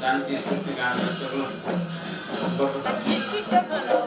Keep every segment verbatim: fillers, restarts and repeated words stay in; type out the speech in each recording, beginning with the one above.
शान्ति सृष्टि कामना सकल। झी सिद्ध खः लोक।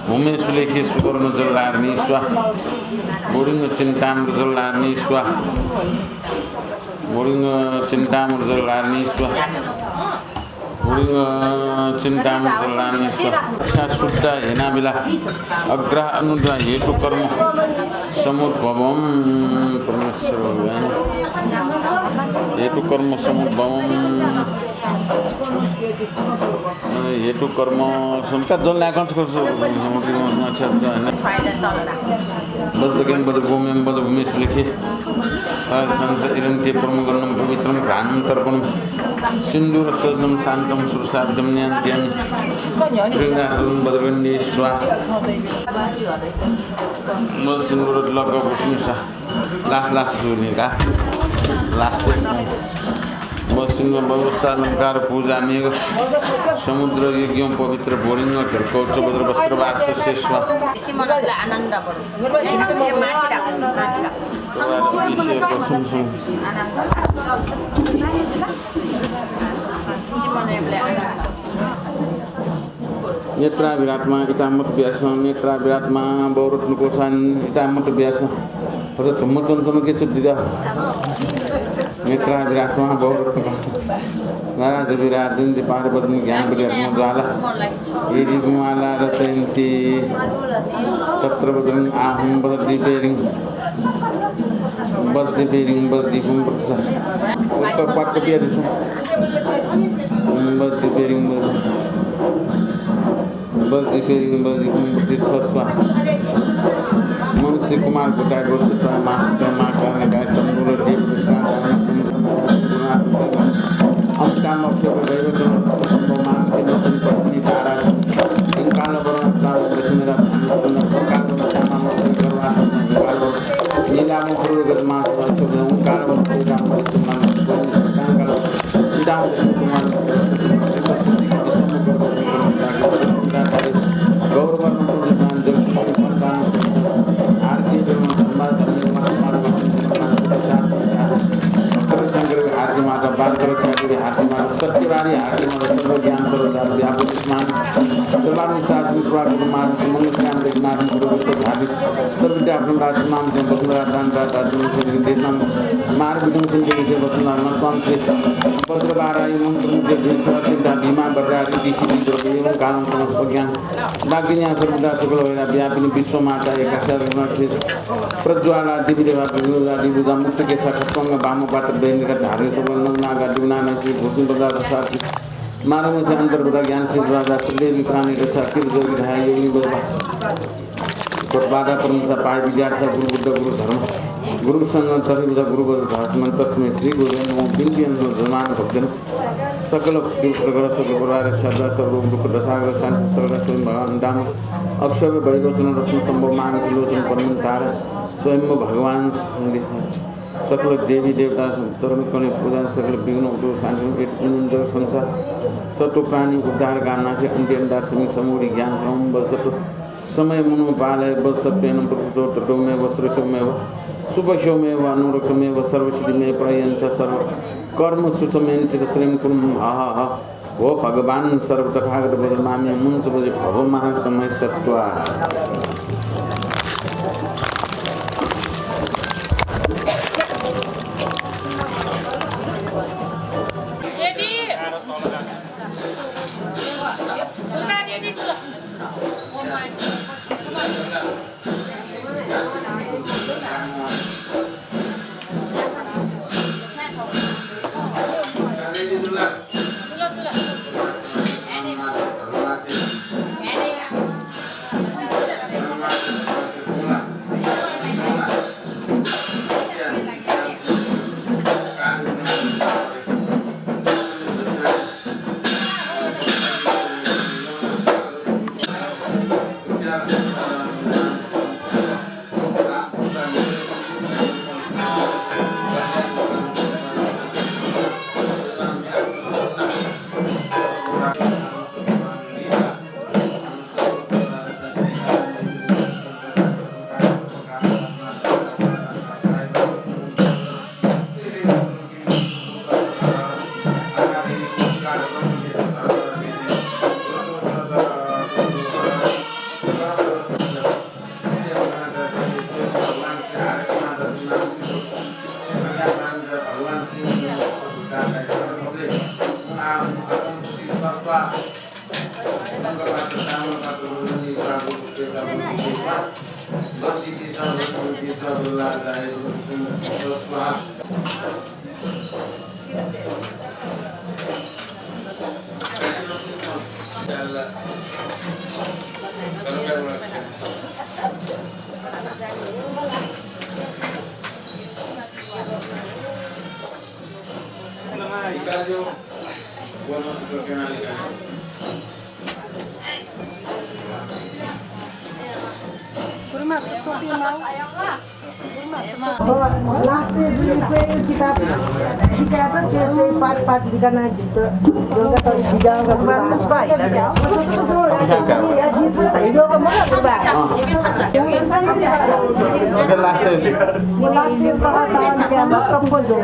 भूमे सुलेखी सुवर्ण जलधारिणी स्वाहा। बोडिङ चिन्तामृत जलधारिणी स्वाहा। बोडिङ चिन्तामृत जलधारिणी स्वाहा। बोडिङ चिन्तामृत जलधारिणी स्वाहा। इच्छा शुद्धा हेनाबिला अग्रह अनुद्या हेतु कर्म समुद्भवम। परमेश्वर भगवान हेतु कर्म समुद्भवम। हेतु कर्म संस्कार जल नाकं बज्रगेम बज्रभूमिम बज्रभूमि सुलेखे। संस इरंते परमगंधम पवित्रम घ्राणम तर्पणम सिंदूर सजनम शांतम सुरसाभ्यम न्यान्त्यामि। ऋग्राजम बज्रगंधे स्वाहा। म सिंदूर लक पुष्मिसा। लास्ट लास्ट जुनि का। लास्ट। बसिंग व्यवस्था अलंकार पूजा मेघ समुद्र यज्ञ पवित्र बोरिंग धर्कौच बज्र वस्त्र वासस्य स्वाहा। नेत्रा विराटमा इतामत ब्यासं, नेत्रा विराटमा बहुरत्न कोशान इतामत ब्यासं। अथ धुम्म चंचन के चुद्दिदा। नेत्रा विराटमा बहुरत्न कोशान। नाराज विराजन दीपार बदन ज्ञान विराटमा ज्वाला। ये दीपमाला रचयन्ति तत्र बदन आहम बद दीपेरिं। बद दीपेरिं बद दीपम प्रसा। उसका पाठ कॉपी है। बद दीपेरिं बद। बस दीपेरिंग बस दीपुम प्रति छस्वा। मनुष्य कुमार भुटाय गोष्ठ मास्टर माकार नगाय तंबुल दीप कृष्णा दान संसार अंकाल अक्षर दैव संभव मान के नतन पत्नी तारा। इंकाल वरण ताव दशमेरा संकाल वरण श्यामा मोहन करवा संकाल वरण लीला मोहन गत मास वरण ओंकाल वरण पूजा वरण संकाल वरण सीता वरण कुमार गौरव आरती माता बालकर छाती आरती माता सर्वज्ञान सर्वदार व्यापक स्मान। मार्ग सुमंगल श्याम देख मार्ग गुरु गुरु धारी सर्वविद्या आश्रम राज माम जन वसुंधरा दान दाता जन जन देशनाम मार्ग विदुम जन जन जन वसुंधरा नस्वाम श्री वज्रवाराही मंत्र मुद्रे जन सर्व चिंता भीमा बर्रारी दिशी दी द्रव्य एवं कालं समस्त ज्ञान डाकिन्या सर्वदा सकल वैरा व्यापिनी विश्व माता एकाशा रत्न प्रज्वाला देवी देवा विभुजा दिभुजा मुक्त केशा खट्वांग वाम पात्र दैनिक धारे सुवर्ण नागा दुना नसी भूषण बजा साथी मानव से अंतर्गत ज्ञान सिद्ध राजा सुदेवी प्राणी रक्षा किर जोगी धाय योगी बजबा। कोटबादा परमेश्वर पाय विद्यार्थ गुरु बुद्ध गुरु धर्म गुरु संघ तरिबुद्ध गुरु बजबा तस्मै श्री गुरुवे नमो बिंदु याना जमान भक्तजन सकल किर प्रगत सकल परिवार छादा सर्व दुख दशाग्र शांति सकल स्वयं भगवान दाम अक्षोभ वैरोचन रत्न संभव मानव लोचन परम तारा स्वयं भगवान सकल देवी देवता चरण कने पूजा सकल विघ्न उद्योग शांति एक उन्नत संसार सत्व प्राणी उद्धार गानाथे अंत्यन दार्शनिक समूह ज्ञान ब्रह्म बल सत्व समय मनो बालय बल सत्वेन प्रतिष्ठो तटोमेव श्रेष्ठोमेव सुभस्योमेव अनुरक्तमेव सर्वसिद्धिमेव प्रयंच सर्व कर्म सुचमेन चित श्रेम कुर्म ह ह ह। भो भगवान सर्व तथागत बज्र मामी मुंच बज्र भव महासमय सत्वा। Last day जुन कोई किताब लिखा त त्यो चाहिँ पाठ पाठ लिखा ना जित योगा त विद्या योगा मला गुरुबा। Okay, last day. Last day कहाँ कहाँ क्या कंपोज हो।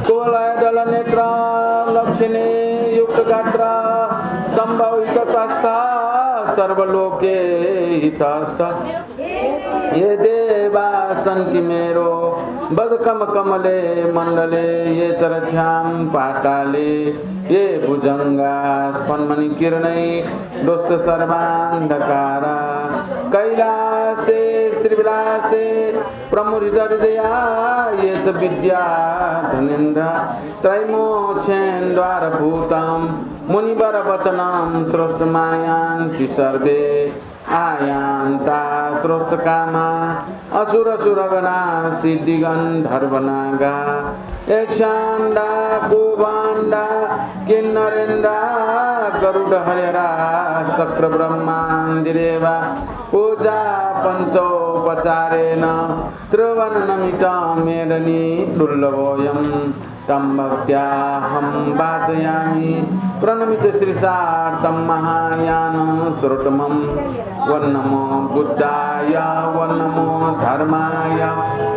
कोलायदल नेत्र लक्षणे युक्त गात्र संभव हिततस्थ सर्वलोके हितस्थ। ये देवा सन्ति मेरो बदकम कमले मण्डले ये चरक्षां पाताले ये भुजंगा स्फन्मणि किरणै दोस्त सर्वान्धकारा कैलासे श्रीविलासे प्रमुदित हृदया ये च विद्या धनेन्द्र त्रैमोक्षेन्द्वारभूतं मुनिवर वचनं श्रोतुमायान्ति सर्वे आयान्ता श्रोतकामा असुरसुरगणा सिद्धिगन्धर्वनागा यक्षाण्डा कुभाण्डा किन्नरेन्द्रा गरुडहरिहरा शक्रब्रह्मादिदेवा पूजा पञ्चोपचारेण त्रिभुवननमितं मेदनी दुर्लभोऽयं तं भक्त्याहं वाचयामि प्रणमित शीर्षा तं महायानं श्रोतमं। ॐ नमो बुद्धाय, ॐ नमो धर्माय,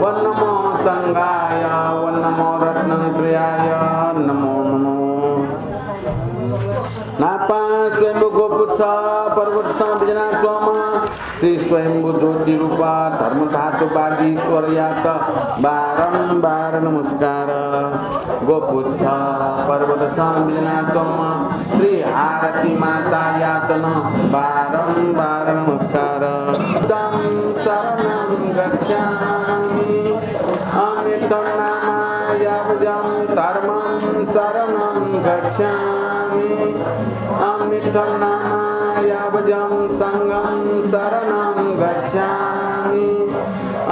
ॐ नमो संघाय, ॐ नमो रत्नत्रयाय नमो नमो। नापं स्वयम्भू गोपुच्छ पर्वतसं बिज्यानाच्वंम्ह श्री स्वयम्भू ज्योतिरूप धर्मधातु वागीश्वरयात बारम्बार नमस्कार। गोपुच्छ पर्वतसं बिज्यानाच्वंम्ह श्री आरती मातायात नं बारम्बार नमस्कार। बुद्धं शरणं गच्छामि। अमितं नामा यावजं धर्मं शरणं गच्छामि। अमितं नामा यावजं संघं शरणं गच्छामि।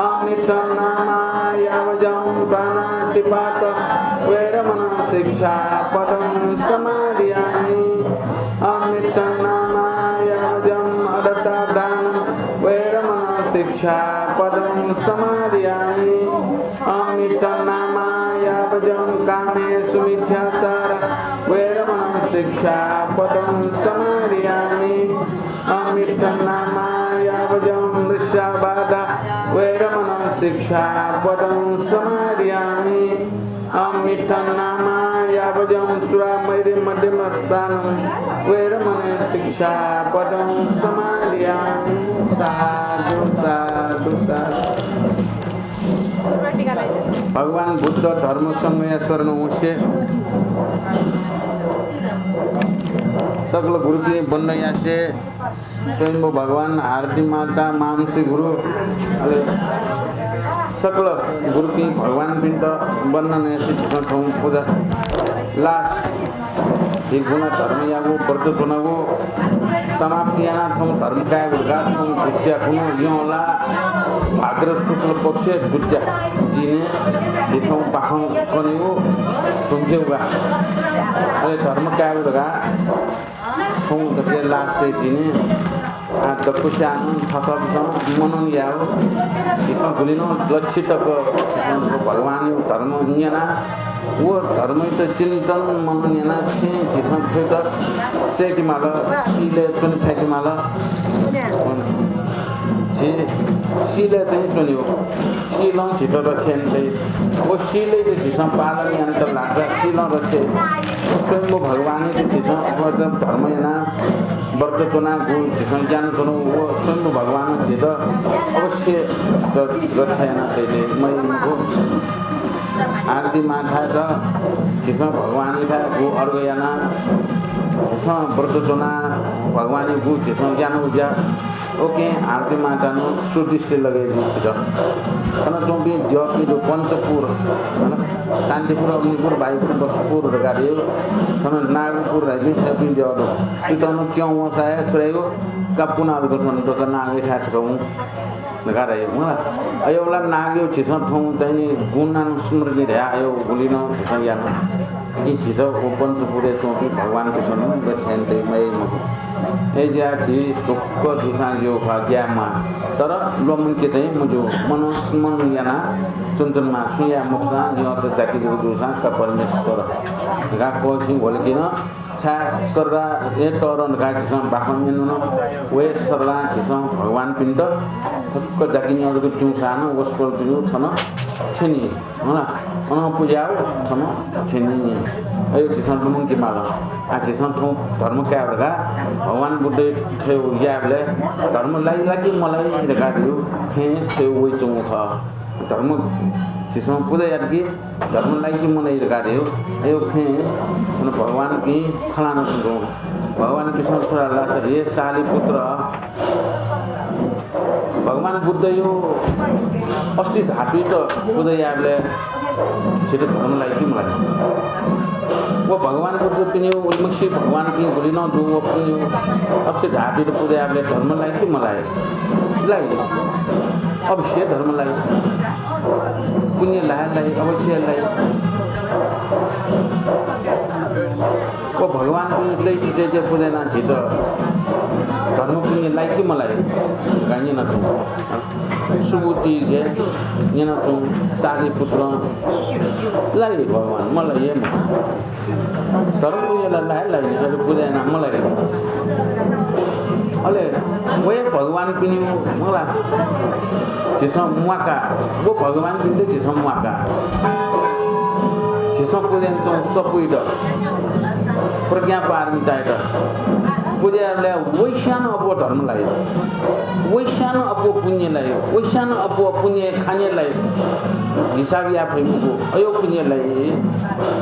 अमितं नामा यावजं प्राणातिपात वेरमणं शिक्षापदं समादियामि। अमितं नामा यावजं अदत्तादान वेरमणं शिक्षापदं समादियामि। अमितं नामा यावजं कामेसु मिथ्याचार वेरमणं शिक्षापदं समादियामि। अमितं नामा यावजं मृषावादा वेरमणं शिक्षापदं समादियामि। अमितं नामा यावजं सुरामेरय मद्यपानं वेरमणं शिक्षापदं समादियामि। साधु, साधु, साधु। भगवान बुद्ध धर्म संघया शरण हुंसे सकल गुरुपिं वन्दना यासे स्वयम्भू भगवान, आरती माता, मामसी गुरु, अले सकल गुरुपिं भगवानपिन्त वन्दना यासे झीसं थौं पुजा last झी गुणा धर्मयागु व्रत च्वनागु समाप्ति यानाः थौं धर्म कायेगु धकाः थौं दुत्या खुन्हु यंला भाद्र शुक्ल पक्ष दुत्या दिने झी थौं बाखं कनेगु धुंकेगु का। अले धर्म कायेगु धकाः थौं दकले last दिने आ दक्वस्यां थथःपिसं मनन यायेगु। झीसं गुलिनं लच्छि तक झीसं भगवानया धर्म न्यना व धर्मयात चिन्तन मनन यानाः छेँ झीसं थ्वयात सय्‌के माल, शीलय् च्वने फय्‌के माल। झी शीलय् चाहिँ च्वनेगु। शीलं झीत रक्षा याना तइ। व शीलयात झीसं पालन यानात धाःसा शीलं रक्षा याइ। स्वयम्भू भगवानयात झीसं अझ धर्म यानाः व्रत च्वनाः गु झीसं ज्ञान च्वनागु व स्वयम्भू भगवानं झीत अवश्य झीत रक्षा याना तइ, मयाइ मखु। आरती मातायात झीसं भगवानयाथाय् गु अर्घ यानाः झीसं व्रत च्वनाः भगवानया गु झीसं यानागु ज्या उकिं आरती मातानं सुदृष्टि लगे जुइ छित। थन च्वंपिं द्यःपिं दु पञ्चपुर, हन, शान्तिपुर, अग्निपुर, वायुपुर, वसुपुर धकाः धइगु। थन नागपुर धइपिं थःपिं द्यः दु। सुइत नं क्यं वंसा हे छु धाइगु, का पुनालुक थन दत नागयाथाय् छकः हुँ धकाः धाइगु मला। अय्‌बलय् नागया झीसं थौं चाहिँ नि गुणनानुस्मृति धयाः अय्‌गु गुलिनं झीसं याना। कि झीत व पञ्चपुरय् च्वंपिं भगवानपिसं नं रक्षा याना तइ, मयाइ मखु। अय्‌जुयाः झी ढुक्क जूसां ज्यू खः, ग्याये म्वाः। तर ल्वःमंके चाहिँ मज्यू, मनन स्मरण यानाः च्वनाच्वनेमाः। छुं याये मफुसां निं अझ जाकि जक जूसां का परमेश्वर धकाः कःसिं ह्वल कि नं, छाय् सरला हे तःधं धकाः झीसं बाखं न्यनागु नं, व हे सरलां झीसं भगवानपिन्त फुक्क जाकि निं अझ जक त्यूसां नं वसपोलपिनिगु थन थ्यनी। हला, अनं पुज्याः थन थ्यनी। अय्‌गु झीसं लुमंके माल। आ, झीसं थौं धर्म कायेगु धकाः भगवान बुद्धया थ्वय् यायेबलय् धर्म लाइ ला कि मलाइ धकाः धइगु खँय् थ्वय् वइच्वंगु खः। धर्म झीसं पुजा यात कि धर्म लाइ कि मलाइ धकाः धइगु अय्‌गु खँय् अन भगवानपिं खँ ल्हानाच्वंगु खः। भगवानपिसं छु धाल धाःसा, हे सालिपुत्र, भगवान बुद्धया अस्थि धातुइत पुजा यायेबलय् झीत धर्म लाइ कि मलाइ? व भगवान बुद्धपिनिगु उलिमछि भगवानपिं गुलि नं दु, वपिनिगु अस्थि धातुइत पुजा यायेबलय् धर्म लाइ कि मलाइ? लाइ। अवश्य धर्म लाइ। पुण्य लाइ, लाइ, अवश्य लाइ। व भगवानपिं चैत्य चैत्य पुजा यानाः झीत धर्म पुण्य लाइ कि मलाइ धकाः न्यनाच्वंगु। सुबुति हे न्यनाच्वंगु, सालिपुत्रं लाइ भगवान, मलाइ हे मखु। धर्म पुण्य ला लाइ, लाइ, अले पुजा यानाः मलाइ। अले व हे भगवानपिनिगु मला झीसं म्वाका, व भगवानपिन्त झीसं म्वाका। झीसं पुजा यानाच्वंगु सफूइत प्रज्ञा पारमितायात पुजा यायेबलय् वैश्यानं अप्वः धर्म लाइ, वैश्यानं अप्वः पुण्य लाइ, वैश्यानं अप्वः पुण्य खाने लाइ। हिसाब याये फइ मखु, अय् पुण्य लाइ।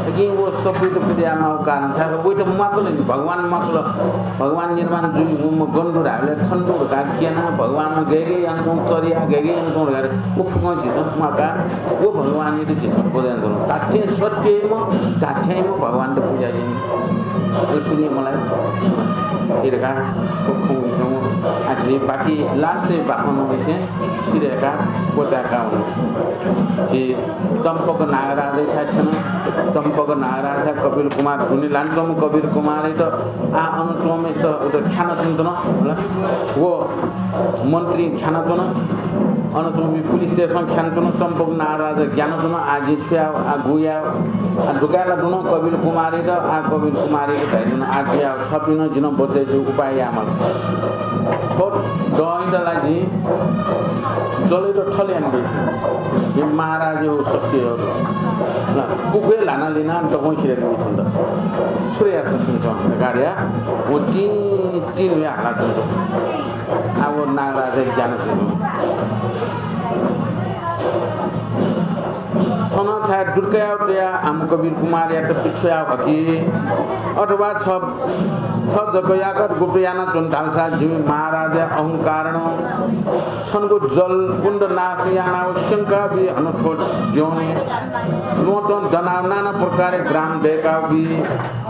लेकिन व सप्तऋतु पुजा यायेमाःगु कारण छाय् वइत म्वाकल नि, भगवान म्वाकल। भगवान निर्माण जुइ, व गन दु धाःबलय् थन दु धकाः क्यना, भगवान गय् गय् यानाच्वं, चर्या गय् गय् यानाच्वं धकाः व फुक्कं झीसं म्वाकाः व भगवानयात झीसं पुजा यानाच्वना। धात्थें सत्यम्ह, धात्थेंम्ह भगवानयात पुजा याइ। अले पुण्य मलाइ। ए धकाः व खँ उजं आ झी बाकी last बाखं नं वइसे सिधय्काः क्वचाय्काः वन। झी चम्पक नागराजयाथाय् थ्यन। चम्पक नागराजयाथाय् कपिल कुमार दुने लानाच्वंम्ह कपिल कुमारयात आ अन च्वंम्हय्सित उत ख्यानाच्वनाच्वन। व मन्त्रीं ख्यानाच्वन, अन च्वंपिं पुलिसतय्सं ख्यानाच्वन, चम्पक नागराज ग्यानाच्वन, आ जिं छु याये, आ गु याये, आ दुकाये ला दुन कपिल कुमारयात, आ कपिल कुमारयात धाइच्वन, आ छु याये, छपिं नं जिं नं बचय् जुइगु उपाय यायेमाल। थ्व दँयात ला जिं जलयात थल यानाबी। जिं महाराजया शक्ति हे दु। ला, कुकुए ल्हाना लिना दक्वं सिधयाबी छन्त। छु याये छिमिसं धकाः धयाः व तिं तिं न्हुयाः हालाच्वंगु। आ व नागराजया ज्ञान थ्यंगु। छं छाय् दुर्कायाव तयाः आम कपिल कुमारयात पिछ्वयाव हकि, अथवा छ, छ जक याकत गुप्त यानाच्वन धालसा जिमि महाराजया अहंकारणं छन्गु जल कुण्ड नाश यानाव स्यंकाबी हन थ्व द्यःने ल्वहँतं दनाव नाना प्रकारया ग्राम दय्काबी।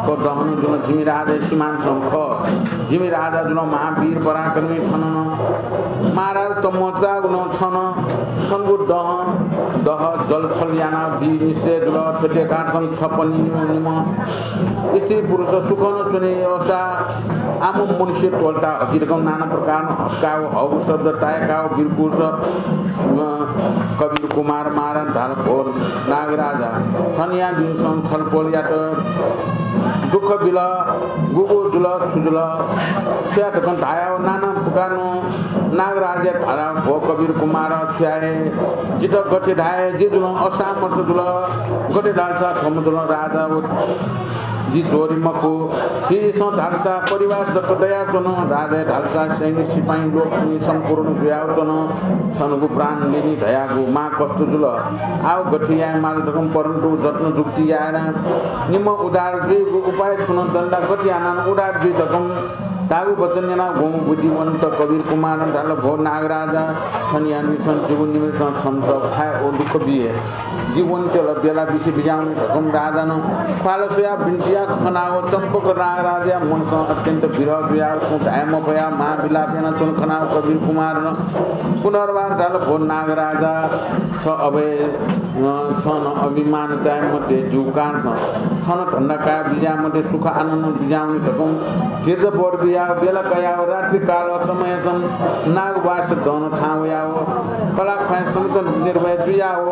थ्व दहं जुल जिमि राजाया सिमानसं खः। जिमि राजा जुल महावीर पराक्रमी थन नं। महाराज तमचाःगु नं छन। छन्गु दहं दह जलथल यानाव बी निश्चय जुल। थ्व देखारसं छपनि निम्ह स्त्री पुरुष सुखं च्वने यःसा आम मनुष्य त्वःता हकि धकं नाना प्रकारं हक्काव हःगु शब्द ताय्काव बिलकुल स, अ, कपिल कुमार महाराज धाल, भो नागराजा, थनयापिन्सं छलपोलयात दुःख बिल, गुगु जुल, छु जुल, छु याये धकं धायाव नाना प्रकारं नागराजयात धाल, भो कपिल कुमार, छु याये, जितः गथे धाये, जि जुलं असामर्थ जुल, गथे धालसा थ्व जुलं राजा व जि ज्वरी मखु। झीसं धालसा परिवार जक दयाच्वन, राजाया धालसा सैन्य सिपाइँ लोकपिनि सम्पूर्ण जुयाव च्वन। छन्गु प्राण लिनि धयागु महाकष्ट जुल। आव गथे यायेमाल धकं परन्तु जत्न जुक्ति याना निम्ह उद्धार जुइगु उपाय छुं नं दन्दा गथे यानाः उद्धार जुइ धकं धाःगु वचन न्यनाव गुम्ह बुद्धिवन्त कपिल कुमारं धाल, भो नागराजा, थनयापिन्सं जिगु निमित्तं छन्त छाय् व दुःख बिये। जि वनेत्यल, बेला बिसे बिज्याहुँ नि धकं राजानं ख्वाल स्वयाव बिन्ति याःगु खनाव चम्पक नागराजया मनसं अत्यन्त विरह जुयाव छुं धाये मफयाव महाविलाप यानाच्वन खनाव कपिल कुमारं पुनर्वार धाल, भो नागराजा, छ अभय, अ, छं अभिमान चाये मते, जिगु कारणसं छं धन्दा काये बिज्याये मते, सुख आनन्द बिज्याहुँ नि धकं धीरज वर बियाव बेला कयाव रात्रिकाल समयसं नागवास दन थाहां वयाव कलाख्वाँय् समेत निर्भय जुयाव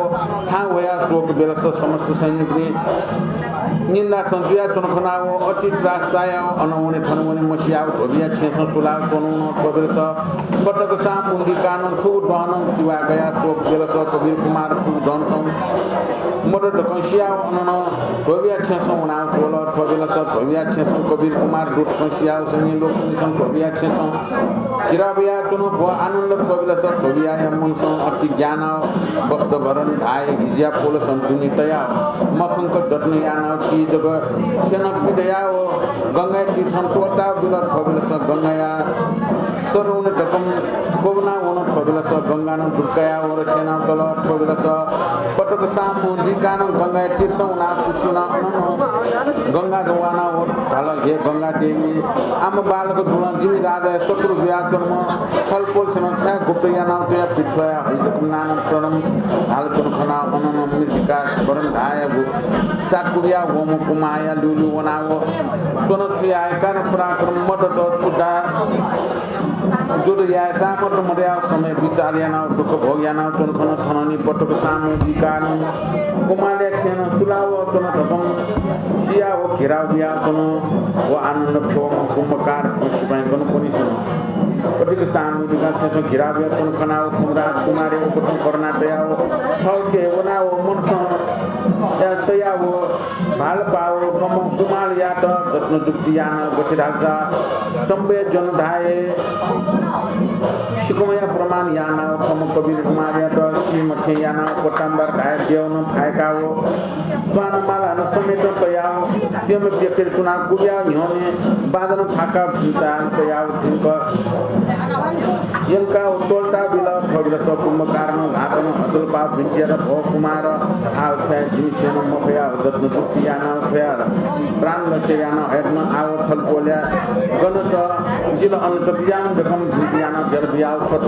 थाहां वयाव शोक बेलस समस्त सैनिकपिनि निन्दासं जुयाच्वन खनाव अति त्रास चायाव अन वने थन वने मसियाव ध्वबिया छेँसं सुलाव च्वन वन। थ्व बेलस पटक सामुद्रिकानं थुगु दहनं चिवा कयाव शोक बेलस कपिल कुमार थुगु दहनसं मदत धकं सियाव अनं ध्वबिया छेँसं वनाव स्वल। थ्व बेलस ध्वबिया छेँसं कपिल कुमार दुत धकं सियाव सैन्य लोकपिनिसं ध्वबिया छेँसं घिरा बियाच्वन। भो आनन्द, थ्व बेलस ध्वबियाया मनसं अति ग्यानाव वस्त्रभरण धाये हिज्या पोलसं दुने तयाव मखंक जत्न यानाव ति जक छेँ नं पिदयाव गंगाया तीरसं त्वःताव बिल। थ्व बेलस गंगाया सर वने धकं क्वब्वना वन। थ्व बेलस गंगानं दुत कयाव रछेना तल। थ्व बेलस पटक सामुद्रिकानं गंगाया तीरसं वनाव पुस्युना अनं गंगा दुत वनाव धाल, हे गंगा देवी, आम बालक जुलं जिमि राजाया शत्रु जुयाच्वंम्ह छलपोलसं छाय् गुप्त यानाव तयाव पिछ्वया हइजक नाना प्रणम हालाच्वन खनाव अनं मृत्तिका वरण धाःगु चाकु बियाव वंम्ह कुमाःया ल्यूल्यू वनाव च्वन। छु याये, कारण पराक्रम मदत, छु दा जुद्ध याये सामर्थ्य मदयाव समय विचार यानाव दुःख भोग यानाव च्वन खन। थनंनि पटक सामुद्रिकानं कुमाःया छेँनं सुलाव च्वन धकं सियाव घिराव बियाच्वन। व आनन्द थ्वम्ह कुम्भकार सिपाइँ गन क्वनी सन। पटक सामुद्रिका छेँसं घिराव बियाच्वन खनाव कुम्भराज कुमारया उपरसं करुणा तयाव थःके वनाव मनसं या तयाव भालपाव थम कुमारयात जत्न जुक्ति यानाः गथे धालसा, सम्भय जन धाये। सिकमया प्रमाण यानाः थम कबीर कुमारयात सीम्ह थें यानाः कोटाम्बर धाये द्यः नं फाय्काव, स्वान माला नं समेत तयाव, प्यम्ह प्यखेर कुना गुब्या न्ह्यःने बाजन फाका भिंता तयाव थुइक यंकाव तोल्ता बिल। थ्व बिल सकुम्भ कारण घातन हतलपा भिंतिया भव कुमार, आव छाय् जिमिसेनं मफया जत्न जुक्ति यानाः थ्वया प्राण रक्षा यानाः हयेधुन। आव छलपोलया गन त जिल अन त बियाम देखम भिंति यानाः ब्यल बियाव छ्वत।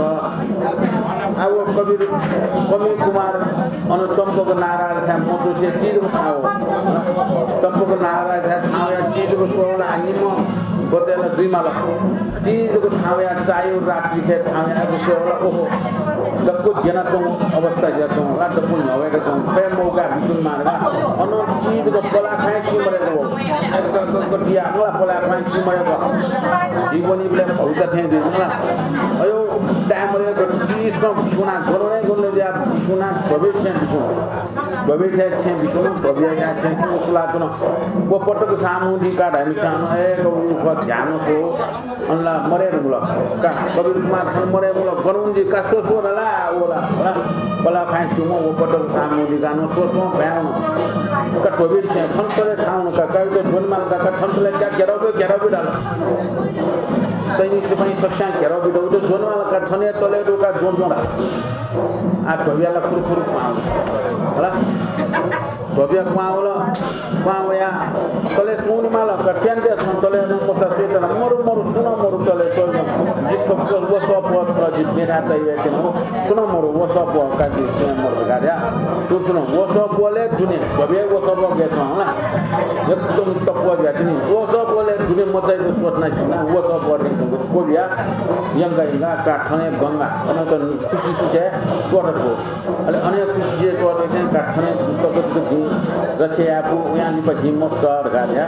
आव कबीर, कबीर कुमार अन चम्पक नारायण थाय् मचुसे तीजक ठाव। चम्पक नारायण थाय् ठावया तीजक स्वला निम्ह बचय् ला जुइमाल। तीजक ठावया चायु रात्रि खय् ठावया अगु स्वला ओहो। दक्व ज्यनाच्वंगु अवस्था ज्याच्वंगु ला, दक्व न्ह्यवय्क च्वंगु। फय् मौका बिस्युं माल ला। अन तीजक पलाः खाँय् सी मदय्क वः। एक क-, क-, कतिया मला पलाः खाँय् सी मदय्क। जीवनी बिले भौचा थें जुइ मला। अयो, time मदय्क तीजक बिस्युं ना गन हे गन ज्या बिस्युं ना गबे छेँ बिस्युं। गबे छेँ बिस्युं, गबे छेँ बिस्युं उकुला तुन। व पटक सामुद्रिका धाइमिसां एक उख ध्यान सो। अनला मरे नुगल। का कबीर कुमार थन मरे नुगल। गन उंजी का स्वस्व रला ओला, होला। पलाः खाँय् सुमो व पटक सामुद्रिका नं स्वस्व भ्याउन। का धोबी छेँ थन तले ठाउन का, का त ज्वनेमाल का, का थन तले क्या घेराउ बे, घेराउ बे धाल। सैनिक सिपाही सकस्यां घेराउ बे दौ त ज्वनेमाल का, थने तले दु का ज्वँ ज्वँ धाल। आ धोबिया ला फुरु फुरु पाउन। होला। धोबिया क्वां वल, क्वां वया तले सुं निमाल, का च्यान्ते छं तले नं मचा सुइत ला, मरु मरु सुं नं मरु तले सुं। जि थ्व वसः प्वः छ्वः जि मेथाय् तइ वय्केन, सुं नं मरु वसः प्वः का जि सुं नं मरु धकाः धया। सुं सुं नं वसः प्वःले दुने, धोबिया वसः प्वः गय् च्वं हला। एकदम तप्वः जुया तिनि। वसः प्वःले दुने मचाइत स्वथना जिना, वसः प्वः रे च्वं क्वबिया यंगा यंगा का थने गंगा, अन त खुसी सुखे त्वःत थ्व। अले अन खुसी जुया त्वःत थें का थने तक तक जिं रक्षा यायेफु, उयां लिपा जिं मफुत धकाः धया।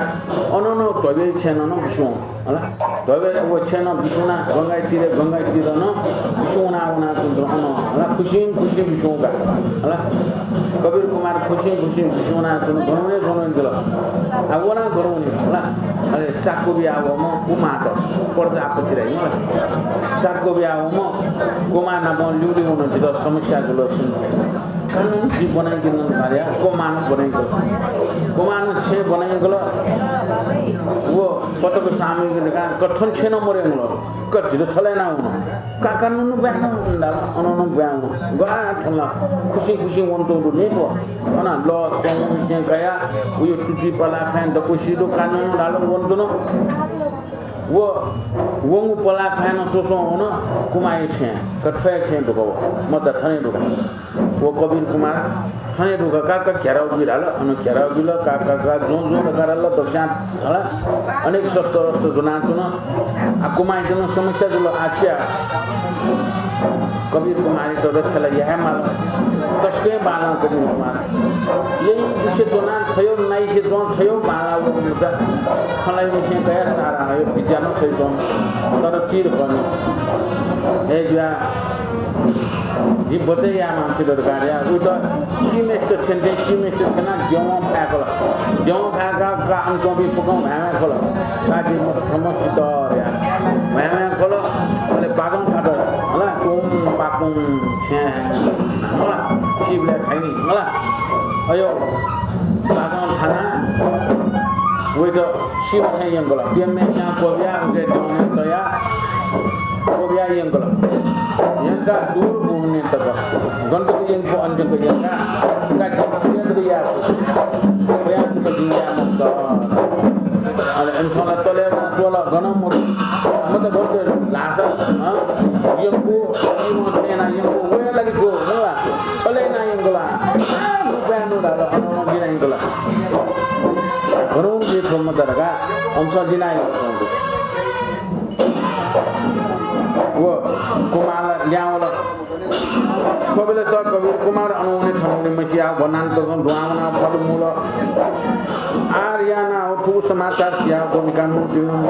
अन नं धोबे छेँ नं बिस्युं, हला। धोबे व छेँ नं बिस्युं ना गंगाया तीरे, गंगाया तीर नं बिस्युं वना वना तुं अन, हला, खुसिं खुसिं बिस्युं का, हला। कबीर कुमार खुसिं खुसिं बिस्युं वना तुं गन वने गन वने जुल। आ वना गन वने, हला। अले चाकु बिया वःम्ह कुमार त पर्दा आपत्ति राइ, हला। चाकु बिया वःम्ह कुमार नाप ल्यूल्यू वन जितः समस्या जुल सुन। कानुन जि बनाइके नं धाल या, कोमानं बनाइगल। कोमानं छेँ बनाइगल। व पटक सामय्क निकां कथन छेँ नं मरय्गल। कथित छलय् ना वन। का कानुन ब्वाँय् नं धाल, अन नं ब्वाँय् वन। ग्वाः थन ला खुसिं खुसिं वंतुं दु नि व। अन लः स्वंगु मिसें कया, उयो तुति पलाः खाँय् दक्व सिदु कानुन धाल वंतुन। व वंगु पलाः खाँय् नं स्वस्वं वन, कुमाया छेँ, का थ्वया छेँ दुगु व, मचा थने दुगु। व कबीर कुमार थने दुगु का, का घेराउ बी धाल, अन घेराउ बिल, का, का, का, ज्वँ, ज्वँ धकाः धाल, दक्वस्यां धाल, अनेक शस्त्र अस्त्र ज्वनातुन, आ, कुमाइत नं समस्या जुल, आ, छि या। कबीर कुमारयात रक्षा ला याये माल, तसकं बांलाः कबीर कुमार। यइ दुसे ज्वनाः थय् नाइसे ज्वं थय् बांलाः व मचा। खँ ल्हाइम्हसिं कया सारा हयो विद्या नं सइ च्वं। तर चिर खः नि। हे जुया, जि बचय् यायेमाः छित धकाः धया। उइत सीम्हेसित थ्यन थें सीम्हेसित थ्यनाः द्यवं फाय्कल। द्यवं फाय्काः का अन च्वंपिं फुक्कं म्हाय् म्हाय् खल। का जि मत थम्ह सित धया। म्हाय् म्हाय् खल। अले बाजं थात। हला, कुम बाकुम छ्याँ। हला, सिबलय् थाइनि। हला, अयो, बाजं थाना। वइत सीम्ह थें यंकल। प्यम्हेस्यां क्वबिया उके द्यवं तया। क्वबिया यंकल। यंकाः दूर बुहने तक। गन तक यंकु अन तक यंकाः। का जि प्यम्हेस्यां तक याः। वयां तक जिं याये मफुत। अले अनसं ला तले वना स्वल गन मरु। मत बन्द लासा, हँ? यंकु, इमं थें याना यंकु, वया लागि ज्वः, मला। छले याना यंकु ला। आ, नुपाय् नु धाल, अन अन बिना यंकु ला। गन नु जे थ्व मत धकाः, अनसं लिना यंकु। व कुमार ल्यावल। थ्व बेलस कबीर कुमार अनवने थनवने मसिया, व नान तसं दुहां वनाः फल मुल। आर यानाः थुगु समाचार सियाः गोपिका नूतनं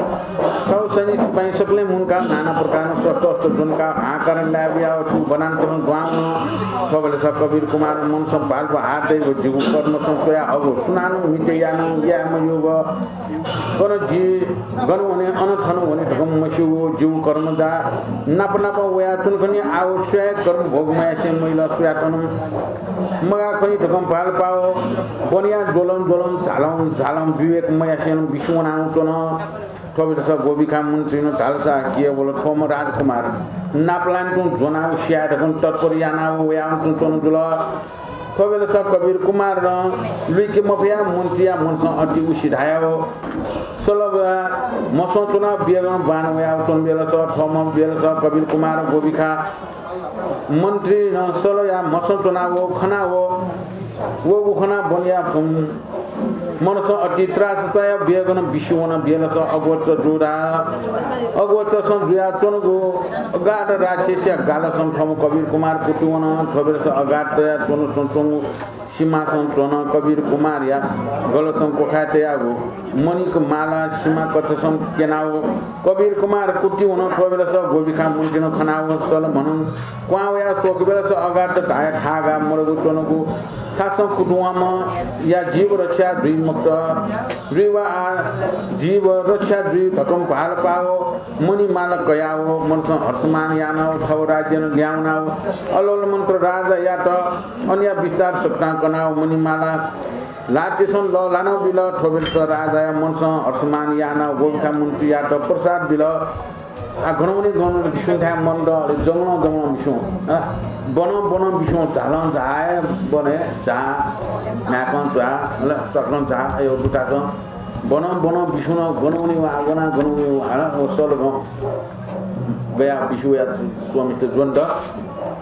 थव सैनिक सिपाइँ सकलें मुंकाः नाना प्रकारं शस्त्र अस्त्र ज्वंकाः हाहाकार लाय्‌बुयाः थ्व वनान्तरं दुहां वन। थ्वबेलस कबीर कुमार मनसं भालपा हात दइगु जिगु कर्मसं च्वयाहःगु सुनानं मिते यानाः याये मज्यूगु। गन जि, गन वने, अन थन वने धकं मस्यूगु जिगु कर्म जा नाप नाप वयाच्वन खनी। आः व स्वयाः कर्म भोग मयासें मजिल, स्वयातनं मगाः खनी धकं भालपाव वनया ज्वलं ज्वलं झालं झालं विवेक मयासें बिस्युं वनाच्वन। थ्वबेलस गोभिखा मन्त्रीनं धालसा केवल थ्वम्ह राजकुमार नापलानातुं ज्वनाव स्याये धकं तत्पर यानाव वयाच्वन जुल। थ्वबेलस कबीर कुमारं लुइके मफयाः मन्त्रीया मनसं अति उसे धायाव सलया म्हसं च्वनाव बियागनं बान वयाव च्वन बेलस थ्वम्ह बेलस कबीर कुमार गोभिखा मन्त्रीनं सलया म्हसं च्वनाव खनाव वःगु खनाव वनया मनसं अति त्रास चायाव बियागनं बिस्युं वन। बेलस अगवच जू धाल। अगवचसं जुयाच्वंगु अगाध राक्षसया गालसं थ्वम्ह कबीर कुमार कुतिवन। थ्वबेलस अगाध तयाच्वंगु सिमासं च्वन। कबीर कुमारया गलसं क्वखाय् तयागु मणिक माला सिमा कक्षसं क्यनाव कबीर कुमार कुतिवन। थ्वबेलस गोभिखा मन्त्रीनं खनाव सल म्हनं क्वहां वयाव स्वःगु बेलस अगाध धाये थागा मरुगु च्वंगु थासं कुतुवंम्हया जीव रक्षा जुइ मखुत। जुइ वा आः जीव रक्षा जुइ धकं भालपाव मणिमाला कयाव मनसं हर्षमान यानाव थव राज्यनं ल्याहां वनाव अलोल मन्त्र राजायात अनया विस्तार सकतां कनाव मणिमाला ल्हातय्सं लःल्हानाव बिल। थ्वबेलस राजाया मनसं हर्षमान यानाव गोभिखा मन्त्रीयात प्रसाद बिल। आः गन वने गन वने बिस्युं धाये मन्त, अले जंगलं जंगलं बिस्युं। अँ, बनं बनं बिस्युं, झालं झाये, बने झा, न्हाय्कं झा, अले तकलं झा, अयो दुथासं बनं बनं बिस्युं नं गन वने वा, वना गन वने वा, अँ, व सलगं गयाव बिस्युं वयाच्वंम्हसित ज्वनेत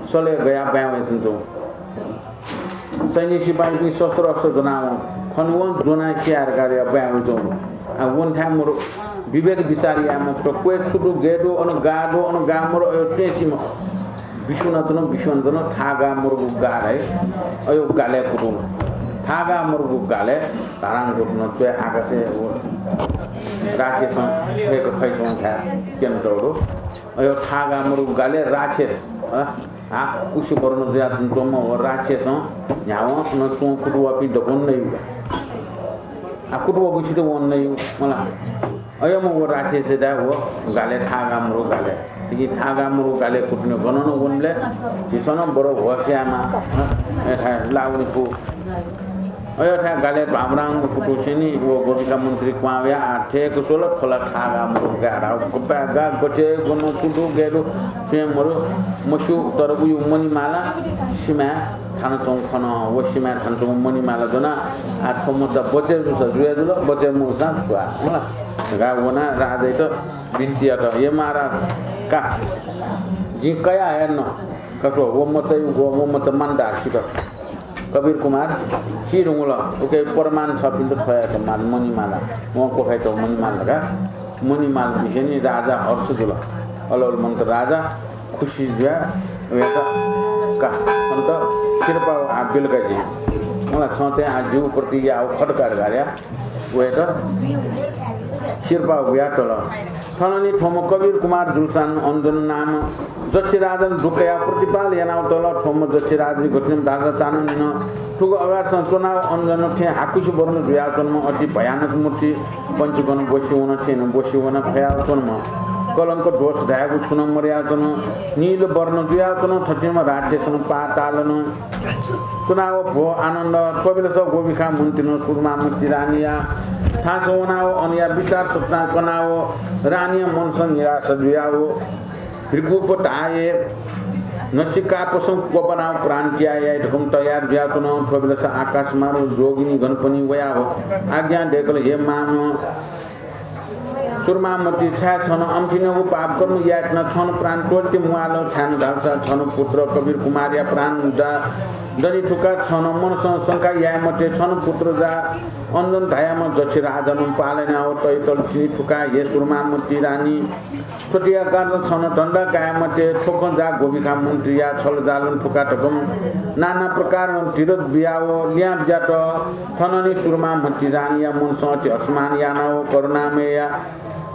सलय् गयाव बाय् वयाच्वंगु। सैनिक सिपाइँपिं शस्त्र अस्त्र ज्वनाव खन व ज्वनाः स्याये धकाः बाय् वयाच्वंगु। आः वने थाय् मरु, विवेक विचार याये मखुत। क्वय् छु दु, गय् दु, अन गाः दु, अन गाः मरु, अयो छुं हे सी मखु। बिस्युं नं च्वन, बिस्युं नं च्वन, थागा मरुगु गाः धाइ, अयो गालय् कुतुं। थागा मरुगु गालय् धारां कुतुं च्वय् आकाशय् व राक्षसं थय्क फइच्वंगु थाय् क्यनेत दु। अयो थागा मरुगु गालय् राक्षस, अ, आः उसे वर्ण जुयाच्वंम्ह व राक्षसं न्ह्यावं अन च्वं कुतुं वःपिं दक्वं नयाव। आः कुतुं वःगुसित वं नयाव मला। अय्म्ह व राक्षसं धाइ व गालय् थागा मरुगु गालय्। थुकी थागा मरुगु गालय् कुतुं गनं वनेबलय् झीसं नं बरु होश यायेमाः, अ, अय् थाय् लावने फु। अय् थाय् गालय् भामरां कुतुं स्यनी, व गोभिखा मन्त्री क्वहां वयाः आः थय्क स्वल, थ्व ला थागा मरुगु गाः धाः। गपाय् गाः, गथे गन छु दु, गय् दु, छुं हे मरु, मस्यू, तर उयो मणिमाला सिमाय् थानाच्वंगु खन। व सिमाय् थानाच्वंगु मणिमाला ज्वनाः आः थ्व मचा बचय् जूसा जुया जुल, बचय् मजूसा छ्वाः। मला, धकाः वनाः राजायात बिन्ति यात, हे महाराज, का, जिं कयाः हये नं, का छ्व, व मचायागु, व मचा मान्दाः सित। कबीर कुमार सी धुंकल, उकिया प्रमाण छपिन्त थ्व यात माल मणिमाला। वं क्वखाइत मणिमाला धकाः मणिमाला बिसेंलि राजा हर्ष जुल। अलोल मन्त्र राजा खुसी जुयाः वयात का, छन्त सिरपाः आः बिल का जिं। मला, छं चाहिँ आः जिगु प्रति याःगु खड्ग धाःगु वयात सिरपाः बियातल। थनंलि थ्वम्ह कबीर कुमार जुलसां अञ्जन नाम जक्षराजं दुःख कयाः प्रतिपाल यानातल। थ्वम्ह जक्षराज गथे धाःसा चान्हः निन्हः थुगु अगाधसं च्वनाव अञ्जन थें हाकुसे वर्ण जुयाच्वंम्ह अति भयानक मूर्ति पंचगण ब्वसि वन थें ब्वसि वन फयाच्वंम्ह कलंक दोष धायेगु छुं नं मदयाच्वन। नील वर्ण जुयाच्वन। थथिंम्ह राक्षसं पातालं च्वनाव भो आनन्द। थ्वबेलस गोभिखा मन्त्रीनं सुरमामति रानीया थासं वनाव अनया विस्तार सकतां कनाव रानीया मनसं निराशा जुयाव भृगुप धाये नसिकापसं क्वब्वनाव प्राण त्याये याये धकं तयार जुयाच्वन। थ्वबेलस आकाशमार्ग जोगिनी गणपतिं वयाव आज्ञा दय्कल, हे माम सुरमामति, छाय् छं अमथिंनिगू पाप कर्म यायेधुन? छं प्राण त्वःते म्वाःल, छाय् धाःसा छं पुत्र कबीर कुमारया प्राण जा दनि थुका। छं मनसं शंका याये मते, छं पुत्र जा अञ्जन धाःम्ह जक्षराजं पालनाव तयातल तिनि थुका। हे सुरमामति रानी, थ्वतिया कारण छं धन्दा काये मते। थ्व खँ जा गोभिखा मन्त्रीया छलजालं थुका धकं नाना प्रकारं धिरत बियाव लिहां बिज्यात। थनंलि सुरमामति रानीया मनसं अति असमान यानाव करुणामयया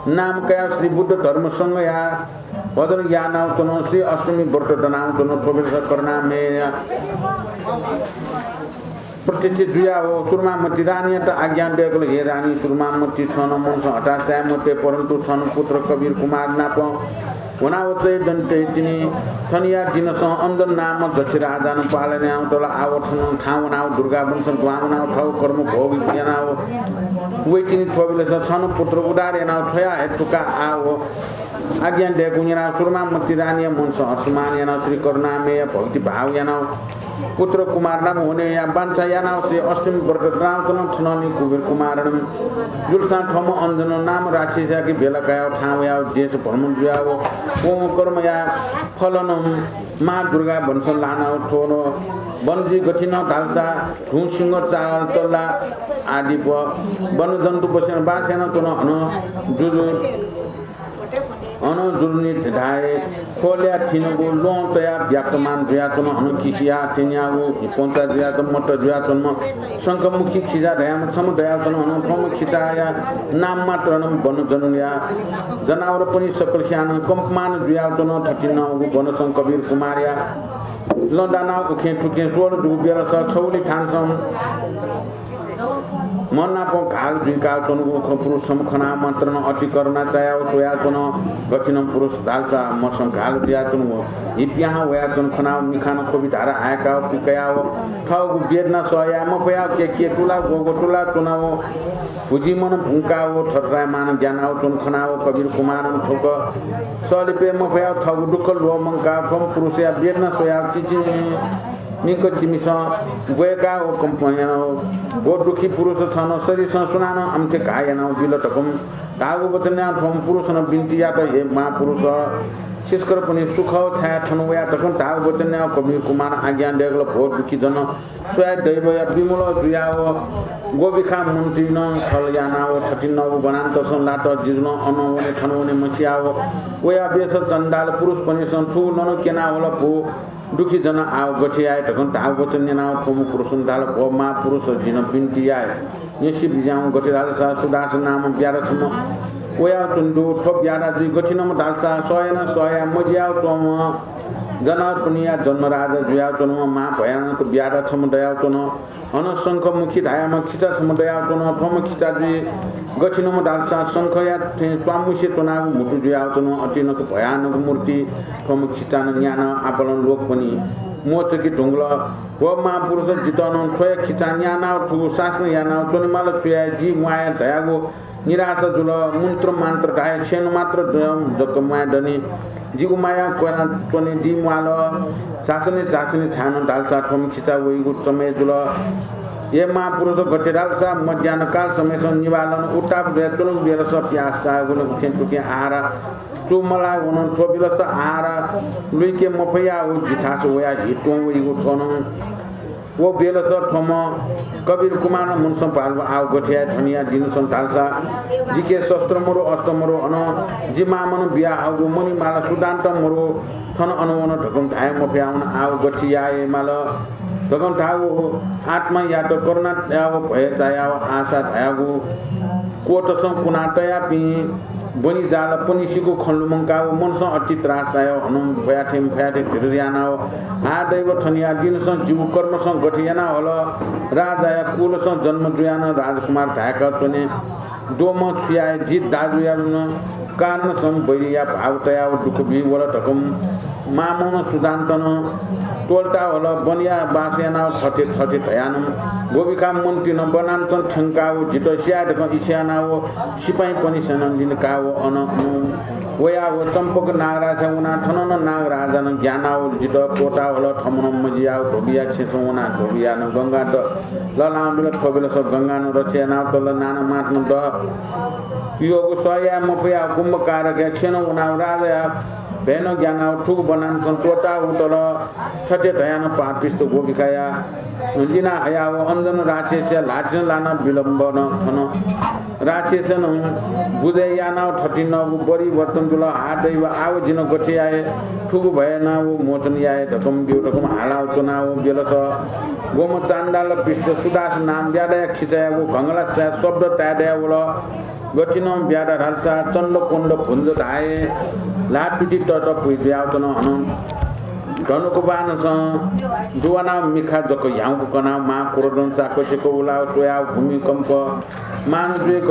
नाम कयाव श्री बुद्ध धर्म संघया भजन यानाव च्वन, श्री अष्टमी व्रत दनाव च्वन। थ्व बेलस करुणामयया प्रत्यक्ष जुयाव सुरमामति रानीयात आज्ञा दय्कल, हे रानी, सुरमामति छं नं मनसं हताश चाये मते, परन्तु छं नं पुत्र कबीर कुमार नाप वनाव चय् दन तये तिनि। थनिया दिनसं अञ्जन नाम दक्ष राजानं पालन यानाव तल। आव थन थाहां वनाव दुर्गा वनसं दुहां वनाव थव कर्म भोग यानाव वये तिनि। थ्व बेलस छं नं पुत्र उद्धार यानाव थ्वया हे तुका आव आज्ञा दय्कूगु न्यनाव सुरमामति रानीया मनसं हर्षमान यानाव श्री करुणामयया भक्ति भाव यानाव पुत्र कुमार नाप वनेया बांछा यानाव श्री अष्टमी व्रत दनाव च्वन। थनंलि कबीर कुमारनं जुलसां थ्वम्ह अञ्जन नाम राक्षसयाके बेला कयाव थाहां वयाव देश भ्रमण जुयाव वंगु कर्मया फलनं महादुर्गा वनसं लानाव थ्व वन जुइ। गथिनं धालसा धुं, सिंह, चाल, चल्ला आदि व वनजन्तु बसेन बास यानाव च्वन। हनं जुजु हनं जुलुनि धाये ख्वलया थिनगु ल्वहं तयाव व्याप्तमान जुयाच्वन। हनं किसिया थ्यंयागु हिपंचा जुयाच्वन, मत्त जुयाच्वंम्ह शंखमुखी खिचा धयाम्ह छम्ह दयाच्वन। हनं थ्वम्ह खिचाया नाम मात्रनं वनजन्तुया जनावरपनि सकलस्यानं कम्पमान जुयाच्वन। थथिंगु वनसं कबीर कुमारया लँ दानाव उखें थुखें स्वल जूगु बेलस छगुलि थानसं मनापं घाल जुइकाव च्वंगु पुरुष छम्ह खनाव मात्रनं अति करुणा चायाव स्वयाच्वन। गथिनं पुरुष धालसा मसं घाल जुयाच्वंगु हि पिहां वयाच्वन खनाव मिखानं ख्वबि धारा हाय्काव पिकयाव थःगु वेदना सह याये मफयाव केके तुला गोगो तुला च्वनाव भुजिमनं भुंकाव थथरायमान ग्यानाव च्वन खनाव कबीर कुमारं थुक सः लिपे मफयाव थःगु दुःख ल्वःमंकाव थ्वम्ह पुरुषया वेदना स्वयाव चिचिमिक चिमिसं ब्वय्काव कम्पन यानाव, व दुःखी पुरुष छन शरीरसं सुनानं आमथे घाः यानाव बिल धकं धाःगु वचन न्याव थ्वम्ह पुरुषनं बिन्ति यात, हे महापुरुष, सिसकरपनि सुखव छाय् थन वया धकं धाःगु वचन न्याव कबीर कुमारं आज्ञा दय्कल, भो दुःखी जन, स्वया दैवया विमल जुयाव गोबिखा मन्त्रीनं छल यानाव थथिंगु वनान्तरसं लात। जिजुनं अन वने थन वने मसियाव वया बेस चण्डाल पुरुषपनिसं थुगु नं क्यनाव हल, भो दुःखी जन, आव गथे याये धकं धाःगु वचन न्यनाव थ्वम्ह पुरुषं धाल, भो महापुरुष, जिं बिन्ति याये। निसि बिज्याहुँ गथे धालसा सुदास नाम ब्याधा छम्ह वयाव च्वने दु। थ्व ब्याधा जुइ गथिनं धालसा सह याना सह याये मजियाव च्वंम्ह जनावरपनिया जन्मराजा जुयाव च्वंम्ह महाभयानक ब्याधा छम्ह दयाव च्वन। हनं शंखमुखी धाःम्ह खिचा छम्ह दयाव च्वन। थ्वम्ह खिचा जुइ गथिनं धालसा शंखया थें च्वामुसे च्वनागु म्हुतु जुयाव च्वन। अतिनक भयानक मूर्ति थ्वम्ह खिचानं न्यानं आपालं लोकपनि मोचके धुंकल। भो महापुरुष, जितः नं थ्वया खिचा न्यानाव थुगु शासन यानाव च्वनेमाल, छु याये, जि म्वाये धयागु निराशा जुल। मन्त्र मन्त्र धाये छेँनं मात्र जक म्वाये दनि। जिगु माया क्वना च्वने दी म्वाल। शासनय् झासनय् झायेनं धालसा थ्वम्ह खिचा वइगु समय जुल। हे महापुरुष, गथे धालसा मध्याह्न काल समयसं निभालं उत्ताप जुयाच्वंगु बेलस प्यास चाःगुलिं उखें थुखें आहार चूमलाः वन। थ्व बेलस आहार लुइके मफयाव जिथास वयाः हि त्वं वइगु थ्व नं व बेलस थ्वम्ह कबीर कुमारं मनसं भाल, आव गथे याये, थनिया दिनसं धालसा जिके शस्त्र मरु, अस्त्र मरु, अन जि मामनं बियाहःगु मणिमाला सुधान्त मरु, थन अन वन धकं धाये मफयावन। आव गथे याये माल धकं धाःगु आत्मायात करुणा याव भय चायाव आशा धयागु क्वतसं कुना तयापिं बनि जाल पनिसिगु खँ लुमंकाव मनसं अति त्रास चायाव हनं फयाथें फयाथें धीरज यानाव, हा दैव, थनिया दिनसं जिगु कर्मसं गथे याना हल, राजाया कुलसं जन्म जुयानं राजकुमार धाय्का च्वने द्वम्ह छु याये, जि दाजुया नं कारणसं बैरीया भाव तयाव दुःख बी वल धकं मामनं सुधान्तनं त्वलता हल। वनया बास यानाव थथे थथे धयानं गोबिखा मन्त्रीनं वनान्तरं थ्यंकाव जितः स्याये धकं इच्छा यानाव सिपाइँपनिसं लिनकाव अन वयाव चम्पक नागराजा वनाः थननं नागराजानं ग्यानाव जितः त्वःता हल। थमनं मजियाव धोबिया छेँसं वनाः धोबियानं गंगा द ललां बिल। थ्व बेलस गंगानं रक्षा यानाव तल। नाना मातनं द पियोगु सह याये मफयाव कुम्भकारकया छेँनं वनाव राजाया भयनं ग्यानाव थुगु वनान्तरं त्वःता उतल। थथे धयानं पापिष्ट गोबिखाया लिना हयाव अञ्जन राक्षसया ल्हातिनं लानाव विलम्बनं थन। राक्षसनं बुझे यानाव थथिंगु परिवर्तन जुल। हा दैव, आव जिं गथे याये, थुगु भयनं मोचन याये धकं ब्यु धकं हालाव च्वनाव बेलस गोम चाण्डाल पिष्ट सुदास नाम ब्याधाया खिचायागु घंगलास्या शब्द ताय्दया वल। गथिनं ब्यादा धालसा चण्डकोण्ड भुञ्ज धाये ल्हाः तुति तत पुइ जुयावतन हनं। धनुकबाणसं दुवानाव मिखा जक ह्याउँक कनाव मां क्रोधं चाकचिक उलाव स्वयाव भूमिकम्प मान जुइक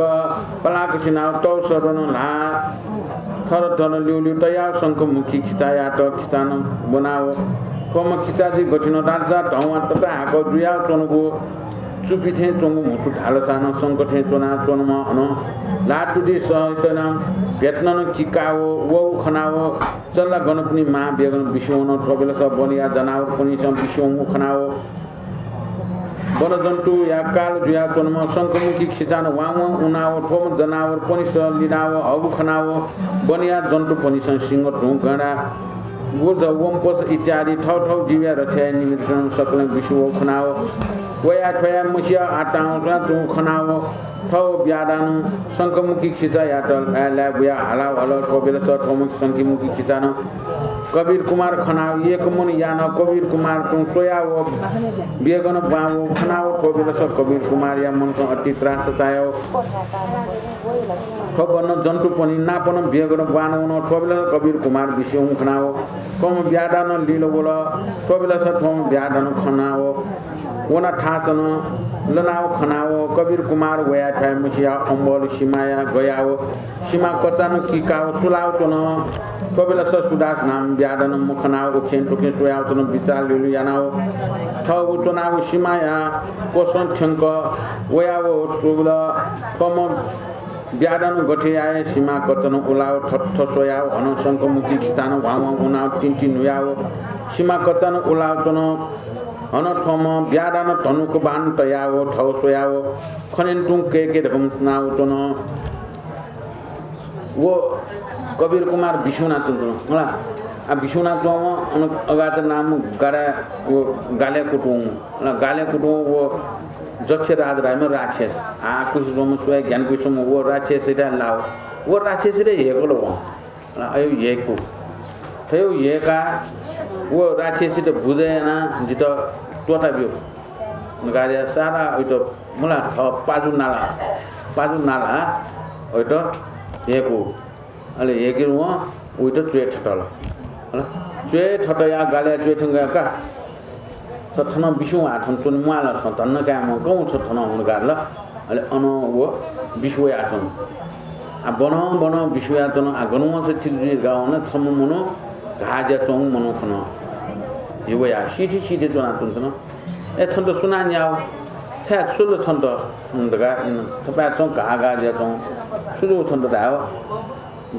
पलाक सिनाव तव सदन ल्हाः थर थन ल्यूल्यू तयाव शंखमुखी खिचायात खिचानं ब्वनाव थ्वम्ह खिचाजी गथिनं धालसा धवां तताहाकः जुयाव च्वंगु चुपि थें च्वंगु म्हुतु धालसानं शंख थें च्वनाच्वंम्ह हनं ल्हाः तुति सहितनं भेटननं किकाव वःगु खनाव चल्ला गनपनि मां बेगनं बिस्युं वन। थ्व बेलस वनया जनावरपनिसं बिस्युं वंगु खनाव वनजन्तुया काल जुयाच्वंम्ह शंखमुखी खिचानं वां वां उनाव थ्वम्ह जनावरपनिसं लिनाव हःगु खनाव वनया जन्तुपनिसं सिंह, धुँ, गैंडा, गुर्ज, वंपस इत्यादि थःथः जीवया रक्षाया निमित्तं सकलें बिस्युं वःगु खनाव वया थ्वया मसिया आतां वंच्वनाच्वंगु खनाव थव ब्यादानं शंखमुखी खिचायात लाय् लाय् बुयाव हालाव हल। थ्व बेलस थ्वम्ह शंखमुखी खिचानं कबीर कुमार खनाव एक मन यानाव कबीर कुमार तुं स्वयाव बेगनं ब्वां वःगु खनाव थ्व बेलस कबीर कुमारया मनसं अति त्रास चायाव थ्व वनजन्तुपनि नापनं बेगनं ब्वानं वन। थ्व बेलस कबीर कुमार बिस्युं वंगु खनाव थ्वम्ह ब्यादानं लिल वल। थ्व बेलस थ्वम्ह ब्यादानं खनाव वना थासनं लनाव खनाव कबीर कुमार वया थ्वया मसिया अम्बल सिमाया गयाव सिमा कचानं किकाव सुलाव च्वन। थ्व बेलस सुदास नाम ब्यादानं मखनाव उखें थुखें स्वयाव च्वन। बिचाः ल्यूल्यू यानाव थव च्वनाव सिमाया कोसं थ्यंक वयाव च्वल। थ्वम्ह ब्यादानं गथे याये सिमा कचानं उलाव थत्थ स्वयाव हनं शंखमुखी खिचानं ह्वां ह्वां उनाव तिंतिं न्हुयाव सिमा कचानं उलाव च्वन। हनं थ्वम्ह ब्यादानं धनुकबाण तयाव थव स्वयाव खनें तुं कय्के धकं च्वनाव च्वन। व कबीर कुमार बिस्युं वनाच्वन, मला। आ, बिस्युं वनाच्वंम्ह अन अगाच नाम गाडाय् व गालय् कुतुं, मला, गालय् कुतुं व जक्षराज धाइम्ह राक्षस। आ, कुसि च्वंम्ह स्वया ज्ञान कुसि च्वंम्ह व राक्षसयात लाव। व राक्षसयात हेय्कल वं। अय् हेय्कू। थय् हेय्काः व राक्षसीत बुझे यानाः जितः त्वःता ब्यु धकाः सारा वइत मला थः पाजु नाला, पाजु नाला वइत हेय्कू। अले हेय्केर वं वइत च्वय् थतल। च्वय् थतयाः गालय् च्वय् थ्यंकाः का छ थन बिस्युं वयाः थन च्वने म्वाः ला, छ धन्दा काय्म्ह कं, छ थन हुँ धकाः धाल। अले अनं व बिस्युं वयाच्वन। आ, बनं बनं बिस्युं वयाच्वन। आ, गन वंसा ठीक जुइ धकाः वन। छम्ह मनू घाः जुयाच्वंगु मनू खन। हि वयाः सिथि सिथि च्वनाच्वन थन। ए, छन्त सुनां न्याः? छाय्, छु ला छन्त? धकाः थपाय् च्वं घाः घाः जुयाच्वं। छु जू छन्त धाय्?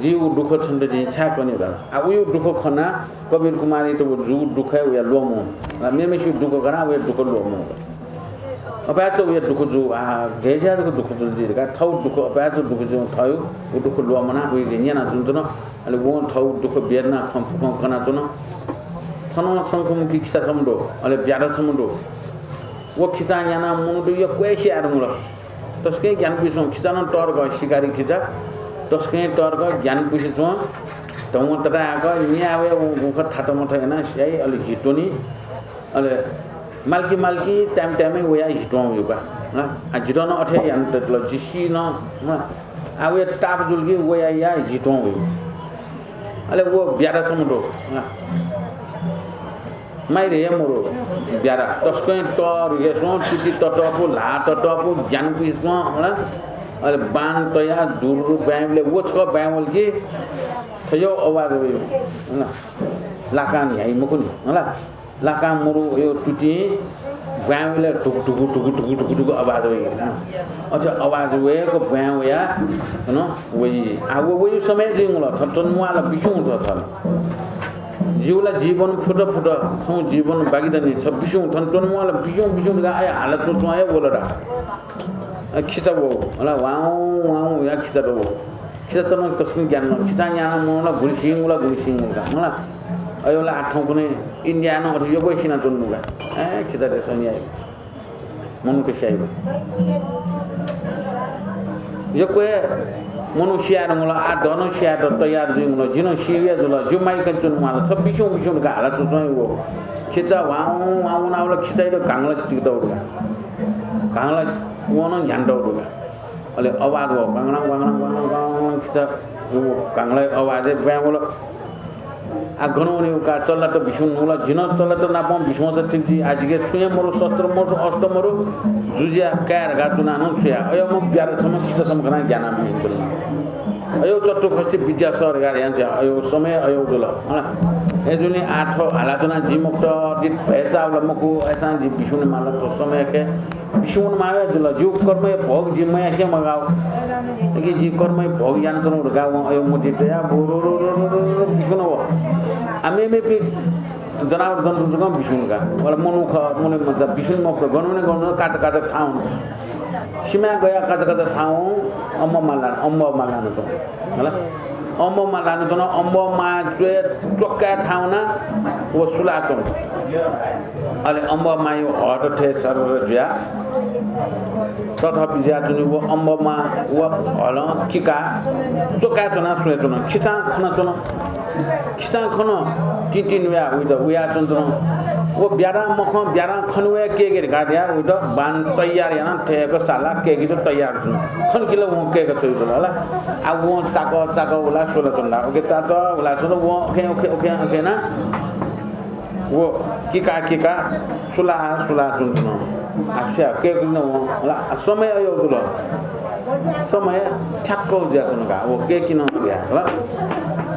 जिगु दुःख छन्त जिं छाय् कने धकाः। आ, उयु दुःख खनाः कबीर कुमारयात व जूगु दुःखय् वया ल्वःमू। आ, मेम्हय्सिगु दुःख खनाः वया दुःख ल्वःमू। अपाय्च वया दुःख जू, आ, गय् जुयाः जक दुःख जुल जि धकाः थःगु दुःख, अपाय्च दुःख जू थःगु, व दुःख ल्वःमनाः उइके न्यनाच्वन थन। अले वं थःगु दुःख वेदना खँ फुकं कनाच्वन। थन शंखमुखी खिचा छम्ह दु, अले ब्याधा छम्ह दु। व खिचां यानाः मनूत यक्व हे स्याये धुंकल। तसकं ज्ञान पुसे च्वं, खिचा नं तःधंगु शिकारी खिचा, तसकं तःधंगु ज्ञान पुसे च्वं। धंगु तताहाकः न्याः वया वंगु खँ थात मत यानाः स्याइ, अले झी त्वनी। अले माल्की माल्की time time-य् वयाः झी त्वं वय्कू का। आ, आ, जितः नं अथे याना तल, जि सी नं, आ, आ वया ताप जुल कि वयाः झी त्वं वय्कू। अले व ब्याधा छम्ह दु, आ। माइर हे मरु ब्याधा। तसकं तःधंगु च्वं, तुति ततःपु, ल्हाः ततःपु, ज्ञान पुसे च्वं, अले, अले बाण तयाः दुरु ब्वाँय् वल, व छकः ब्वाँय् वल कि थय् आवाज वइ, हला। लाकां न्ह्याइ मखुनि, हला। लाकां मरु वइ, तुतिं ब्वाँय् वल, धुक धुक धुक धुक धुक धुक आवाज वइ। अथे आवाज वय्क ब्वाँय् वयाः, हन, वइ। आ, व वइ समय जुइगु ला, थन च्वने म्वाः ला, बिस्युं वंगु थन। जिगु ला जीवन फुत फुत, छगू जीवन बाकी दनि, छ बिस्युं, थन च्वने म्वाः ला, बिस्युं, बिस्युं धकाः आया हाला च्वं च्वं हे वल रा। अ, खिचा वः, हला, वाउँ, वाउँ, या खिचा त वः। खिचा त नं तसकं ज्ञान नं, खिचा न्याना मनू ला गुलि सिंगु ला गुलि सिंगु का, हला। अय् ला आः थौंकन्हय् India-य् नं अथे यक्व हे सिनाच्वंगु का। ए, खिचा देशं न्याइ। मनूत स्याइगु। यक्व हे मनू स्याये धुंकल, आः दँ नं स्यायेत तयार जुइगु ला, जि नं सी हे जुल, जि माइक च्वने म्वाः ला, छ बिस्युं बिस्युं धकाः हाला च्वं च्वं हे वः। खिचा वाउँ वाउँ वनाः वल, खिचायात घांगला चिक दौ धकाः। घांगला वं नं न्ह्याने दौ धकाः। अले आवाज वः, गाङलाङ, गाङलाङ, गाङलाङ, गाङलाङ, खिचा, व गाङलाया आवाजय् ब्वाँय् वल। आ, गन वने उका चल्लात बिस्युं नुगल, जिं नं चल्लात नाप बिस्युं वःसा ठीक जुइ, आ जिके छुं हे मरु, शस्त्र मरु, अस्त्र मरु, जुजिया काय् धकाः तुना नं छुया। अय् म ब्याधा छम्ह, खिचा छम्ह खनाः ग्यानाः बिस्युं तुल। अय् चतुःषष्टि विद्या सः धकाः याना छ्वया। अय् समय अय् जुल। हला। ए जुनि आठ हालाच्वना जि मखुत, दि भय् चावल मखु, अय्सां जि बिस्युं माल, थ्व समय के बिस्युं माल जुल। जिगु कर्मया भोग जि मयासें मगाव। एके जि कर्मया भोग यानाच्वना धकाः वं अय् मुति तया, बु रु रु बिस्युं वः। आ मेमेपिं जनावर जन्तु जकं बिस्युं का। वला मनू खः, मनू मचा बिस्युं मखु, गन वने गन वने काचा काचा थाहां वन। सिमाय् गया काचा काचा थाहां वन, अम्बः माला, अम्बः माला नं च्वन। हला? अम्बः माला नं च्वन, अम्बः मां च्वय् च्वक्काय् थाहां वना, व सुलाच्वन। अले अम्बः मांया हःत थें सरर जुया तथपिज्या च्वनी। व अम्बः मां व हलं किका च्वकाय् च्वना सुलाच्वन। खिचां खनाच्वन। खिचां खन, तिंतिं वया उइत उयाच्वन च्वन। व ब्याधां मखं, ब्याधां खने वया कय्के धकाः धया उइत बाण तयार यानाः थय्क साला कय्केत तयार च्वन। खन किल वं कय्क च्वइतल हला। आ वं चाक चाक उला स्वल च्वन ला। ओके चाक उला स्वल वं ओके, ओके, ओके, ओके ना। व किका किका सुला सुला च्वन च्वन। आ स्या कय्के नं वं हला। समय अय् जुल। समय ठ्याक्क जुया च्वन का। व कय्के नं ग्या हला।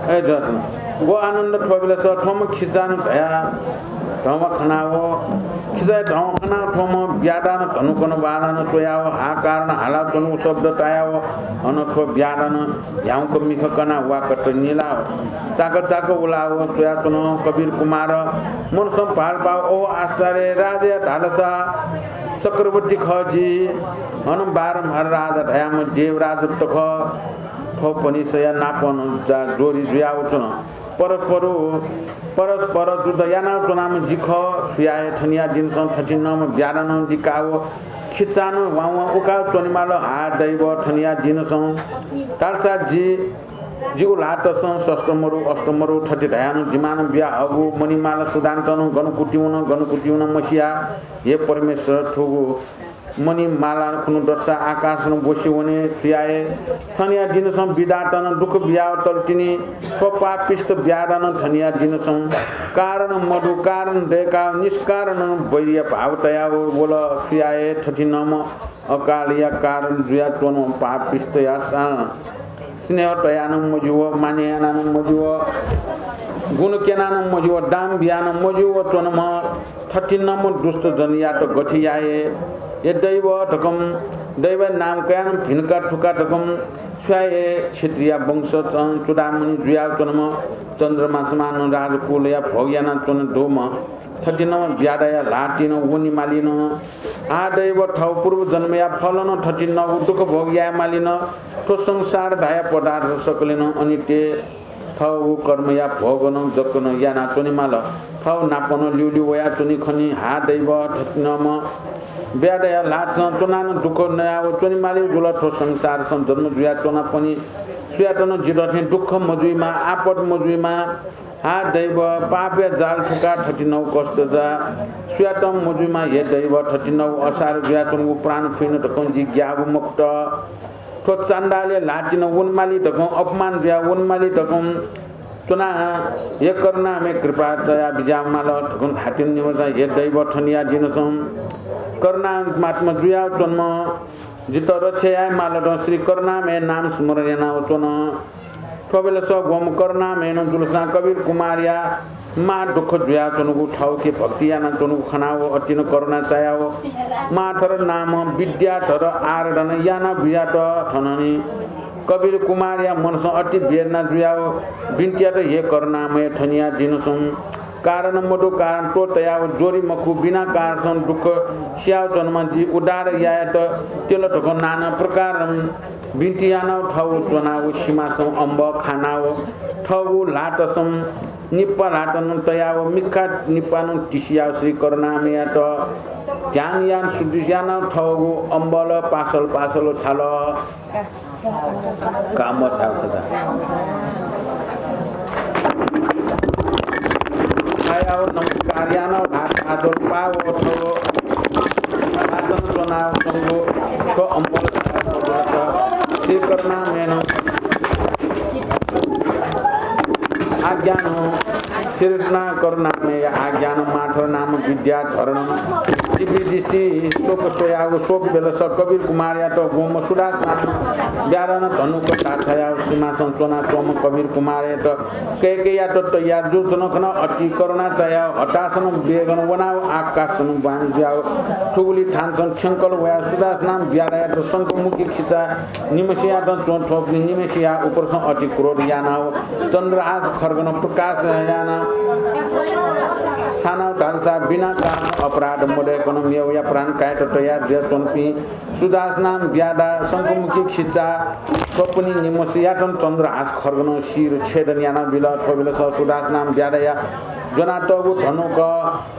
अय् जुया च्वन। व आनन्द थ्वबेलस थ्वम्ह खिचां धया धम्ह खनाव। खिचाया धम्ह खनाव थ्वम्ह ब्याधां धनुकनं बाणानं च्वयाव हाहाकारनं हालाच्वंगु शब्द तायाव अन थ्व ब्याधां ह्याउँक मिखा कनाव वाकत निलाव चाक चाक उलाव स्वयाच्वन। कबीर कुमार मनसं भालपाव, ओ आश्चर्य, राजाया धालसा चक्रवर्ती खः जि। अन बारम्हार राजा धायाम्ह देवराजत खः। थ्व पनिसया नापं जा जोडी जुयाव च्वन। परस्पर, परस्पर जुद्ध यानाव च्वनाम्ह जि खः। छु याये, थनिया दिनसं थथिंम्ह ब्याधां लिकाव खिचां वां वां उकाव च्वनेमाल। हा दैव, थनिया दिनसं धालसा जि, जिगु ल्हातसं शस्त्र मरु, अस्त्र मरु, थथे धयानं जिमानं बिया हःगु मणिमाला सुधांकनं गन कुतिं वन, गन कुतिं वन मसिया। हे परमेश्वर, थुगु मणिमाला खुन्हु दसा आकाशं ब्वसि वने। छु याये, थनिया दिनसं विधातं दुःख बियाव तल तिनि। थ्व पापिष्ट ब्याधां थनिया दिनसं कारण मदु, कारण दय्काव निष्कारणं वैरया भाव तयाव वल। छु याये, थथिंम्ह अकालया कारण जुयाच्वन। पापिष्टया सां स्नेह तयानं मजिव, माने यानानं मजिव, गुण क्यनानं मजिव, दाम बियानं मजिव च्वनम्ह थथिंम्ह दुष्ट जनयात गथे याये? हे दैव धकं दैवया नाम कयानं भिंका थुका धकं छु याये? क्षत्रिय वंशजं चूडामणि जुयाव च्वनम्ह चन्द्रमा समानं राजकुलया भोग यानाच्वने दुम्ह थथिंम्ह ब्याधाया ल्हातिं वनेमालिन। हा दैव, थव पूर्व जन्मया फलं थथिंगु दुःख भोग यायेमालिन। थ्व संसार धाया पदार्थ सकलेनं अनित्य। थव कर्मया भोगनं जकनं यानाच्वनेमाल। थव नापनं ल्यूल्यू वयाच्वने खनी। हा दैव, थथिंम्ह ब्याधाया ल्हातसं च्वनानं दुःख नयाव च्वनेमाली जुल। थ्व संसारसं जन्म जुयाच्वनापनि सुयातनं जितः थें दुःख मजुइमा, आपत मजुइमा। हा दैव, पापया जाल थुका थथिंगु कष्ट जा। सुयातं मजुइमा हे दैव, थथिंगु असार जुयाच्वंगु प्राण फुइन धकं जि ग्याःगु मखुत। थ्व चाण्डालया ल्हातिं वनेमाली धकं, अपमान जुया वनेमाली धकं च्वना। हे करुणामय, कृपा तया बिज्यामाल धकं ल्हातिं निम्हसा हे दैव, थनिया दिनसं करुणात्मा जुयाव च्वनम्ह जितः रक्षा यायेमाल धकं श्री करुणामय नाम स्मरण यानाव च्वन। थ्वबेलस ग्वम्ह करुणामयनं जुलसां कबीर कुमारया मां दुःख जुयाच्वंगु, थवके भक्ति यानाच्वंगु खनाव अतिनं करुणा चायाव मांधर नामं विद्याधर आराधना याना बियात थननि। कबीर कुमारया मनसं अति वेदना जुयाव बिन्ति यात, हे करुणामय, थनिया दिनसं कारण मदु, कारण त्वःतायाव ज्वरी मखु, बिना कारणसं दुःख सियाव च्वनम्ह जि उद्धार यायेत त्यल धकं नाना प्रकारं बिन्ति यानाव थव च्वनाव सिमासं अम्बः खानाव थव ल्हातसं निप्पा ल्हातं तयाव मिखा निप्पानं तिसियाव श्री करुणामययात ध्यान यान शुद्धि यानाव थवगु अम्बल पासल पासल छाल। काम छाल सदा। छायाव नमस्कार यानाव ल्हात आदर पाव थव ल्हातं च्वनाव थव अम्बल छाल। नामेन आज्ञानं शीर्णा करुणामयया आज्ञानं माथर नाम विद्याधरणं दिव्यदृष्टि शोक स्वयाव शोक बेलस कबीर कुमारयात गोम सुदास नाम ब्याधनं धनुक ताछायाव सिंहासन च्वनाच्वंम्ह कबीर कुमारयात कैकेय्यात तयार जूच्वन खन। अति करुणा चायाव हतासन वेगन वनाव आकाशन बाण जुयाव थुगुली थानसन थ्यंकल वयाव सुदास नाम ब्याधायात शंखमुखी खिचा निम्हसियात च्वंथ्वंपिं निम्हसिया उपरसं अति क्रोध यानाव चन्द्रहास खड्गनं प्रकाश यानाव छानाव धालसा बिना कारण अपराध मदय्कनं मेवया प्राण कायेत तयार जुयाच्वंपिं सुदास नाम ब्याधा शंखमुखी खिचा थ्वपिनि निम्हसियात चन्द्रहास खड्गनं शिर छेदन यानाबिल। थ्वबिलस सुदास नाम ब्याधाया ज्वनातःगु धनुक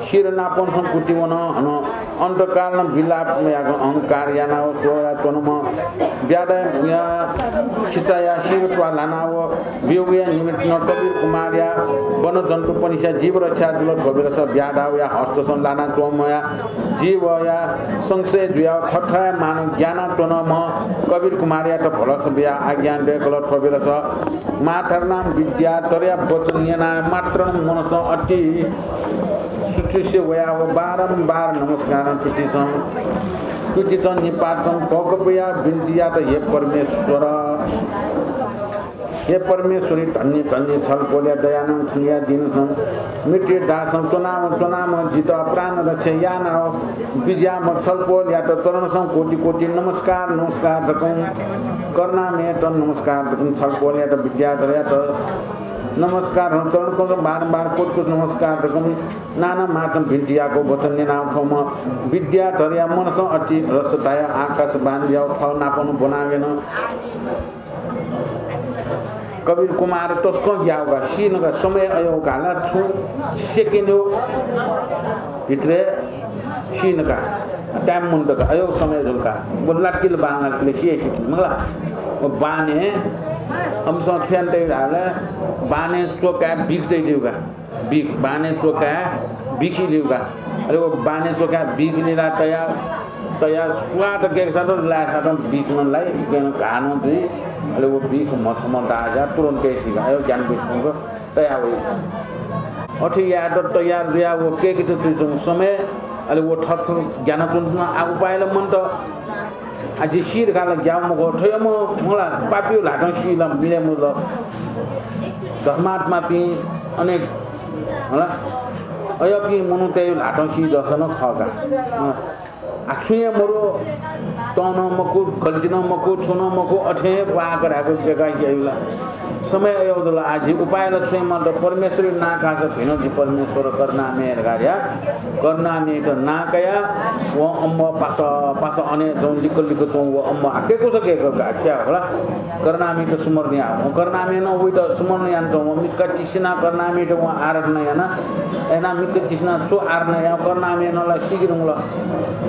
शिर नापंसं कुतिवन। हनं अन्तकालं विलाप याक अहंकार यानाव स्वयाच्वंम्ह ब्याधाया खिचाया शिर त्वाः ल्हानाव ब्यूगुया निमित्तं कबीर कुमारया वनजन्तुपनिसया जीव रक्षा जुल। थ्वबिलस ब्याधाया हस्तसं ल्हानाच्वंम्हया जीवया संशय जुयाव थथाय् मानव ज्ञानाच्वनम्ह कबीर कुमारयात भलस बियाव आज्ञा दय्कल। थ्वबिलस माथर नाम विद्याधरया वचन न्यनाव मात्रं मनसं अति सुचिसे वयाव बारम्बार नमस्कारं तुतिसं तुतिसं निपातसं भोकपया बिन्ति यात, हे परमेश्वर, हे परमेश्वरी, धन्य धन्य छलपोलया दयानं थनिया दिनसं मृत्यु दासं च्वनाव च्वनाम्ह जित प्राण रक्षा यानाव बिज्याम्ह छलपोलयात चरणसं कोटि कोटि नमस्कार नमस्कार धकं करुणामययात नमस्कार धकं छलपोलयात विद्याधरयात नमस्कार हं चरणकं बारम्बार कोटि कोटि नमस्कार धकं नाना मातं बिन्ति याक वचन न्यनाव थ्वम्ह विद्याधरया मनसं अति रस धायाव आकाशबाण जुयाव थः नापं ब्वनाव वन। कबीर कुमार तसकं ग्याःगु का, सीन का, समय अय्‌गु का ला, छुं सेकेन्ड भित्र सीन का, टाइम मन्त का, अय्‌गु समय जुल का। व लाक्किल बाण लाक्किल सिया सितिनि मखु ला। व बाणय् अमिसं छु याना तयागु धाःसा बाणय् च्वकाय् बिख तयातयागु का। बिख, बाणय् च्वकाय् बिख इलयागु का। अले व बाणय् च्वकाय् बिख लिला तया, तया स्वात केक सात, लाय् सात बिख नं लाइ, इकेन घाः नं जुइ। अले व बिख म्हछम्ह दाज्या तुरुन्त हे सी का। अय्‌गु ज्ञान बिस्वंक तया वइ। अथे यायेत तयार जुयाव व केकेत तुइच्वंगु समय, अले व थथें ग्यानाच्वंगु तुं आ उपाय ला मन्त। आ, जि सी धकाः ला ग्याःगु मखु, थ्वयाम्ह मला पापीया ल्हातं सी ला मिले मजुल। धर्मात्मापिं अनेक, मला, अय्‌पिं मनूतय्‌या ल्हातं सी जःसा नं खः का। मला, आ, छुं हे मरु, तं नं मखु, गल्ती नं मखु, छुं नं मखु, अथे हे प्वाः कराय्‌क बेकार याइला। समय अय्‌गु जुल, आ, जि उपाय ला छुं हे मन्त, परमेश्वरया नां काःसा भिन जि परमेश्वर करुणामय धकाः धया। करुणामययात नां कया, व अम्म पासा, पासा अने च्वं, लिक्क लिक्क च्वं, व अम्म आ केकुस केक का, छु याये खला। करुणामययात स्मरण या। व करुणामय नं वइत स्मरण यानाच्वं, व मिक्क तिसिना करुणामययात व आराधना याना। अय्‌नं मिक्क तिसिना छु आराधना या, करुणामय नं ला सीके धुंकल।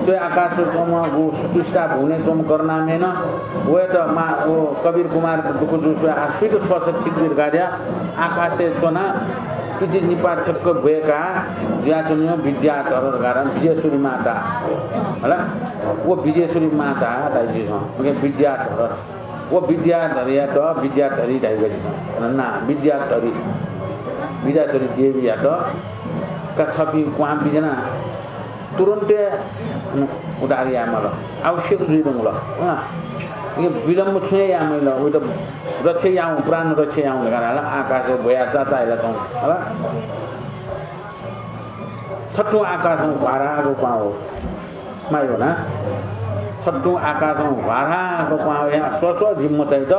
च्वय् आकाशय् च्वंम्ह, व सृष्टिया भुवनय् च्वंम्ह करुणामय नं वयात मा, व कबीर कुमारयात दुःख जू स्वयाः आ सुइत छ्वःसा ठीक जुइ धकाः धया आकाशय् च्वनाः तुति निपाः छक्क ब्वय्‌काः जुयाच्वनीम्ह विद्याधर धकाः धाःम्ह विजेश्वरी माता। हला? व विजेश्वरी माता धाइ झीसं। उकिं विद्याधर। व विद्याधरयात विद्याधरी धाइ का झीसं। ना, विद्याधरी। विद्याधरी देवीयात का छपिं क्वहां बिज्यानाः तुरुन्त हे उद्धार याये माल। आवश्यक जुइ धुंकल। अँ, इके विलम्ब छुं हे याये मजिल। उइत रक्षा याये हुँ, प्राण रक्षा याये हुँ धकाः धाल। आकाशय् ब्वयाः चाचा हिलाच्वं। हला? छत्तुं आकाशं ह्वाराग क्वहां वः। माया याना। छत्तुं आकाशं ह्वाराग क्वहां वः। स्वस्वः जिम्म चाइत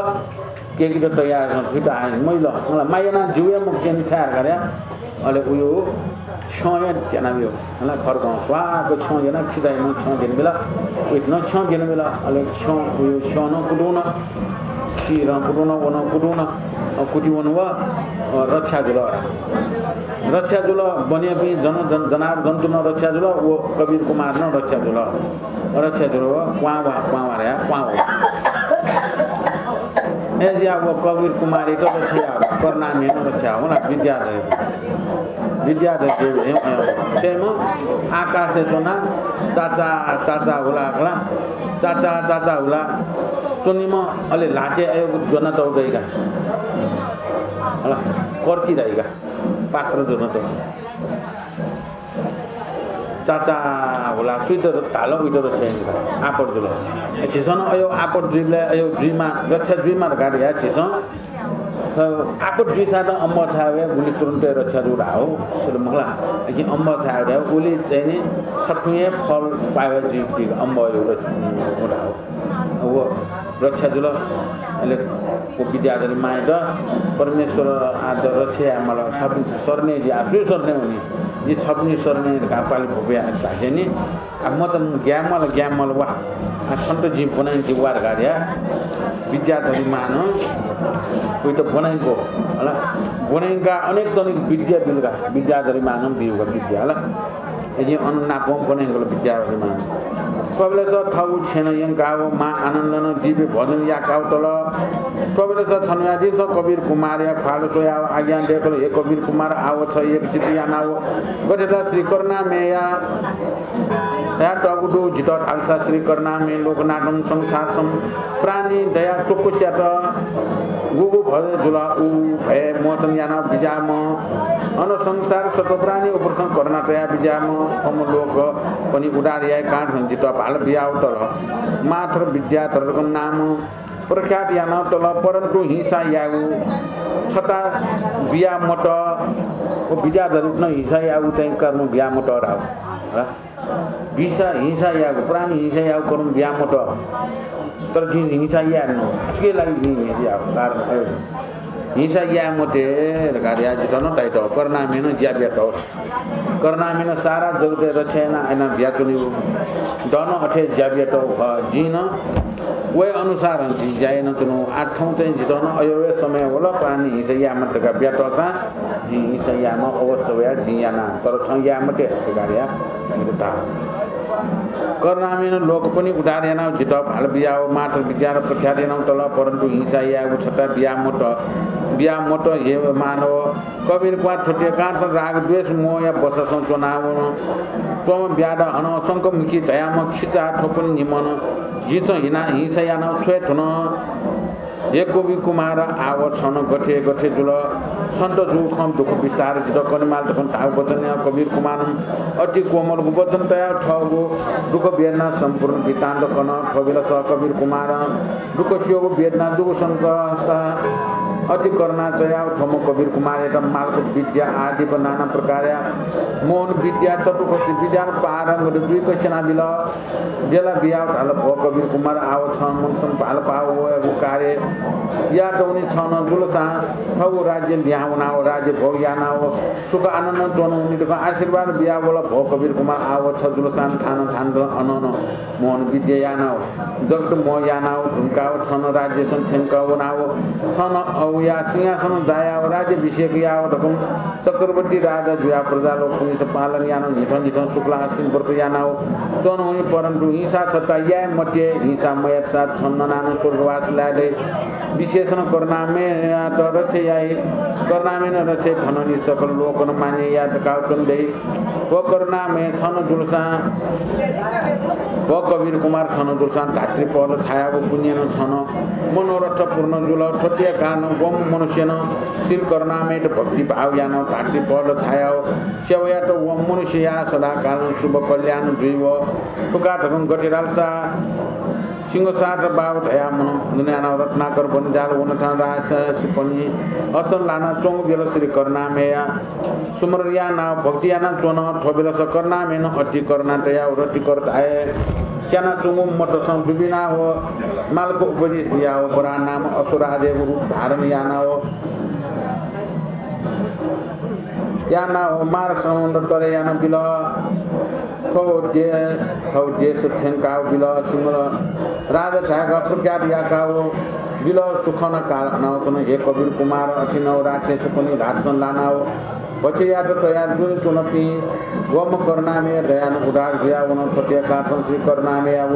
केकेत तयार जुल, थुइत हाइ मजिल। मला, माया याना जिउ हे मखु, छाय् धकाः धया। अले उयो छ्यं हे ज्यानाबिल। हला, खड्गं स्वाक छ्यं ज्यानाः खिचायात नं छ्यं ज्यानाबिल। उइत नं छ्यं ज्यानाबिल। अले छ्यं, उयो छ्यं नं कुतुं नं, शिरं कुतुं नं, व नं कुतुं नं, अ, कुतिवन व, अ, रक्षा जुल। रक्षा जुल, वनयापिं जन, जन, जनावर जन्तु नं रक्षा जुल, व कबीर कुमार नं रक्षा जुल। रक्षा जुल व क्वहां ह्वा, क्वहां ह्वाराया, क्वहां वः। अय्‌जुया व कबीर कुमारयात रक्षा याः, करुणामयनं रक्षा याः, मला विद्याधर। विद्याधर देव, अय्, अय्, स्वयम्ह आकाशय् च्वनाः चाचा, चाचा हुला, हला, चाचा, चाचा हुला। च्वनीम्ह अले ल्हातय् अय् ज्वनातःगु दइका। हला, कर्ति दइका। पात्र ज्वनातःगु। चाचा हुला सुइत धाल उइत रक्षा याइका। आपत जुल। झीसं नं अय् आपत जुइबलय् अय् जुइमा, रक्षा जुइमा धकाः धया झीसं। तर आपत जुइसा त अम्बः छाय् वया गुलि तुरुन्तय् रक्षा जू धाः हो। सुल मखला। अझ अम्बः छाय् वया उलि चाहिँ नि छथुं हे फल पाय् वया जुइ अम्बः यो धाः हो। व रक्षा जुल। अले व विद्याधरी मांयात परमेश्वर आः रक्षा यायेमाल। छपिं शरणय् जि आः सुइ शरणय् वनी? जि छपिं शरणय् धकाः पालि भुपया धासेंनि। आ, मचा ग्याये माल, ग्याये माल वा। आ, छन्त जिं ब्वनाइके वा धकाः धया। विद्याधरी मांनं उइत ब्वनाइको। हला, ब्वनाइका अनेक तनिक विद्या बिलका। विद्याधरी मांनं बिउका विद्या हला। अझ अन नापं ब्वनाइगल विद्याधरी मां। थ्वबलय्‌स थःगु छेँनं यंकाव मां आनन्दनं दिव्य भोजन याकाव तल। थ्वबलय्‌स छन्हुयादिंसं कबीर कुमारया ख्वाल स्वयाव आज्ञा दय्‌कल, हे कबीर कुमार, आव छ एकचित्त यानाव गथे ला श्री करुणामयया धयातःगु दु। जितः धालसा श्री करुणामय लोकनाथं संसार सं प्राणी दया चोक्वसियात गुगु भय जुल उ भय मोचन यानाव बिज्याःम्ह, अन संसार सत्त्व प्राणी उपरसं करुणा तया बिज्याःम्ह, थ्वम्ह लोकपनि उद्धार याये कारणसं जितः भाल बियाव तल। माथर विद्याधर नाम प्रख्यात यानाव तल, परन्तु हिंसा यायेगु छता बिया मत। व विद्याधरयात नं हिंसा यायेगु चाहिँ कर्म बिया मत धाः हो। हिंसा, हिंसा यायेगु, प्राणी हिंसा यायेगु कर्म बिया मत। तर जिं हिंसा याये नं, छुकिया लागि जिं हिंसा यायेगु कारण अय्। हिंसा याये मते धकाः धया जितः नं धाइत हो। करुणामयनं ज्या बियात हो। करुणामयनं सारा जगतय् रक्षा याना, याना बियाच्वनीगु। दन अथे ज्या बियात हो। जिं नं वये अनुसारं जिं ज्या यानाच्वनागु। आः थौं चाहिँ जितः नं अय् वये समय वल, प्राणी हिंसा याये मते धकाः बियातःसां जिं हिंसा यायेम्ह अवस्था वया जिं याना, तर छं याये मते धकाः धया जितः धाः। करुणामयनं लोकपनि उद्धार यानाव जितः भाल बियाव माथर विद्याधर प्रख्यात यानाव तल, परन्तु हिंसा यायेगु छता बिया मत, बिया मत हे मानव। कबीर कुमार थुकिया कारणसं राग द्वेष मोहया बससं च्वनावन। च्वंम्ह ब्याध हनं शंखमुखी धयाम्ह खिचा थ्वपनि निम्हं जिं हिना हिंसा यानाव छ्वये धुन। हे कबीर कुमार, आव छं गथे गथे जुल, छन्त जूगु खँ दुःख विस्तार जितः कनेमाल धकं धाःगु वचन यानाव कबीर कुमारं अति कोमलगु वचन तयाव थःगु दुःख वेदना सम्पूर्ण वृत्तान्त कन। थ्वबेलस कबीर कुमारं दुःख स्यूगु वेदना दुःख संकष्ट अति करुणा तयाव थ्वम्ह कबीर कुमारयात मालक विद्या आदिप नाना प्रकारया मोहन विद्या चतुर्दशी विद्यां पारंगत जुइक स्यनाबिल। बेला बियाव धाल, भो कबीर कुमार, आव छं मनसं भालपाव वयागु कार्य यात वनी। छं जुलसां थःगु राज्य लिहां वनाव राज्य भोग यानाव सुख आनन्दं च्वनावनी धकं आशीर्वाद बियावल। भो कबीर कुमार, आव छ जुलसां थानं थानं अनं मोहन विद्या यानाव जगत मोह यानाव धुंकाव छं राज्यसं थ्यंक वनाव छं अवया सिंहासन जायाव राज्याभिषेक याव धकं चक्रवर्ती राजा जुयाव प्रजालोकनित पालन यानाव न्हिथं न्हिथं शुक्ल अष्टमी व्रत यानाव च्वनावनी, परन्तु हिंसा छता याये मते। हिंसा मयातसा छं ननानं स्वर्गवास लाये दइ। विशेषनं करुणामययात रक्षा याइ। करुणामयनं रक्षा याइ, थनंलि सकल लोकनं मान्य याये धकाव च्वने दइ। व करुणामय, छं जुलसां, व कबीर कुमार, छं जुलसां धात्रीपहल छायाव पुण्यनं छं मनोरथ पूर्ण जुल। थ्वतिया कारणं वम्ह मनुष्यनं श्री करुणामयत भक्तिभाव यानाव धात्रीपहल छायाव सेवा यात। वम्ह मनुष्यया सदाकालं शुभ कल्याण जुइ। व थुका धकं गथे धालसा सिंहसार बाव धयाम्ह दुने यानाव रत्नाकर बनिजाल वनथां राजसिपनि असन लानाच्वंगु बेल श्री करुणामयया स्मरण यानाव भक्ति यानाच्वन। थ्वबेलस करुणामयनं अति करुणा तयाव रतिकर धाये स्यानाच्वंगु मतसं दुबिनाव मालक उपदेश बियाव बराह नाम अश्वराजयागु रूप धारण यानाव यानाव मार समुद्र तरे यानाबिल। थव दे-, थव देश थ्यंकाव बिल। सिंह राजा झाय्‌काव प्रख्यात याकाव बिल। सुखन काल अनावचन हे कबीर कुमार, अथिनव राक्षसपनि धात्सं लानाव भक्ष्य यात तयार जुयाच्वनपिं वम्ह करुणामय दयानं उद्धार जुयावन। थ्वतिया कारणसं श्री करुणामययाव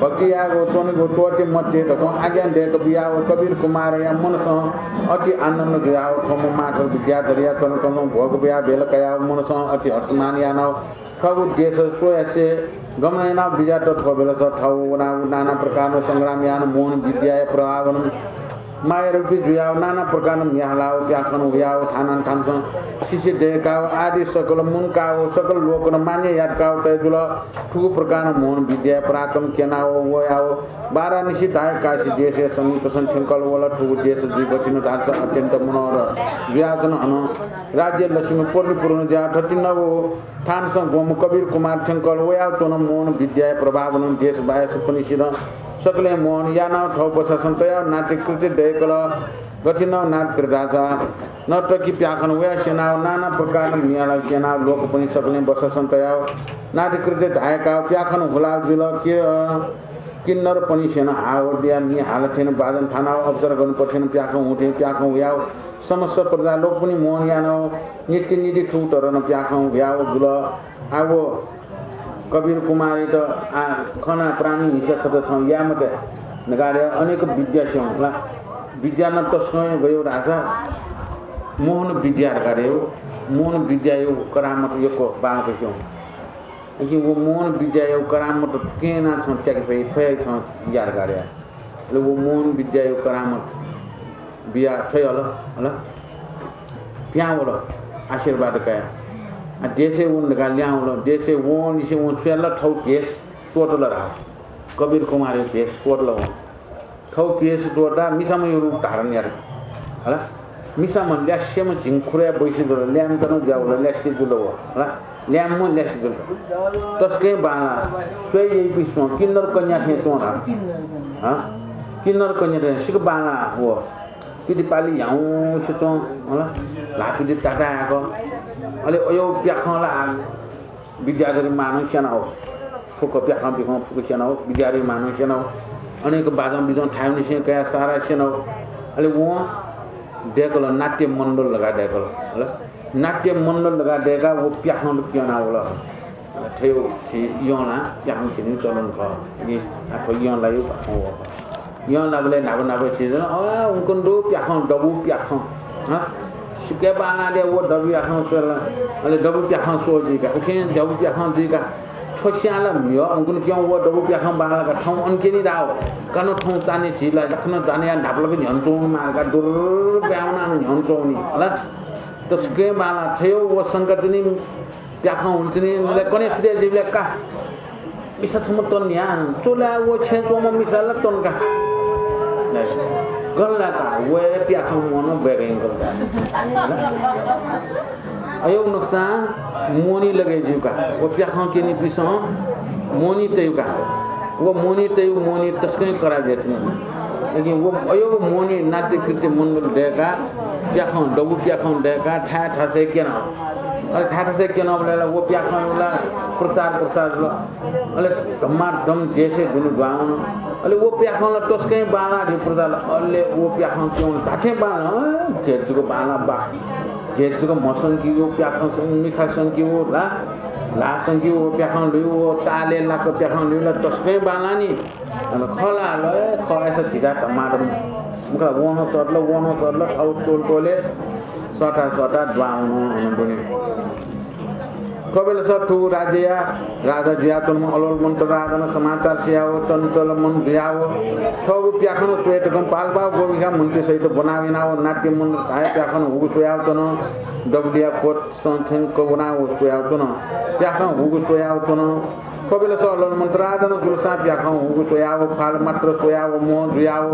भक्ति यायेगु च्वनेगु त्वःते मते धकं आज्ञा दय्‌क बियाव कबीर कुमारया मनसं अति आनन्द जुयाव थ्वम्ह माथर विद्याधरया चरणकमलं भोग बियाव भेल कयाव मनसं अति हर्षमान यानाव थःगु देश स्वयासे गमन यानाव बिज्यात। थ्व बेलस थव वनाव नाना प्रकारं संग्राम यानाव मोहन विद्याया प्रभावनं माया रूपी जुयाव नाना प्रकारं म्ये हालाव प्याखं हुयाव थानां थानसं शिष्य दयकाव आदि सकल मुनकाव सकल लोकनं मान्य यातकाव तये जुल। थुगु प्रकारं मोहन विद्याया पराक्रम क्यनाव वयाव वाराणसी धाये काशी देशय् समीपसं थ्यंकल वल। थुगु देश जुइ गथिन धालस अत्यन्त मनोहर जुयाच्वन। अन राज्य लक्ष्मी पोर्लिपुरन ज्या थथिन व थानसं ग्वम्ह कबीर कुमार थ्यंकल वयाव च्वन। मोहन विद्याया प्रभावनं देशवासीपनिसेनं सकलें मोहन यानाव थव बसासं तयाव नाट्यकृत्य दयकल। गथिन नाट्यकृत्य धाःसा नर्तकी प्याखं वया स्यनाव नाना प्रकारं म्ये हालाव स्यनाव लोकपनि सकलें बसासं तयाव नाट्यकृत्य धायकाव प्याखं हुलाव जुल। कि, किन्नरपनिसेनं हाव दिया म्ये हाल थें बाजं थानाव अप्सरागणपनिसेनं प्याखं हुथें प्याखं हुयाव समस्त प्रजा लोकपनि मोहन यानाव नित्य निधि थुगु तरनं प्याखं हुयाव जुल। आव कबीर कुमारयात आ खना प्राणी हिंसा छता छं याये मते धकाः अनेक विद्या स्यं ला। विद्या नं तसकं गय् धाःसा मोहन विद्या धकाः। मोहन विद्याया करामत यक्व बांलाक स्यं। कि व मोहन विद्याया करामत थुकिं यानाव छं त्याके फइ, थ्व हे छं या धकाः। अले व मोहन विद्याया करामत बिया थ्व हे हल, हल। पिहां वल, आशीर्वाद कयाः। आ, देशय् वन धकाः लिहां वल। देशय् वंनिसें वं छु यात, थव भेष त्वःतल धाः। कबीर कुमारया भेष त्वःतल वं। थव भेष त्वःताः मिसाम्हया रूप धारण यात। हला? मिसाम्ह ल्यासेम्ह झिंखुदँया बैसे जुल, ल्याय्म्ह नं जुयावल, ल्यासे जुल व। हला? ल्याय्म्ह ल्यासे जुल। तसकं बांलाः, स्वये याइपिं स्वं, किन्नर कन्या थें च्वं धाः। हँ? किन्नर कन्या थें सिक्क बांलाः व। पितिपालि ह्याउँसे च्वं, हला? ल्हातुति ताताय् याक। अले अय् प्याखं ला आ विद्याधरी मां नं स्यनाव। फुक्क प्याखं बिखं फुक्क स्यनाव, विद्याधरी मां नं स्यनाव। अनेक बाजं बिजं थाय्‌निसें कयाः सारा स्यनाव। अले वं दय्‌कल, नाट्य मण्डल धकाः दय्‌कल। हला? नाट्य मण्डल धकाः दय्‌काः व प्याखं क्यनावल। थ्व, थ्व यंलाः प्याखं क्यनीगु चलन खः। नि, आ, थ्व यंलाःया प्याखं वः। यंलाःबलय् न्हापा न्हापा झीसं, अ, उकं दु प्याखं, दबू प्याखं। हँ? सिक्क बांलाः दे व दबू प्याखं स्वल। अले दबू प्याखं स्वः जुइका। उखें दबू प्याखं जुइका। थ्व स्यां ला म्हिगः उकं क्यं व दबू प्याखं बांलाक थौं अन क्यनी धाव। कन थौं चाने झी ला, दकनं चाने या न्हापालाक न्ह्यःने च्वंगु मार्का दुर ब्याउना न्ह्यःने च्वंगुनि। हला? तसकं बांलाः थ्व व शंका च्वनी। प्याखं हुल च्वनी, नले कन्हय् सुथय् जुइबलय् का। मिसा छम्ह तन न्ह्याः च्वलाः व छेँय् च्वंम्ह मिसा ला तन का। गन ला का, व प्याखं मोहन ब्वय्‌क यंकल का। अय् नकसां मोहनी लगय् जुइका। व प्याखं क्यनीपिसं मोहनी तय्‌का। व मोहनी तय्‌गु मोहनी तसकं कराः जुयाच्वनी। लेकिन व अय् मोहनी नाट्यकृत्य मण्डल दय्‌का, प्याखं, दबू प्याखं दय्‌का, थाय् थासय् क्यना। अले थाय् थासय् क्यनाबलय् ला व प्याखं ला प्रचार प्रसार जुल। अले धमाधम देशय् दुने दुहां वन। अले व प्याखं ला तसकं बांलाः धइगु प्रचार। अले व प्याखं क्यं धात्थें बांलाः, अँ, गथे जक बांलाः बा। गथे जक म्हसंकीगु, प्याखं सं-, मिखा संकीगु, ला, ला संकीगु, व प्याखं लुइगु, व तालय् लाक प्याखं लुइगु ला तसकं बांलाः नि। अले खः ला, अले खः, अय्‌सा झीत धमाधम। मुखा वन सतल, वन सतल, थव त्वःले त्वःले सःता सःता दुहां वन अन दुने। थ्व बेलस थुगु राज्यया राजा जुयाच्वंम्ह अलोलमन्त्र राजानं समाचार सियाव चञ्चल मन जुयाव थःगु प्याखं स्वये तकं पाल्पाव गोविखा मन्त्री सहित ब्वनाव यानाव नाट्य मण्डल धाये प्याखं हुगु स्वयाव च्वन। दबुलिया कोटसं थ्यंक वनाव स्वयाव च्वन। प्याखं हुगु स्वयाव च्वन। थ्व बेलस अलोलमन्त्र राजानं जुलसां प्याखं हुगु स्वयाव ख्वाल मात्र स्वयाव मोह जुयाव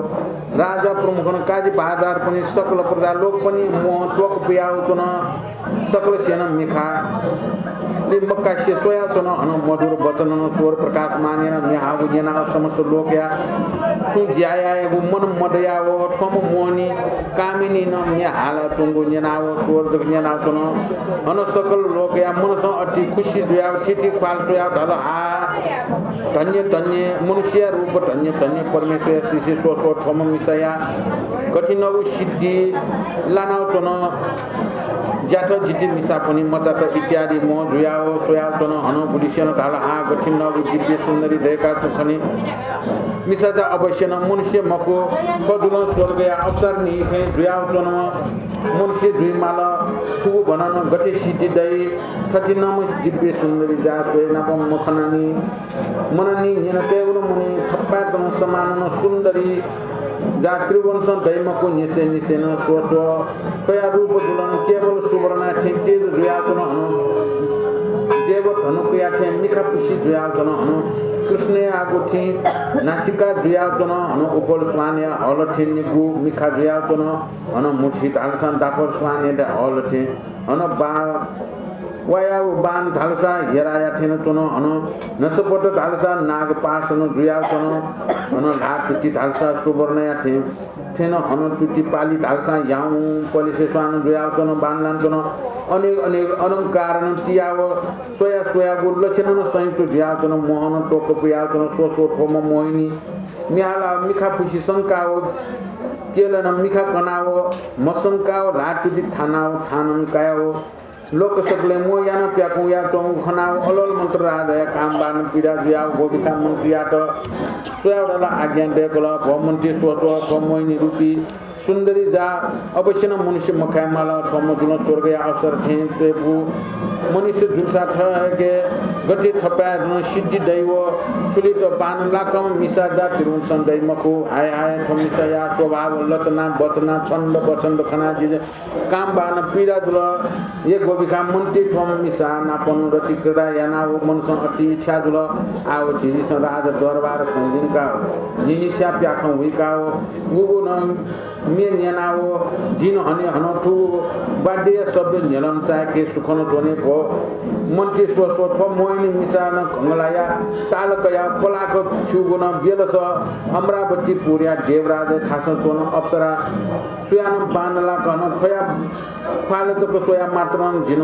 राजा प्रमुखनं काजी बहादुरपनि सकल प्रजा लोकपनि मोह त्वःक पुयाव च्वन। सकलसेनं मिखालि मक्कासे स्वयाव च्वन। अन मधुर वचनं स्वर प्रकाशमान यानाव म्ये हाःगु न्यनाव समस्त लोकया छुं ज्या यायेगु मन मदयाव थ्वम्ह मोहनी कामिनीनं म्ये हालाच्वंगु न्यनाव स्वर जक न्यनाव च्वन। अन सकल लोकया मनसं अति खुसी जुयाव थीथी ख्वाल स्वयाव धाल, हा, धन्य धन्य मनुष्यया रूप, धन्य धन्य परमेश्वरया शिष्य स्व स्व थ्वम्ह मिसाया गथिनगु सिद्धि लानाव च्वन। ज्यात जिति मिसापनि मचात इत्यादि म्वः जुयाव स्वयाव च्वन। हनं गुलिस्यनं धाल, आः गथिं नगु दिव्य सुन्दरी दय्काच्वं खनी। मिसात अवश्यनं मनुष्य मखु, थ्व जुलं स्वर्गया अप्सरानी थें जुयाव च्वंम्ह मनुष्य जुइमाल। थुगु भनं गथे सिद्धि दइ? थथिंम्ह दिव्य सुन्दरी जा स्वये नाप मखनानि। मननि न्यन तयेगु नं मनि, थपाय् च्वन समानं सुन्दरी जा त्रिभुवनसं दइ मखु, निश्चय निश्चयनं स्व स्व। थ्वया रूप जुलं केवल सुवर्णया थें तेज जुयाव च्वन हनं। देव धनुकया थें मिखा पुसि जुयाव च्वन हनं। कृष्णयागु थें नासिका जुयाव च्वन हनं। उखल स्वानया हल थें निगू मिखा जुयाव च्वन हनं। मुसि धालसां दाखल स्वानया हल थें हनं। बा वायाव बाण धालसा हिराया थें नं च्वन हनं। नसपत धालसा नागपाश नं जुयाव च्वन हनं। ल्हाः तुति धालसा सुवर्णया थें थें नं हनं। तुति पालि धालसा याउँपलिसे स्वान जुयाव च्वन, बाण लान च्वन। अनेक अनेक अलंकारनं तियाव स्वया स्वयागु लक्षणनं संयुक्त जुयाव च्वन। मोहनं टोक्क पुयाव च्वन। स्व स्व थ्वम्ह मोहिनी म्ये हालाव मिखा पुसि संकाव केलनं मिखा कनाव मसंकाव ल्हाः तुति थानाव थानं कायाव लोक सकलें म्वः यानाव प्याखं वयाच्वंगु खनाव अलल मन्त्र राजाया कामबाणं पीडा जुयाव गोभिखा मन्त्रीयात स्वयाव धाल, आज्ञा दय्कल, भो मन्त्री, स्व स्व, थ्व मोहिनी रूपी सुन्दरी जा अवश्यनं मनुष्य मखयेमाल। थ्वम्ह जुलं स्वर्गया अप्सरा थें च्वयेफु। मनुष्य जूसा थ्व हे गथे थपाय् नं सिद्धि दइ व? थुलित बाण लाकम्ह मिसा जा त्रिभुवनसं दइ मखु। हाय हाय, थ्व मिसाया स्वभाव, लचना, वचना, छन्द, वचन्द खनाः जि कामबाणं पीडा जुल। हे गोभिखा मन्त्री, थ्वम्ह मिसा नापं रति क्रीडा यानाव मनसं अति इच्छा जुल। आव झीसं राजदरबारसं लिंकाव निनिच्छा प्याखं हुइकाव उगु नं म्ये न्यनाव दिन हने हनं थुगु वाद्यया शब्द न्ह्यलं चाय्के सुखनं च्वने भो मन्त्री, स्व स्व, थ्व मोहिनी मिसानं घंगलाया ताल कयाव पलाख छ्यूगु नं बेलस अमरावतीपुरया देवराजया थासं च्वन अप्सरा सुयानं बाण लाकनं थ्वया ख्वाल जक स्वया मात्रं जिं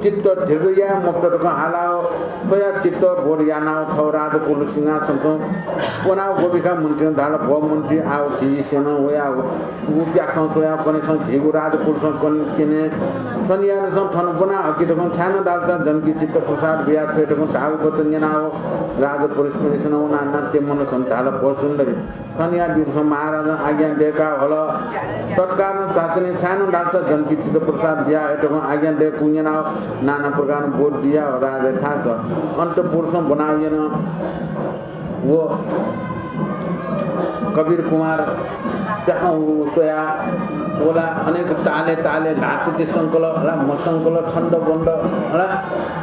चित्त धिर याये मफुत धकं हालाव थ्वया चित्त बोध यानाव थव राजकुल सिंहासनं वनाव गोभिखा मन्त्रीनं धाल, भो मन्त्री, आव झीसं वयाव उ प्याखं स्वयाव कन्हय्सं झीगु राजकुलसं कन्हय् क्यने। थनियानिसं थन ब्वना हकि धकं छाय्नं धालसा जनकी चित्त प्रसाद बिया छ्वये धकं धाःगु वचन न्यनाव राजपुरुषपिनिसं वनाव नाट्य मनसं धाल, भो सुन्दरी, थनियादिसँ महाराजं आज्ञा दय्काव हल। तत्कालं झासनय् छाय्नं धालसा जनकी चित्त प्रसाद बिया हये धकं आज्ञा दय्कूगु न्यनाव नाना प्रकारं बोध बियाव राजाया थासं अन्तःपुरसं ब्वनाव यन। व कबीर कुमार प्याखं हुगु स्वयाव व ला अनेक तालय् तालय् ल्हाः तुति संकल हला, मसंकल, छन्द बन्द हला,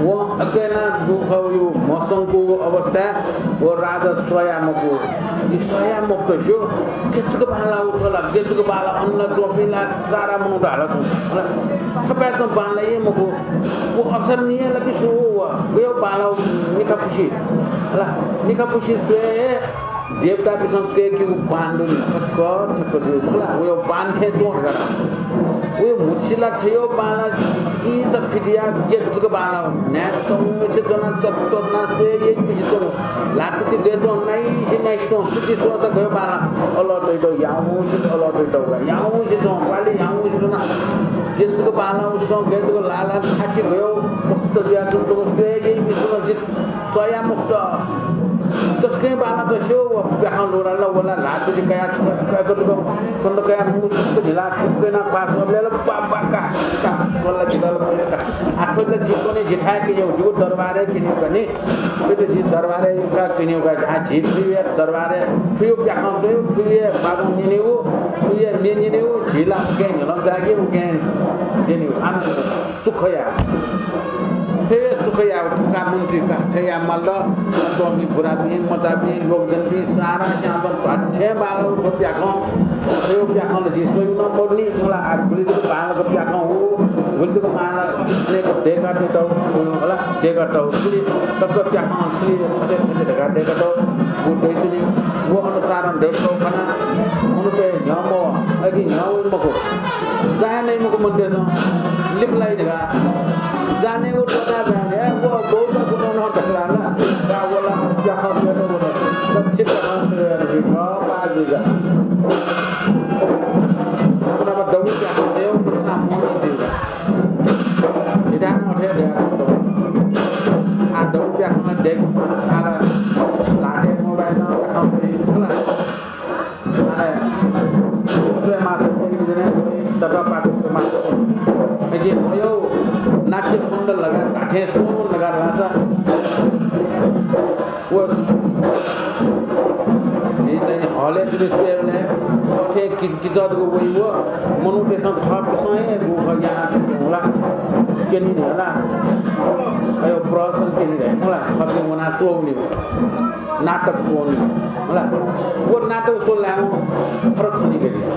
वं अकय्ना दुखयु मसंकूगु अवस्थाय् व राजा स्वया मकू। इ स्वया मफुत स्यू, गेचुक बांला उठला, गेचुक बांला अन्ना च्वंपिं ला सारा मनूत हाला च्वं। हला, थपाय् च्वं बांला हे मकू। व अप्सरा निया ला कि सु व, गयो बांला मिखा पुसि। हला, मिखा पुसि स्वये हे देवतापिसं कय्केगु बाण दु नि, ठक्क ठक्क जू। मला, वयो बाण थें च्वं धकाः। वयो म्हुतुसि ला थयो बांला चिकिचा फिदिया गेचुक बांला न्हाय् तंगुसे च्वना चत्तोना स्वये यइपिसे च्वं। ल्हाः तुति गय् च्वं, नाइसे नाइसे च्वं, तुति स्वःसा गयो बांला। अलं तइतौ याउँसे, अलं तइतौ याउँसे च्वं, पालि याउँसे च्वना। गेचुक बांला उसे च्वं, गेचुक लाला छाति गयो, मस्त जुया च्वं, स्वये यइपिसे च्वं, जित स्वया मफुत। तसकं बांला तस्यो व प्याखं लुरा ला वला ल्हाः तुति कया छुक छुक छन्द कया मुसुक ढिला छुक कना पास वबले ला बा बा का का वला ढिला ला का। आखो ला जितने जिथाय् किन्यो, जिगु दरबारय् किन्यो कनि। फिर जि दरबारय् का किन्यो का, आ जि थुइया दरबारय् थुयो प्याखं दयो, थुइया बागं निनियो, थुइया निनियो, झिला के न्हलं जागे उके दिनियो। आनन्द सुखया। हे सुखया का मन्त्री का थया मल्ल, तोमी बुराबी, मचाबी, लोकजनबी, सारा क्याम्बन भाठ्या बांला उठो प्याखं। थयो प्याखं ला जि स्वयु न मदुनि, मला आर गुलि जक बांला प्याखं हो, गुलि जक बांला अनेक देका तौ, होला देका तौ, गुलि तक प्याखं, गुलि फटे फटे देका देका तौ, वो दैचुनि, वो अनुसारं दैचुनि, मनूतय् न्ह्यः मवः, अय्‌के न्ह्यः वइ मखु। जाने मखु मन्त्रीसं लिपलाइ धकाः। जानेगु त्वःता जाने, व बौद्ध गुणं नं धकाः ला। का वला, प्याखं प्याखं वला। दक्षिण प्याखं प्याखं पाः जुइगा। नापनापं दबू प्याखं देव प्रसाद मोहन जुइगा। ल्हातय् मोबाइलं पाखें वइ, होला। अले स्वये मास्ति, टेलिभिजनय् वइ, ततःपाखे स्वये मास्ति। अकिं अय् नाट्य मण्डल धकाः धात्थें स्वं धकाः धाःसा व झी चाहिँ हलय् दुने स्वयेबलय् अथे कि-, किचक जक वइ व मनूतय्‌सं थःपिन्सं हे गुगु खँ याना च्वं होला, क्यनी धइ होला। अय् प्रहसन क्यनी धइ होला, थःपिं वनाः स्वःवनी। नाटक स्वःवनी होला। व नाटक स्वःलायेवं फरक खनी का झीसं।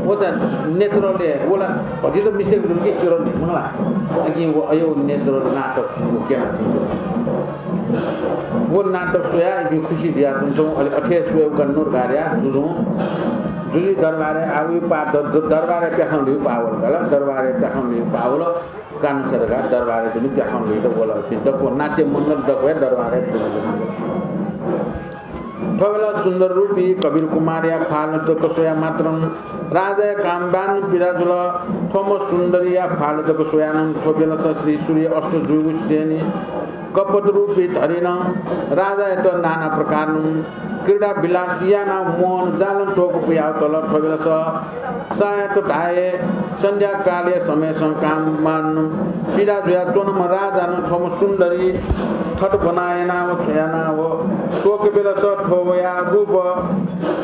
व चाहिँ natural हे, व ला भतिचा मिसेक जुल कि स्यू नि, मला। अकिं व अय् natural नाटक व क्यना च्वंगु। व नाटक स्वयाः इपिं खुसी जुया च्वंगु। अले अथे स्वयेगु का नु धकाः जुजुं, जुजुया दरबारय् आः वइ पा-, द-, द-, दरबारय् प्याखं ल्हुइ पाः वल का ला, दरबारय् प्याखं ल्हुइ पाः वल। कानुसा धकाः दरबारय् दुने प्याखं ल्हुइत वल। इपिं दक्व नाट्य मण्डल दक्वया दरबारय् दुने। थ्व बेला सुन्दर रूपी कबीर कुमारया ख्वालं तक स्वयाः मात्रं राजाया काम बांलाक पीडा जुल। थ्वम्ह सुन्दरीया ख्वालं तक स्वयाः नं थ्व बेलास श्री सूर्य अस्त जूगु सेनी कपट रूपी धरिनं राजायात नाना प्रकारं क्रीडा विलास यानाः मोहन जालं तोक पुयाः तल। थ्व बेलास सायात धाये सन्ध्याकालया समयसं काम बांलाक पीडा जुया च्वंम्ह राजानं थ्वम्ह सुन्दरी थत ब्वना यानाव छ्वयानाव स्वक बेलास थ्व वया रूप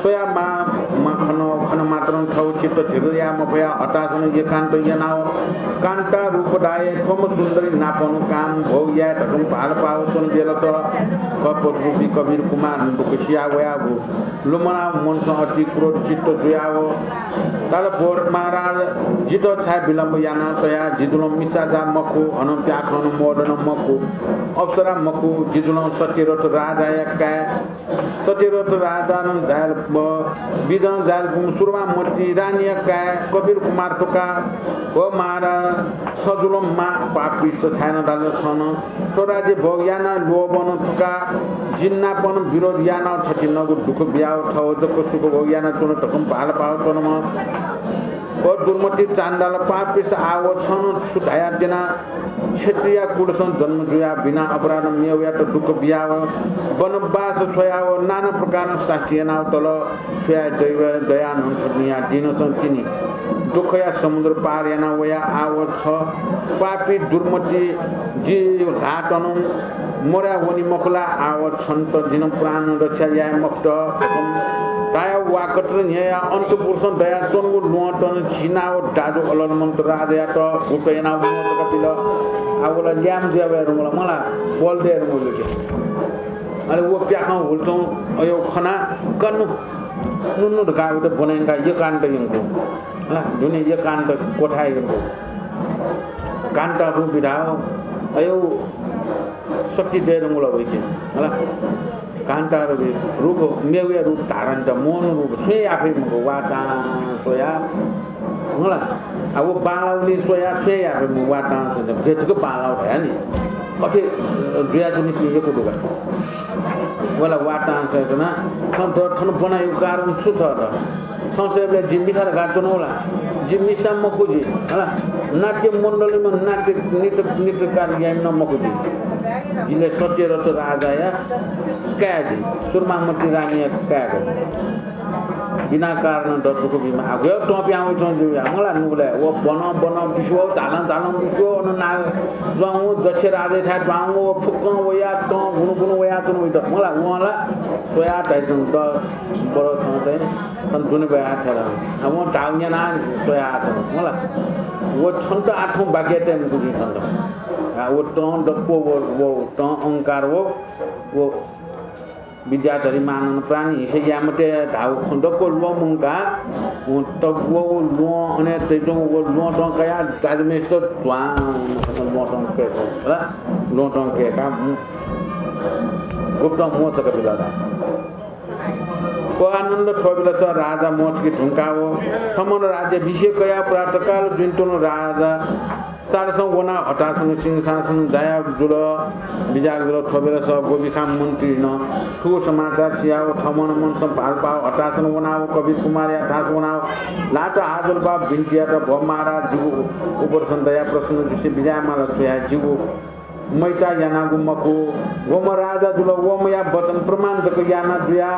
स्वयाः मा, मा खन, खन मात्रं थव चित्त धिर याये मफयाः हतासनं एकान्त यानाव कान्ता रूप धाये थ्वम्ह सुन्दरी नापं काम भोग याये धकं भालपाव च्वन बेलास कपट रूपी कबीर कुमार दुःख सिया वयाव लुमनाव मनसं अति क्रोध चित्त जुयाव धाल, भो महाराज, जितः छाय् विलम्ब याना तया? जि जुलं मिसा जा मखु, हनं प्याखनं मोहन मखु, अप्सरा मखु, जि जुलं सत्यरथ राजाया काय्, सत्यरथ राजानं जायल, ब-, बिजन जायल बुं सुरमामति रानीया काय् कबीर कुमार थुका। भो महाराज, छ जुलं मा पापिष्ट छाय् नं धाल छनं थ्व राज्य भोग याना ल्वःबन थुका। जिं नापं विरोध यानाव थथिंगु दुःख बियाव थव जक सुख भोग याना च्वन धकं भालपाव च्वनम्ह। भो दुर्मति चाण्डाल पापिष्ट, आव छनं छु धया त्यना? क्षत्रिय कुलसं जन्म जुया बिना अपराध मेवयात दुःख बियाव वनवास छ्वयाव नाना प्रकारं सास्ती यानाव तल। छुया दैव दया नं छु दुनिया दिनसं तिनि दुःखया समुद्र पार याना वया आव छ पापी दुर्मति जि ल्हातनं मरया वनी मखु ला? आव छन्त जिं प्राण रक्षा याये मखुत धया वाकत्र न्ह्यया अन्तपुरसं दया च्वंगु ल्वहंतन झिनाव दाजु अलरमन्त राजायात हुत यानाव मोचक बिल। आव ला ल्याय्म्ह जुया वये धुंकल मला, बल दये धुंकल के। अले व प्याखं हुल्चौं अय् खना कन्नु नुन्नु धकाः उत ब्वने यंका एकान्त यंकु। हला, दुने एकान्त कोठाय् यंकु। कान्ता रूप बिधाव अय् शक्ति दये धुंकल वइके। हला, कान्ता रूप, रूप मेगुया रूप धारण त मोहन रूप छुं याफे मखु वातां स्वया। हला, आ व बांलावली स्वया छुं याफे मखु वातां स्वया। भेचक बांलाव धया नि। अथे, अ, जुया जुनि कि यकु दुगा। वला वातां सयतना, छं द-, थन ब्वनायु कारण छु छ द? छं सयबले जि मिसा धकाः च्वनौ ला? जि मिसा मखु जि, हला। नाट्य मण्डलीमा नाट्य नृत्य, नृत्यकार याइम्ह मखु जि। जिले सत्यरथ राजाया काय् जि, सुरमामति रानीया काय् जि। बिना कारण द दुःख बिमा आगुया तंपिं आवे च्वं जुया मला नुगले। व बन, बन बिस्व, झालं, झालं बिस्व, अन ना, ज्वां जक्षराजयाथाय् द्वां व फुक्कं वया तं गुनु गुनु वया च्वन वइत। मला वं ला स्वया धाइच्वन द बर छं चाहिँ, छन दुने बया थेर। आ, वं धाउ न्यना स्वया च्वन। मला व छन्त आठौं वाक्य ते मुकुजी छन्त। आ, व तं दक्व व, व तं अंकार व, व विद्याधरी मानन प्राणी हिंसा याये मते धाउ दक्व ल्वः मुंका, व तक व ल्वः अने तैचुं व ल्वः तं कया दाजुमेस्त ज्वां ल्वः तं कय्‌का, ल्वः तं कय्‌का, गुप्त मोचक बिल ला। व आनन्द थ्व बिलस राजा मोचकी धुंकाव थमन राज्याभिषेक कया प्रातःकाल जुइन तुं राजा सालसं वनाव हतासं सिंहासन जाया जुल, बिज्याक जुल। थ्व बेलस गोभिखा मन्त्रीनं थुगु समाचार सियाव थमन मनसं भालपाव हतासं वनाव कबीर कुमारया थास वनाव ल्हात हाजलपाव बिन्ति यात, भो महाराज, जिगु उपरसन दया प्रसन्न जुसे बिज्यायेमाल, छुया जिगु मैता यानागु मखु। वम्ह राजा जुल, वम्हया वचन प्रमाण जक याना जुया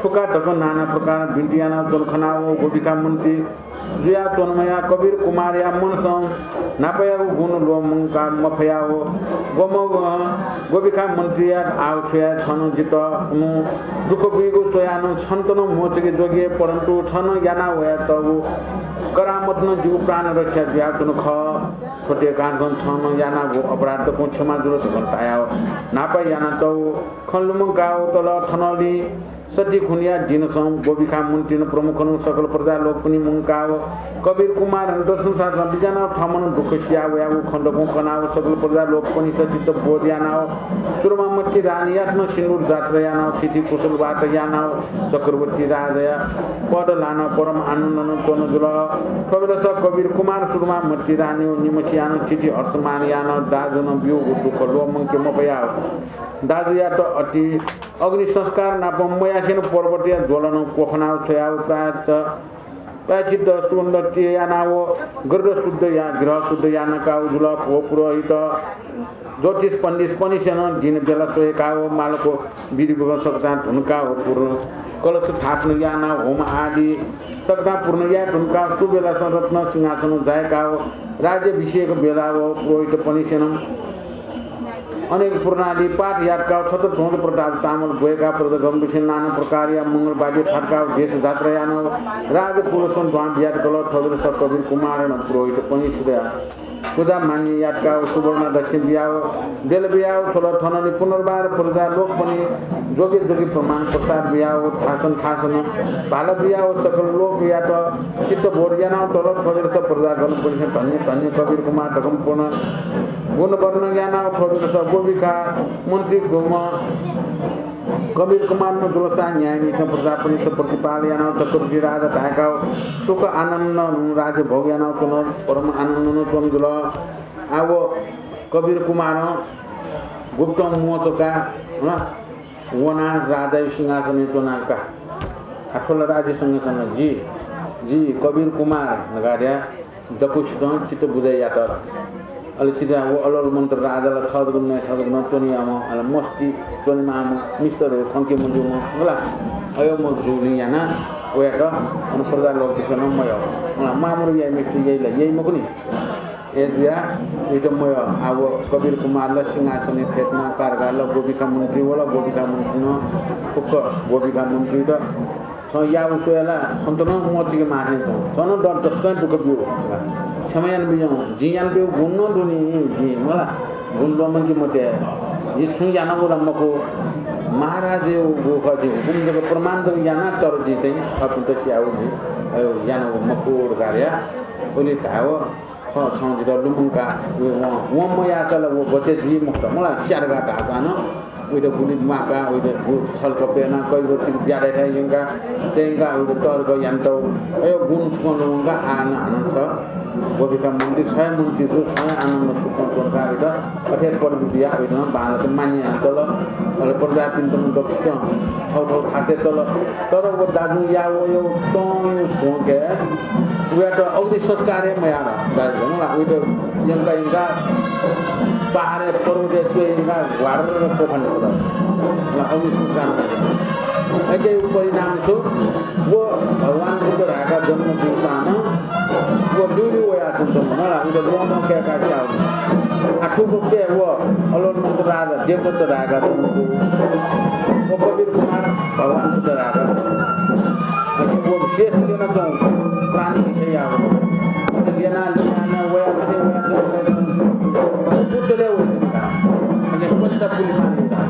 थुका धक नाना प्रकार बिन्ति याना च्वन खनाव गोभिखा मन्त्री जुया च्वनम्हया कबीर कुमारया मनसं न्हापायागु गुण ल्वःमंका मफयाव वम्ह, अ, गोभिखा मन्त्रीया आव छुया छन जितः नु दुःख बुइगु स्वयानु छन्त नं मोचके जोगे, परन्तु छन याना वयातःगु करामत नं जिगु प्राण रक्षा जुयाच्वन खः। थ्वते कारणसं छन यानागु अपराध दक्वं क्षमा जुल धकं तायाव न्हापा यानातःगु खँ लुमंकाव तल। थनंलि सती खुनिया दिनसं गोभिखा मन्त्रीन प्रमुखन सकल प्रजा लोकपनि मुंकाव कबीर कुमारन दर्शन साधन बिजानाव थमन दुःख सिया वयागु खँ दक्वं कनाव सकल प्रजा लोकपनि सचित्त बोध यानाव सुरमा मति रानीयात नं सिन्दूर जात्रा यानाव थिथि कुशल वार्ता यानाव चक्रवर्ती राजाया पद लानाव परम आनन्दन च्वन जुल। थ्वबेलस कबीर कुमार सुरमा मति रानीव निम्हसियानं थिथि हर्षमान यानाव दाजुन ब्यूगु दुःख ल्वःमंके मफयाव दाजुयात अति अग्नि संस्कार नाप मयासेन पर्वतया ज्वलनं क्वखनाव छ्वयाव प्रायच-, प्रायश्चित्त सुगन्ध तेल यानाव गृह शुद्ध या-, गृह शुद्ध यानाकाव जुल। व पुरोहित ज्योतिष पण्डित पनिसेनं दिन बेला स्वयेकाव मालको विधि सकतां धुनकाव पूर्ण कलश स्थापना यानाव होम आदि सकतां पूर्ण याये धुनकाव सुबेलासं रत्न सिंहासन जायेकाव राज्याभिषेक बेलाव पुरोहित पनिसेनं अनेक प्रणाली पाठ यातकाव छत्र ध्वज प्रताप चामल ब्वय्काव प्रजागणपिन्सं नाना प्रकारया मंगल वाद्य थातकाव देश जात्रा यानाव राजकुलसं ध्वाँ बियातकल। थ्वबेलस कबीर कुमारन पुरोहित पनिसेया पूजा मान्य यातकाव सुवर्ण दक्षिण बियाव बेल बियाव छ्वल। थनंलि पुनर्वार प्रजा लोकपनि जोगे जोगे प्रमाण प्रसाद बियाव थासन थासन भाला बियाव सकल लोकयात चित्त बोध यानाव तल। थ्वबेलस प्रजागणपिन्सं धन्य धन्य कबीर कुमार धकं पूर्ण गुण वर्णन यानाव थ्वबेलस गोभिखा मन्त्री गुम्ह कबीर कुमारन जुलसा न्यायनीतिं प्रजापनिस प्रतिपाल यानाव चक्रवर्ती राजा धायेकाव सुख आनन्दनं राज्य भोग यानाव च्वन, परम आनन्दनं च्वन जुल। आव कबीर कुमारं गुप्तं मोचका, हँ, वनाः राजाया सिंहासनय् च्वनाः का। आ, थ्व ला राज्य सिंहासन, जि, जि कबीर कुमार धकाः धया दक्वसितं चित्त बुझे यात। अले चित्त व अलोल मन्त्र राजा ला थः जक नये, थः जक नं त्वनेयाम्ह, अले मस्ती त्वनेमाःम्ह, मिस्टर हो, खंके मज्यूम्ह, होला। अय् म जुलिं यानाः वयात अन प्रजा लोकपिन्सं नं मयः। होला, मामरु याइ मिस्टर याइ ला, याइ मखुनि। अय् जुयाः वइत मयः। आव कबीर कुमार ला सिंहासनय् फ्यतुनाः कारका ला गोभिखा मन्त्री वल, गोभिखा मन्त्रीनं फुक्क गोभिखा मन्त्रीत छं याःगु स्वयाः ला छन्त नं मोचके माः थें च्वं। छं नं दर दसकं दुःख ब्यू। क्षमा यानाबिज्याहुँ। जिं यानाब्यूगु गुण नं दु नि, जिं मला गुण ल्वःमंके मते। जिं छुं यानागु ला मखु। महाराजयागु खः, जिं हुकुम जक प्रमाण जक याना, तर जिं चाहिँ थःपिन्त स्याःगु जिं, अ, यानागु मखु धकाः धया। उलि धायेव खः, छं जितः लुमंका, व, वं, वं मयाःसा ला व बचय् जुइ मखुत। मला स्याः धकाः धाःसां नं वइत गुलि म्वाका, वइत गु-, छलकपट याना, कैगतिक ब्याधय् थाय् यंका, तयंका, वइत तःधंक यानातःगु। अय् गुण छुं लुमंका, आः नं हानं छ गोभिखा मन्त्री, छ हे मन्त्री जु, छ हे आनन्द सुखं च्वंका वइत अथे पदवी बियाः वइत नं बांलाक मान्य यानातल। अले प्रजापिन्त नं दक्वसितं थःथः थासय् तल। तर व दाजुं याःगु तं धुंकाः वयात अग्नि संस्कार हे मयाः दाजुं। मला वइत यंका यंका पहाडय् पर्वतय् च्वय् यंकाः घ्वारर क्वखने छ्वल। मला अग्नि संस्कार मयाः। अय्‌केगु परिणाम छु? व भगवान बुद्ध धायेकाः जन्म जूसां नं व ल्यूल्यू वयाच्वंच्वन। मला वइत ल्वःमं कय्‌काः स्याः। आ थुकथं व अलोल मन्त्र राजा देवदत्त धायेकाः जन्म जू। व कबीर कुमार भगवान बुद्ध धायेकाः जन्म जू। अले व शेष ल्यनाच्वंगु प्राणी विषय याःगु। अले ल्यना ल्यना वया अथे वयाच्वन। बुद्धले वइच्वन का। अले परीक्षा पुलिमाली का।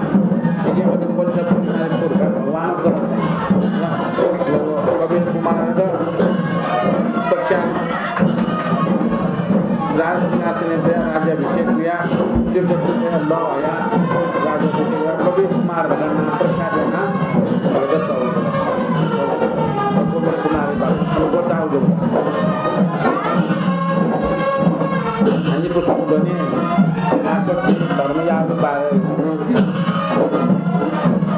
अले अथे परीक्षा पुलिमाली पुर का। भगवान बुद्ध। कबीर कुमारयात साक्षात् राजसिंहासनय् तयाः राज्याभिषेक जुयाः तीर्थ तयाः लः हयाः राज्याभिषेक जुयाः कबीर कुमार धकाः नां प्रख्यात यानाः भगत तःगु। कबीर कुमार बाबु ग्वचाःगु। हानि पुष्प गने आकर्षण धर्मयागु बारे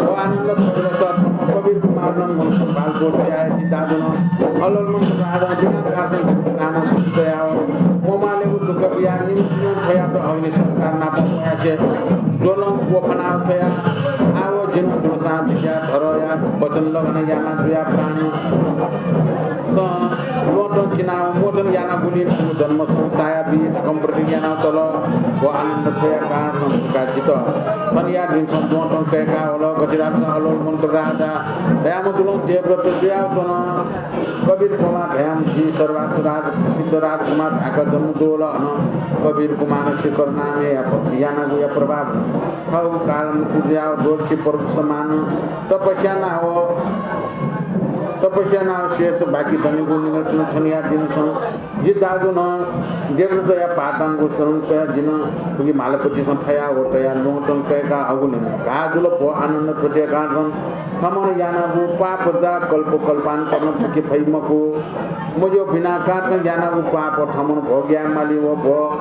व आनन्द थुगलस कबीर कुमारनं मन सम्भाल गोष्ठी आयोजित दाजुनं अलोल मन्त्र राजा बिना कासन नाना सुतयाव मोमालेगु दुःख बिया निम थ्वयात अग्नि संस्कार नाप मयासे ज्वलं क्वफनाव थ्वया। आव जिं दुसां विद्या धरया वचन लघन याना जुया प्राण स ल्वहंतं चिनाव मोचन यानागुलिं जन्म संसाया बी धकं प्रतिज्ञा याना तल। व आनन्द थ्वया कारणं का जित थनया दिनसं ल्वहंतं कय्का हल। गथिराजसं अलोल मन्त्र राजा धयाम्ह जुलं देवव्रत जुयाव च्वन। कबीर कुमार धयाम्ह जि सर्वार्थ राज सिद्ध राजकुमार धाका जन्म जुल। अन कबीर कुमार शिखर नामया भक्ति यानागुया प्रभाव थव काल मृत्यु जुयाव दोर्ची पर्वत समान तपस्या नाव तपस्या नाव शेष बाकी दनेगु निमित्तं थनया दिनसं जि दाजुनं देवदत्तया पातांगु शरण कया जिनं उकी मालपतिसं फया व तया ल्वहंतं कय्का हगुलिं का जुल। व आनन्द थ्वया कारणं थमन यानागु पाप जा कल्प कल्पान कर्म फुके फइ मखु। मज्यू बिना कारणं यानागु पाप थमन भोग याये माली। व भोग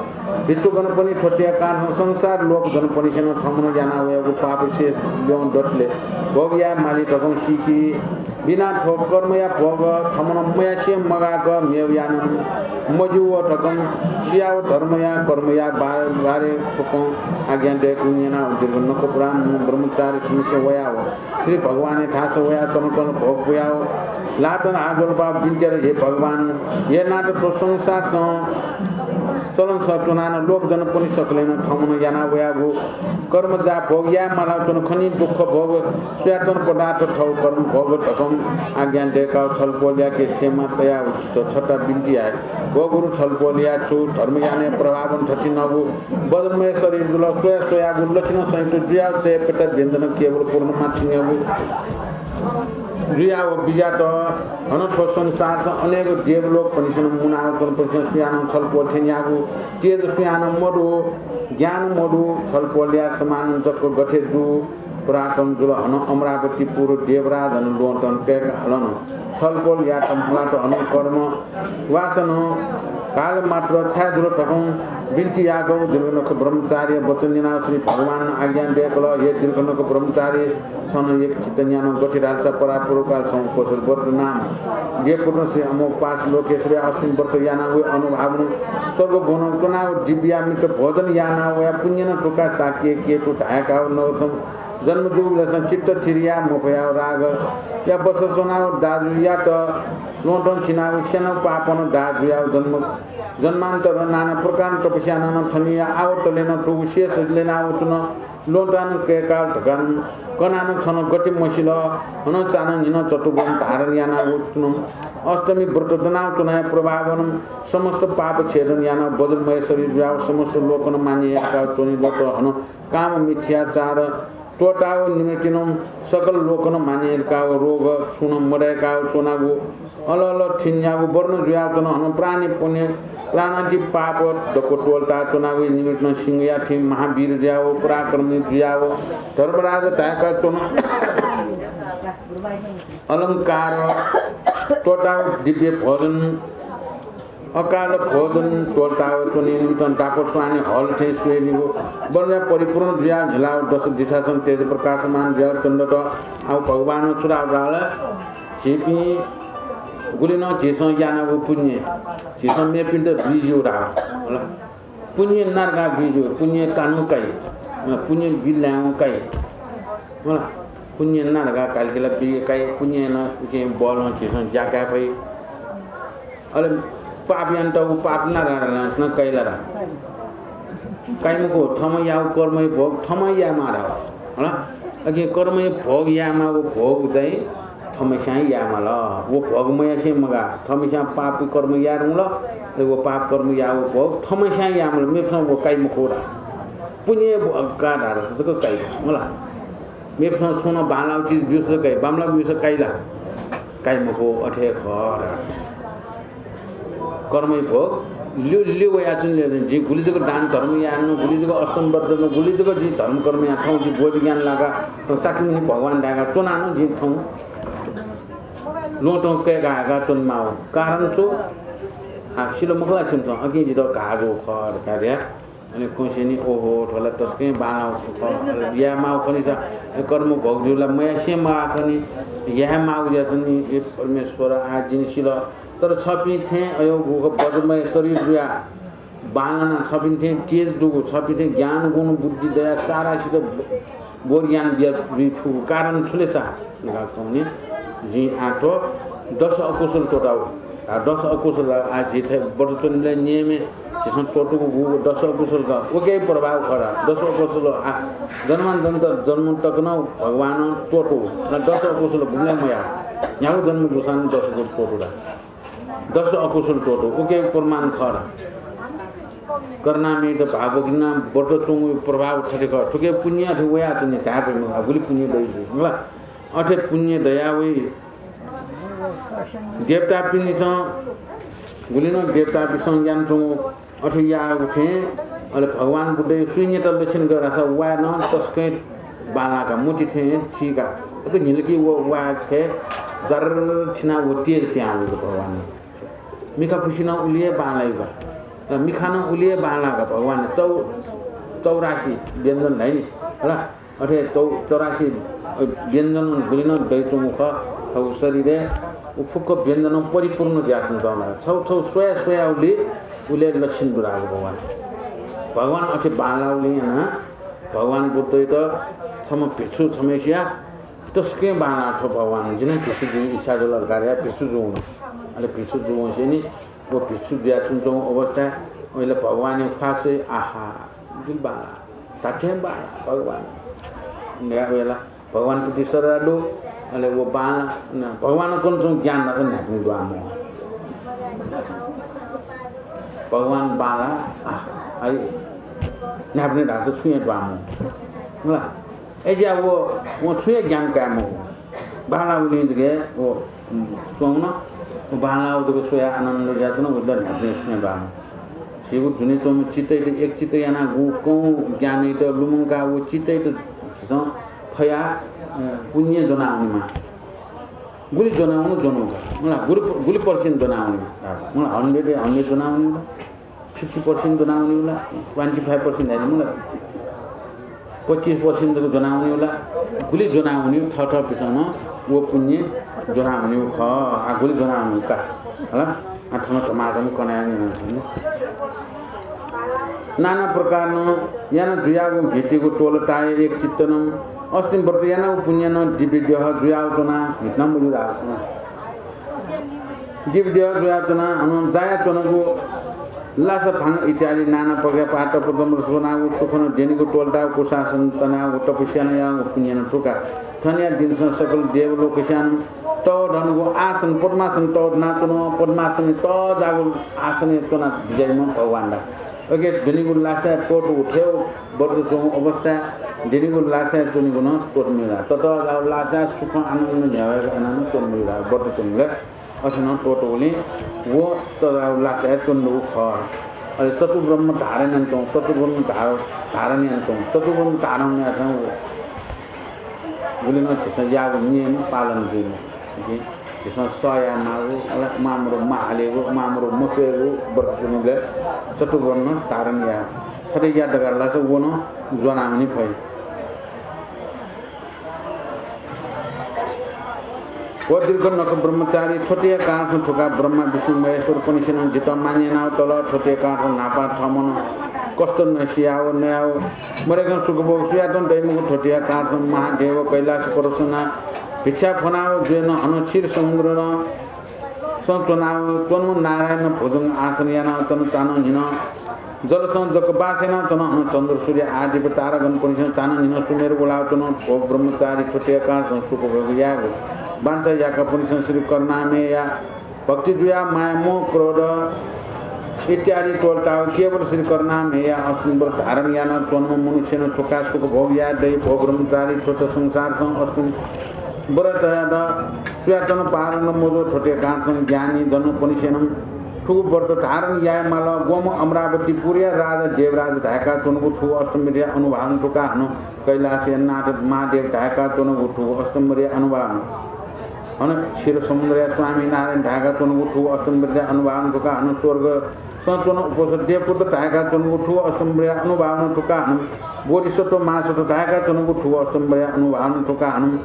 भिक्षुगणपनि थ्वया कारणं संसार लोक जनपनिसेनं थमन याना वयागु पाप शेष ल्यं दतले भोग याये माली धकं सीकी। बिना थ्व कर्मया भोग थमन मयासे मगाक मेव यानं मज्यू व धकं सियाव धर्मया कर्मया बा-, बारे फुकं आज्ञा दयेकु न्यनाव दीर्घ नखपुरां ब्रह्मचारी छम्हसे वयाव श्री भगवानया थासं वया तन तन भोग पुयाव लातन आज्वलपाव बिन्ति यात, हे भगवान, हे नाथ, थ्व संसारसं सलन सत्वनानं लोक जनपनि सकलेनं थमन याना वयागु कर्म जा भोग याये मालाव च्वन खनी। दुःख भोग सुयातन पदार्थ थव कर्म भोग धकं आज्ञा दयेकाव छलपोलयाके क्षमा तयाव जित छता बिन्ति याये। व गुरु छलपोलया छु धर्म यानया प्रभावन थथिंगु बज्रमय शरीर जुल। स्वया स्वयागु लक्षण संयुक्त जुयाव चय्‌पत व्यञ्जन केवल पूर्णमा थिंगु जुयाव बिज्यात। हन थ्व संसारसं अनेक देवलोकपनिसेनं मुनाव च्वनपनिसेनं सुयानं छलपोल थेंयागु तेज सुयानं मदु, ज्ञान मदु, छलपोलया समान जक गथे जू पराक्रम जुल। हन अमरावतीपुर देवराजन ल्वहंतं कय्का हलन। छलपोलयात मलात हन कर्म वासनं काल मात्र छाय् जुल धकं बिन्ति याकव दीर्घनख ब्रह्मचारी वचन न्यनाव श्री भगवान आज्ञा दयेकल, हे दीर्घनख ब्रह्मचारी, छन एक चित्त न्यानं गथिराजसा परापुर काल संकोशल व्रत नाम देवपुत्र श्री अमोघपाश लोकेश्वरी अष्टमी व्रत यानाव अनुभावन स्वर्ग भुवन च्वनाव दिव्यामृत भोजन यानाव वया पुण्यनं तुका शाक्य केतु धायकाव नगरसं जन्म जूबलय्‌सं चित्त थिर याये मफयाव रागया बस च्वनाव दाजुयात ल्वहंतं चिनाव स्यानाव पापनं दाजुयाव जन्म जन्मान्तर नाना प्रकारं तपस्या यानानं थनिया आवतलेनं थुगु शेष ल्यनाव च्वन। ल्वहंतं कय्काल धकानं कनानं छन गति मसिल। हनं चानं न्हिनं चतुर्भुवन धारण यानाव च्वन। अष्टमी व्रत दनाव च्वनाया प्रभावनं समस्त पाप छेदन यानाव वज्रमय शरीर जुयाव समस्त लोकनं मान्य याकाव च्वनी। लोक हन काम मिथ्याचार त्वःताव निम्हतिनं सकल लोकनं मान्य याकाव रोग सुनं मदय्काव च्वनागु अल अल थिंयागु वर्ण जुयाव च्वन। हनं प्राणी पुण्य प्राणादि पाप दक्व त्वःता च्वनागु निम्हतिनं सिंहया थिं महावीर जुयाव पराक्रमी जुयाव धर्मराज धाय्का च्वन। अलंकार त्वःताव दिव्य भोजन अकाल भोजन त्वःताव च्वने निमित्तं डाक्व स्वाने हल थें स्वयेनिगु वनया परिपूर्ण जुयाव न्हिलाव दश दिशासं तेज प्रकाशमान जुयाव चन्द्रत। आव भगवान छु धाल धाल, झीपिं गुलिनं झीसं यानागु पुण्य झीसं मेपिन्त बी ज्यू धाल। होला। पुण्य नारगा बी ज्यू, पुण्य कानु काइ, अ, पुण्य बिल्लाय् काइ। होला। पुण्य नारगा कालिकेला बी काइ, पुण्य न उके बलं झीसं ज्या काये फइ। अले पाप यानातःगु पाप नारगा नं काइ ला रा? काइ मखु, थःम्हं याःगु कर्मया भोग थःम्हं यायेमाः धाः। होला? अकिं कर्मया भोग यायेमाःगु भोग चाहिँ थःम्हस्यां यायेमाल। व भोग मयासें मगाः। थःम्हस्यां पापी कर्म याये धुंकल, अले व पाप कर्म याःगु भोग थःम्हस्यां यायेमाल, मेपिसं व काइ मखु धाः। पुण्य भोग का धाःसा जक काइ। होला? मेपिसं छुं नं बांलाःगु चिज ब्यूसा काइ, बांमलाःगु ब्यूसा काइ ला? काइ मखु, अथे हे खः धाः। कर्मया भोग ल्यू ल्यू वयाच्वनी। जिं गुलि जक दान धर्म याना नं, गुलि जक अष्टमी व्रत नं, गुलि जक जिं धर्म कर्म याना, थौं जिं बोधि ज्ञान लाका, थौं शाक्यमुनि भगवान धायेका च्वना नं जिं थौं ल्वहंतं कय्का हयेका च्वनेमाःगु कारण छु? आ, सिल मखु ला छिमिसं, अकिं जितः घाः जूगु खः धकाः धया। अले खुसिनि, ओहो, थ्व ला तसकं बांलाःगु खः। अले यायेमाःगु खनिसा, ए, कर्म भोग जुल ला मयासें मगाः खनि, यायेमाःगु ज्या च्वनी, ए परमेश्वर, आ जिं सिल। तर छपिं थें अय् गुगु बज्रमय शरीर जुयाः बांलाना छपिं थें तेज दुगु, छपिं थें ज्ञान गुण बुद्धि दया सारासित बोर ज्ञान बिया जुइ फुगु कारण छु ले सा? धकाः कने जिं आः थ्व दश अकुशल त्वःताउ। आ, दश अकुशल आ झी थें बरु च्वनेबलय् नियमय् झीसं त्वःतूगु गुगु दश अकुशल का। उके प्रभाव खरा। दश अकुशल आ जन्मान्तरं जन्म तक नं भगवानं त्वःतू। न दश अकुशल गुबलें मया। न्ह्यागु जन्म दुसां दश अकुशल त्वःतू ला। दश अकुशल त्वःतू। उके प्रमाण खरा। करुणामयत भावभक्तिना बरु च्वंगु प्रभाव थथे खः। थुके पुण्य अथे वया च्वने धाये फइ मखु। गुलि पुण्य दइ जुइ। मला अथे पुण्य दया वइ। देवतापिनिसं गुलि नं देवतापिसं यानाच्वंगु अथे याःगु थें अले भगवान बुद्धया सुइनेत लक्षण गरासा वाय् नं तसकं बांलाका मोती थें थीका। अक न्हिलकी व वाय् थें जर थिना व तेज त्यां वइगु भगवान। मिखा फुसिनं उलि हे बांलाइबा। र मिखानं उलि हे बांलाका भगवान चौ-, चौरासी व्यञ्जन धाइ नि। र अथे चौ-, चौरासी व्यञ्जन गुलि नं दइच्वंगु खः। थःगु शरीरय् उ फुक्क व्यञ्जनं परिपूर्ण जुयाच्वंगु खः। छौ छौ स्वया स्वया उलि उलि लक्षण दुरागु भगवान। भगवान अथे बांलाउलि याना भगवान बुद्धयात छम्ह भिक्षु छम्हसिया तसकं बांलाः थ्व भगवान। जिं भिक्षु जुइ इच्छा जुल धकाः भिक्षु जुल। अले भिक्षु जुवंसेंलि व भिक्षु जुयाच्वंच्वंगु अवस्थाय् अले भगवानया ख्वाः स्वइ, आहा, गुलि बांलाः, धात्थें बांलाः भगवान। न्ह्या वयेला भगवान कुति सरा दु। अले व बांलाः, न, भगवान कन च्वंगु ज्ञान धाःसा न्ह्याबलें दुहां मवः। भगवान बांलाः, आहा, अय्, न्ह्याबलें धाःसा छुं हे दुहां मवः। मला अय्‌जुया व, वं छुं हे ज्ञान काये मखु। बांलाःगुलिं जक हे व, उम्, च्वंगु नं, व बांलाःगु जक स्वयाः आनन्द जुयाच्वन, व ला न्ह्याबलें छुं हे बांलाः। झीगु दुने च्वंम्ह चित्तयात एक चित्त यानाः गु कं ज्ञानयात लुमंकाः व चित्तयात झीसं फयाः, अ, पुण्य ज्वनावनेमाः। गुलि ज्वनावने ज्वनावने का। मला गुलि, गुलि percent ज्वनावने। मला hundred, hundred ज्वनावने का। Fifty percent ज्वनावने होला, twenty five percent धाइ नि, मतलब, पच्चिस percent जक ज्वनावने होला, गुलि ज्वनावने, थःथःपिसं नं व पुण्य ज्वनावने खः, आ गुलि ज्वनावने का, हला? आ थन धमाधम कनाया न्यनाच्वने। नाना प्रकारं याना जुयागु म्हितीगु त्वलताय् एक चित्तनं अष्टमी व्रत यानागु पुण्यनं दिव्य देह जुयावच्वना, म्हितनं मजुयावच्वना। दिव्य देह जुयाच्वना, अन जायाच्वनागु लासा भाङ इत्यादि नाना प्रकार पाठ तप दम स्वनागु सुखनं द्यनीगु त्वलताय् कुशासन तनागु तपस्या यानागु पुण्यनं थुका। थनया दिनसं सकल देवलोकस्यानं तःधंगु आसन पद्मासन तःधनाच्वन, पद्मासनय् तःजाःगु आसनय् च्वना बिज्याइम्ह भगवान ला। अके द्यनीगु लासाय् त्वःतूगु थें बद्ध च्वंगु अवस्थाय् द्यनीगु लासाय् च्वनीगु नं त्वःतूम्ह ला। ततःजाःगु लासाय् सुख आनन्द न्ह्यावय् यानाः नं च्वनीगु ला, बद्ध च्वनीगु ला। अथे नं त्वःतूगुलिं व ततःजाःगु लासाय् च्वनीगु खः। अले चतुर्ब्रह्म धारण यानाच्वं, चतुर्ब्रह्म धार-, धारण यानाच्वं, चतुर्ब्रह्म धारण यानाच्वं व गुलि नं झीसं याःगु नियम पालन जुइमाः। झीसं सह यायेमाःगु, अले मामरु महालेगु, मामरु मस्वयेगु, व्रत च्वनीबलय् चतुर्ब्रह्म धारण याये। थथे यात धकाः धाःसा व नं ज्वनावने फइ। व दीर्घ नख ब्रह्मचारी थ्वतेया कारणसं थुका ब्रह्मा विष्णु महेश्वरपनिसेनं जितः मानय् यानाव तल। थ्वतेया कारणसं न्हापा थःम्हं कष्ट नसियाव नयाव मदय्कं सुखभोग सुयातं दइमखु। थ्वतेया कारणसं महादेव कैलाश पर्वतसं भिक्षा फ्वनाव जुयानं हनं क्षीर समुद्रनं सं च्वनाव च्वंम्ह नारायणनं भुजंग आसन यानाव च्वन। चानं न्हिनं जलसं जक बास यानाव च्वन। हनं चन्द्र सूर्य आदि तारागणपनिसेनं चानं न्हिनं सुमेर उलाव च्वन। भो ब्रह्मचारी, थ्वतेया कारणसं सुखभोग यायेगु बांछा याकापनिसेनं श्री करुणामयया भक्ति जुयाव माया मोह क्रोध इत्यादि त्वलताव केवल श्री करुणामयया अष्टमी व्रत धारण यानाव च्वंम्ह मनुष्यनं थुका सुखभोग याये दइ। भो ब्रह्मचारी, थ्वत संसारसं अष्टमी व्रतयात सुयातं पारण मजू। थ्वतेया कारणसं ज्ञानी जनपनिसेनं थुगु व्रत धारण यायेमाल। ग्वम्ह अमरावतीपुरया राजा देवराज धाय्काच्वंगु थुगु अष्टमी व्रतया अनुभावं थुका हनं कैलाशया नाथ महादेव धाय्काच्वंगु थुगु अष्टमी व्रतया अनुभावं हनं क्षीर समुद्रया स्वामी नारायण धाय्काच्वंगु थुगु अष्टमी व्रतया अनुभावं थुका हनं स्वर्गसं च्वन उपोषण देवपुत्र धाय्काच्वंगु थुगु अष्टमी व्रतया अनुभावं थुका हनं बोधिसत्व महासत्व धाय्काच्वंगु थुगु अष्टमी व्रतया अनुभावं थुका हनं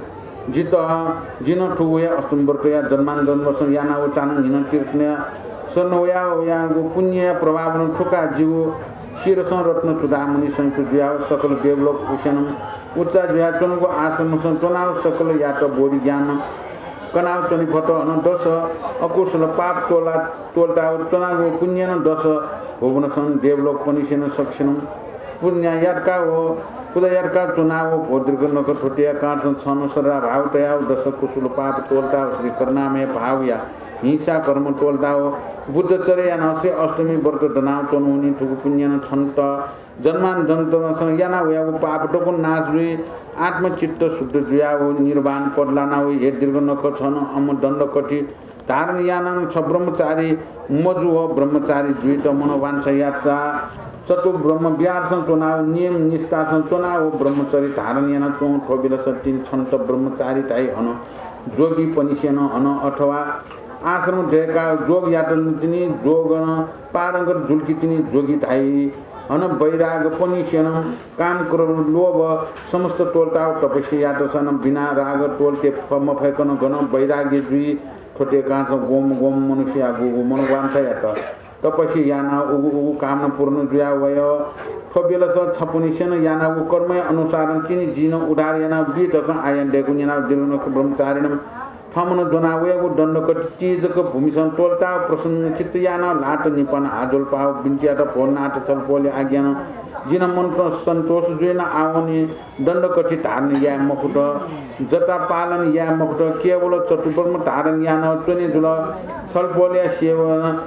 जितः, जिं नं थुगु हे अष्टमी व्रतया जन्मान्तरवसं यानाव चानं न्हिनं तीर्थया शरण वया वयागु पुण्यया प्रभावं थुका जिगु शिरसं रत्न चूडामणि संयुक्त जुयाव सकल देवलोक उसेनं उच्चा जुया च्वंगु आश्रमसं च्वनाव सकलयात बोधि ज्ञान कनाव च्वने फत। अन दस अकुशल पाप तोला तोलताव च्वनागु पुण्यनं दस भुवनसं देवलोकपनिसेनं सकसेनं पुण्य यातका व पुजा यातका च्वनाव भो दीर्घ नख थुतिया काँचं छन श्रद्धा भाव तयाव दस कुशल पाप तोलताव श्री करुणामय भावया हिंसा कर्म तोलताव बुद्धचर्या यानाव श्री अष्टमी व्रत दनाव च्वनुनि। थुगु पुण्यनं छन्त जन्मान्तरसं याना वयागु पाप दक्व नाश जुइ आत्मचित्त शुद्ध जुयाव निर्वाण पद लानाव हे दीर्घ नख छन अम्म दण्ड कथि धारण यानाव छ ब्रह्मचारी मजू व ब्रह्मचारी जुइत मनोवांछा यातसा चतु ब्रह्म विहारसं च्वनाव नियम निष्ठासं च्वनाव ब्रह्मचर्य धारण याना च्वं। थ्व बेलस तिनि छन्त ब्रह्मचारी धाइ हन जोगीपनिसेनं हन अथवा आश्रम दय्काव जोग यात तिनि जोगनं पारंगत जुलकि तिनि जोगी धाइ। हन वैरागपनिसेनं काम क्रोध लोभ समस्त तोलताव तपस्या यातसन बिना राग तोलते फ मफय्कन गन वैराग्य जुइ। थ्वते काँचं गोम गोम मनुष्यया गुगु मनोवांछा यात तपस्या यानाव उगु उगु कामना पूर्ण जुया वय। थ्व बेलस छपनिसेनं यानागु कर्मया अनुसारं तिनि जिनं उद्धार यानाव बी धकं आज्ञा दय्कु न्यनाव दीर्घ नख ब्रह्मचारिनं थमनं ज्वना वयागु दण्ड कथि तीजक भूमिसं तोलताव प्रसन्न चित्त यानाव ल्हात निपन हाजोलपाव बिन्ति यात भो नाथ छलपोलया आज्ञानं जिनं मन्त्र सन्तोष जुइन आवनि दण्ड कथि धारण याये मखुत। जता पालन याये मखुत। केवल चतुब्रह्म धारण यानाव च्वने जुल। छलपोलया सेवन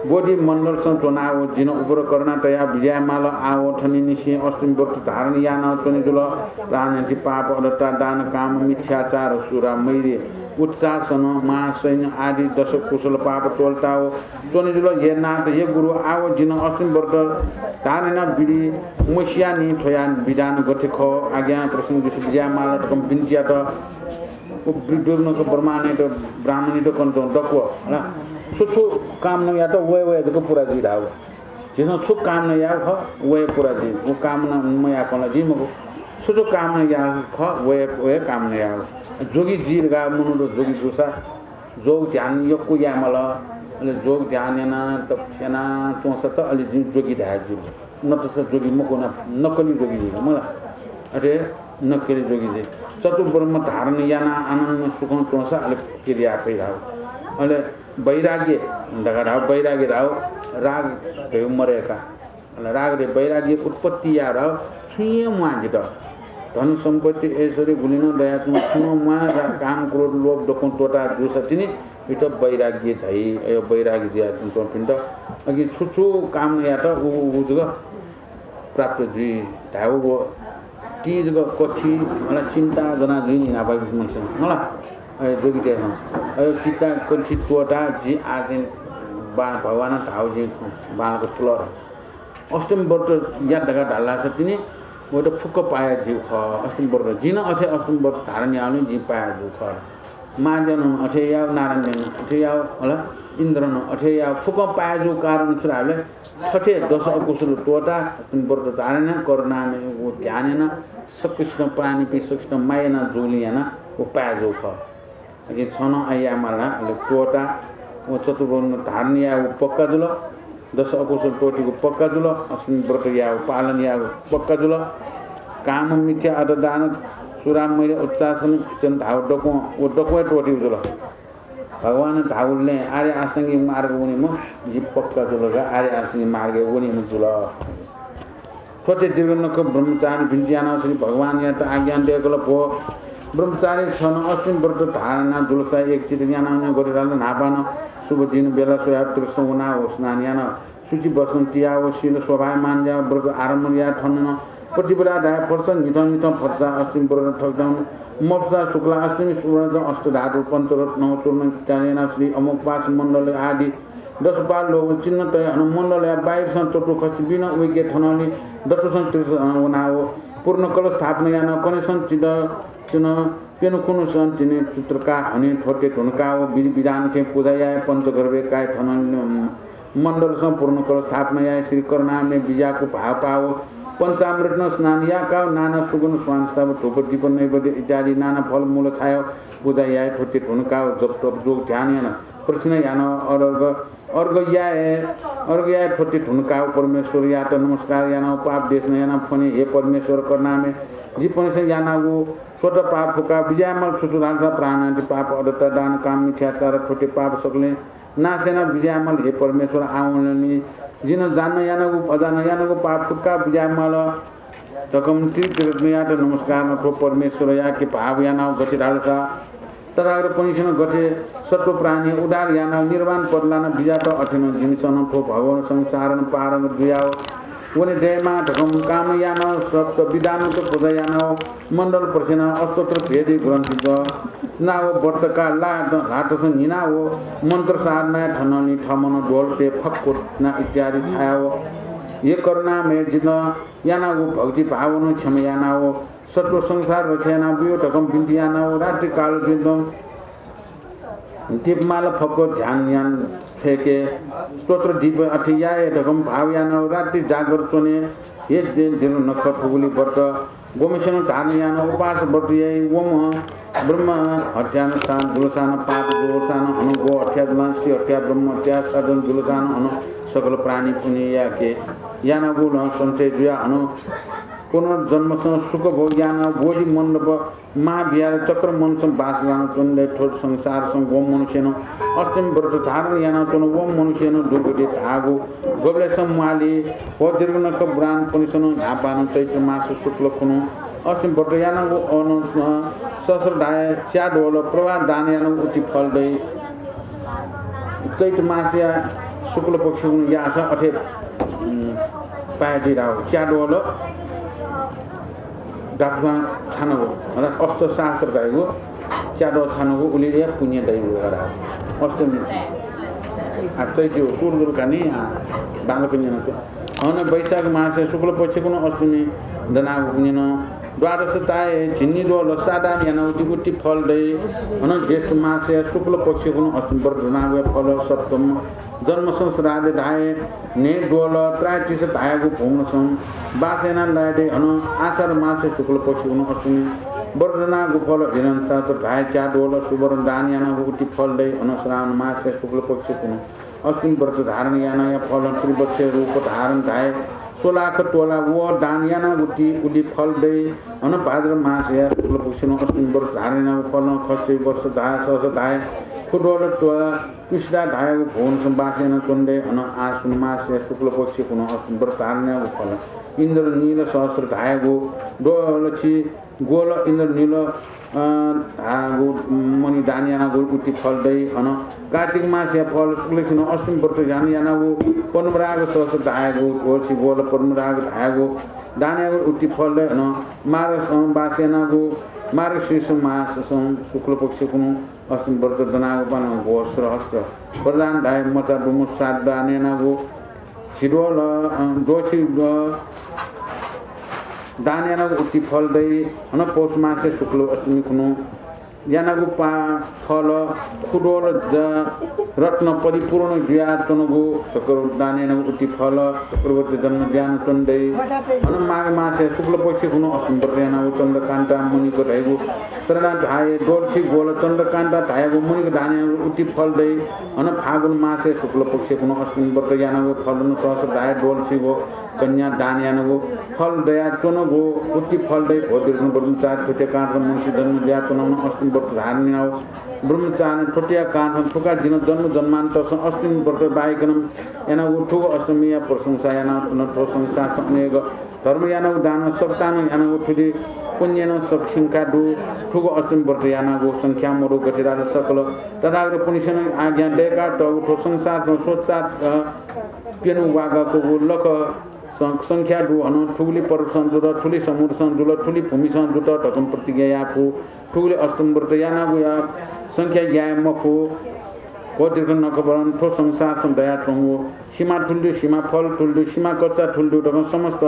बोधि मण्डलसं च्वनाव जिन उपर करुणा तयाव बिज्याये माल। आव थनिनिसें अष्टमी व्रत धारण यानाव च्वने जुल। प्राणहत्या पाप अदत्ता दान काम मिथ्याचार सुरा मैरे उच्चासन महासैन्य आदि दश कुशल पाप तोलताव च्वने जुल। हे नाथ, हे गुरु, आव जिन अष्टमी व्रत धारण यानाव विधि मसियानि थ्वया विधान गथे खः आज्ञा प्रसन्न जुसे बिज्याये माल धकं बिन्ति यात। व वृद्धुनक ब्रह्माणीत ब्राह्मणीत कन्तं दक्व, हला। छु छु कामना यात वये वये जक पूरा जुइ धाव। झीसं छु कामना याव खः, वये पूरा जुइ। व कामना मयाकं ला जुइ मखु। छु छु कामना याव खः, वये, वये कामना याव। जोगी जुइ धकाः मनूत जोगी जूसा, जोग ध्यान यक्व याये माल। अले जोग ध्यान याना, तपस्या याना च्वंसा त अले जिं जोगी धाये जुइ। नतसा जोगी मखु न, नक्कली जोगी जुइ मला। अथे नक्कली जोगी जुइ। चतुब्रह्म धारण याना आनन्द सुखं च्वंसा अले फकिर याये फइ धाव। अले वैराग्य धकाः धाव, वैराग्य धाव, राग धयागु मदय्का। अले राग धयागु वैराग्य उत्पत्ति याये धाव, छुं हे म्वाः जितः। धन सम्पत्ति ऐश्वर्य गुलिं नं दयाच्वं, छुं नं म्वाः, रा-, काम क्रोध लोभ दक्वं त्वःता जूसा तिनि, इमित वैराग्य धाइ। अय् वैराग्य जुयाच्वंपिन्त अकिं छु छु कामना यात उ, उ जक प्राप्त जुइ धायेगु तीजक कथि, मला, चिन्ता ज्वना जुइ नि न्हापायापिं मनूतय्सं, मला। अय् जोगितय्सं अय् चिन्ता कथि त्वःता जि आः चाहिँ बा-, भगवानं धाव जिं बांलाक पुल। अष्टमी व्रत यात धकाः धाल धाःसा तिनि वयात फुक्क पाया जूगु खः। अष्टमी व्रत जिं नं अथे अष्टमी व्रत धारण याःगुलिं जिं पाया जूगु खः। महादेवं नं अथे याव, नारायणं नं अथे याव, होला, इन्द्रं नं अथे याव, फुक्कं पाया जूगु कारण छु धाःबलय् थथे दश अकुशल त्वःता, अष्टमी व्रत धारण याना, करुणामय व ध्यान याना, सकसितं प्राणीपिं सकसितं माया याना जूगुलिं याना व पाया जूगु खः। अकिं छं नं अथे याये माल, अले त्वःता व चतुर्वर्ग धारण यायेगु पक्का जुल, दश अकुशल त्वःतेगु पक्का जुल, अष्टमी व्रत यायेगु पालन यायेगु पक्का जुल। काम मिथ्या अदत्ता दान सुरा मैरे उच्चासन इचन धाव दक्वं व दक्वं त्वःतेगु जुल। भगवानं धाःगु लँय् आर्य अष्टाङ्गिक मार्ग वनेम्ह जि पक्का जुल का, आर्य अष्टाङ्गिक मार्गय् वनेम्ह जुल। थ्वते दीर्घ नख ब्रह्मचारिं बिन्ति यानाव श्री भगवानयात आज्ञा दय्कल, भो ब्रह्मचारी, छं अष्टमी व्रत धारण जुलसा एकचित्त यानाव नं गथे धाल न्हापां नं शुभ दिन बेला स्वयाव तीर्थं वनाव स्नान यानाव शुचि वस्त्रं तियाव शील शोभायमान याव व्रत आरम्भ याव थन नं पतिव्रता धाये फतसा न्हिथं न्हिथं फतसा अष्टमी व्रत थकथं मफतसा शुक्ला अष्टमी सुवर्णं अष्टधातु पञ्चरत्न चूर्ण इत्यादि यानाव श्री अमोघपाश मण्डल आदि दशपाल लोभ चिन्ह तयाव हनं मण्डलया बाहिरसं चतुःखष्टि बिनं उइके थनंलि दथुसं तीर्थं वनाव पूर्ण कलश स्थापना यानाव कन्हय्सं चिद चिन्ह प्यन्हु खुन्हुसं तिनि चित्रका हने थ्वते धुनकाव विधि विधान थें पुजा याये पञ्चगर्भे काये थनंलि मण्डलसं पूर्ण कलश स्थापना याये श्री करुणामय बिज्याकु भाव पाव पञ्चामृतं स्नान याकाव नाना सुगन्ध स्वांस्ताव धूप दीप नैवेद्य इत्यादि नाना फल मूल छायाव पुजा याये थ्वते धुनकाव जप तप जोग ध्यान यानाव प्रदक्षिणा यानाव अर्घ अर्घ याये, अर्घ याये थ्वति धुनुकाव परमेश्वरयात नमस्कार यानाव पाप देशना यानाव फ्वने, हे परमेश्वर करुणामय, जिपनिसें यानागु स्वत पाप फुक्का बिज्यायेमाल। छु छु धालसा प्राणादि पाप, अदत्त दान, काम, मिथ्याचार, थ्वति पाप सकलें नाश यानाव बिज्यायेमाल। हे परमेश्वर आवंलनि, जिं जान यानागु अजान यानागु पाप फुक्का बिज्यायेमाल। धकं त्रिरत्नयात नमस्कार यानाव थ्व परमेश्वरयाके भाव यानाव गथे धालसा तथागतपनिसेनं गथे सत्व प्राणी उद्धार यानाव निर्वाण पद लाना बिज्यात, अथेनं जिमिसं नं थ्व भवभव संसारं पारंगत जुयाव वने दयेमा धकं कामना यानाव सप्त विधानत पुजा यानाव मण्डल प्रसेना अष्टोत्तर भेदी ग्रन्थित नाव व्रतका ला ल्हातसं न्हिनाव मन्त्र साधनाया थनंलि थमनं ढोल पे फक्को ना इत्यादि छायाव हे करुणामय जिं यानागु भक्ति भावनं क्षमा यानाव सत्व संसार रक्षा यानाव बियो धकं बिन्ति यानाव रात्रि काल जुइत दीपमाला फक्व ध्यान यान छ्वय्के स्तोत्र दीप अथे याये धकं भाव यानाव रात्रि जागर च्वने। हे दे दिल नख थुगुलि व्रत गोमसेनं धारण यानाव उपास व्रत याइ वम ब्रह्म हत्यान सान जुलसान पाप जुलसान हन गो हत्या जुलान स्त्री हत्या ब्रह्म हत्या साधन जुलसान हन सकल प्राणी पुण्य याके यानागु नं संचय जुया हन पुनर्जन्मसं सुख भोग यानाव बोधि मण्डप महाविहार चक्रमनसं बास यानाव च्वने दइ। थ्व संसारसं वम मनुष्यनं अष्टमी व्रत धारण यानाव च्वन वम मनुष्यनं दुर्गति धाःगु गबलेसं म्वाली। व दीर्घनख ब्राह्मणपनिसनं न्हापानं चैत्र मास शुक्ल खुन्हु अष्टमी व्रत यानागु अन सहस्र धाये च्यादोल प्रवाह दान यानागु उति फल दइ। चैत्र मासया शुक्ल पक्ष खुन्हु याःसा अथे पाय् जुइ धाःगु च्यादोल दापुसां छानागु, अर्थात् अष्टसहस्र धाइगु च्यादो छानागु उलिया पुण्य दइगु धाःगु अष्टमी। आ चैत्य सूर्य दुर्गानी बालक न्यन। हन वैशाख मासया शुक्ल पक्ष खुन्हु अष्टमी दनागु न्यन। द्वादश ताये झिन्नी दोल सादान यानागु उति फल दइ। हन ज्येष्ठ मासया शुक्ल पक्ष खुन्हु अष्टमी व्रत दनागु फल सप्तम जन्म संस्राद धाये न्हे द्वल त्रायतिस धायागु भुवनसं बास यानाः लाये दइ। हन आषाढ मासया शुक्ल पक्ष खुन्हु अष्टमी व्रत दनागु फल हिरण शास्त्र धाये च्या द्वल सुवर्ण दान यानागु उति फल दइ। हन श्रावण मासया शुक्ल पक्ष खुन्हु अष्टमी व्रत धारण यानाया फल त्रिवत्स रूप धारण धाये स्वलाख तोला व दान यानागु ति उलि फल दइ। हन भाद्र मासया शुक्ल पक्ष खुन्हु अष्टमी व्रत धारण यानागु फल खस्ती वर्ष धाये सहस धाये खुद्वल त्वला तुसिदा धायागु भुवनसं बास यानाच्वन दइ। हन आश्विन मासया शुक्ल पक्ष खुन्हु अष्टमी व्रत धारण यानागु फल इन्द्र नील सहस्र धायागु द्वलछि गोल इन्द्र नील, अ, धाःगु मणि दान यानागु उति फल दइ। हन कार्तिक मासया फल शुक्ल पक्ष खुन्हु अष्टमी व्रत धारण यानागु पद्मराग सहस्र धायागु द्वलछि गोल पद्मराग धायागु दान यानागु उति फल दइ। हन मार्गसं बास यानागु मार्गशीर्ष माससं शुक्ल पक्ष खुन्हु अष्टमी व्रत दनागु पानं गोस्त्र हस्त प्रदान धाये मचा दुमु श्राद्ध दान यानागु झिद्वल, अ, दोषी, अ, दान यानागु उति फल दइ। हन पौष मासया शुक्ल अष्टमी खुन्हु यानागु पा फल खुद्वल ज रत्न परिपूर्ण जुयाच्वनागु चक्र दान यानागु उति फल चक्रवर्ती जन्म जुयाच्वन दइ। हन माघ मासया शुक्ल पक्ष खुन्हु अष्टमी व्रत यानागु चन्द्रकान्ता मणिक धाइगु श्रद्धा धाये द्वलछि गोल चन्द्रकान्ता धायागु मणिक दान यानागु उति फल दइ। हन फागुन मासया शुक्ल पक्ष खुन्हु अष्टमी व्रत यानागु फल सहस्र धाये द्वलछि गो कन्या दान यानागु फल दयाच्वनागु उति फल दइ। भो दीर्घ ब्रह्मचारी थुत्या कारणसं मनुष्य जन्म जुयाच्वनागु अष्टमी व्रत धारण यानागु ब्रह्मचारी थुत्या कारणसं फुक्का जिन जन्म जन्मान्तरसं अष्टमी व्रत बाहेकनं यानागु थुगु अष्टमीया प्रशंसा यानाच्वन। थ्व संसारसं अनेक धर्म यानागु दान सकतानं यानागु थुलि पुण्यनं सकसिंका दु। थुगु अष्टमी व्रत यानागु संख्या मदु गथे धाल सकल तथागतपनिसेनं आज्ञा दय्कातःगु थ्व संसारसं स्वचात, अ, प्यन्हु वागाकूगु लख सं-, संख्या दु। हन थुगुलि पर्वतसं जुल, थुलि समुद्रसं जुल, थुलि भूमिसं जुत धकं प्रतिज्ञा याये फु। थुगुलि अष्टमी व्रत यानागुया संख्या याये मफु। व दीर्घ नखबरं थ्व संसारसं दयाच्वंगु सीमा थुलि दु, सीमा फल थुलि दु, सीमा कच्चा थुलि दु धकं समस्त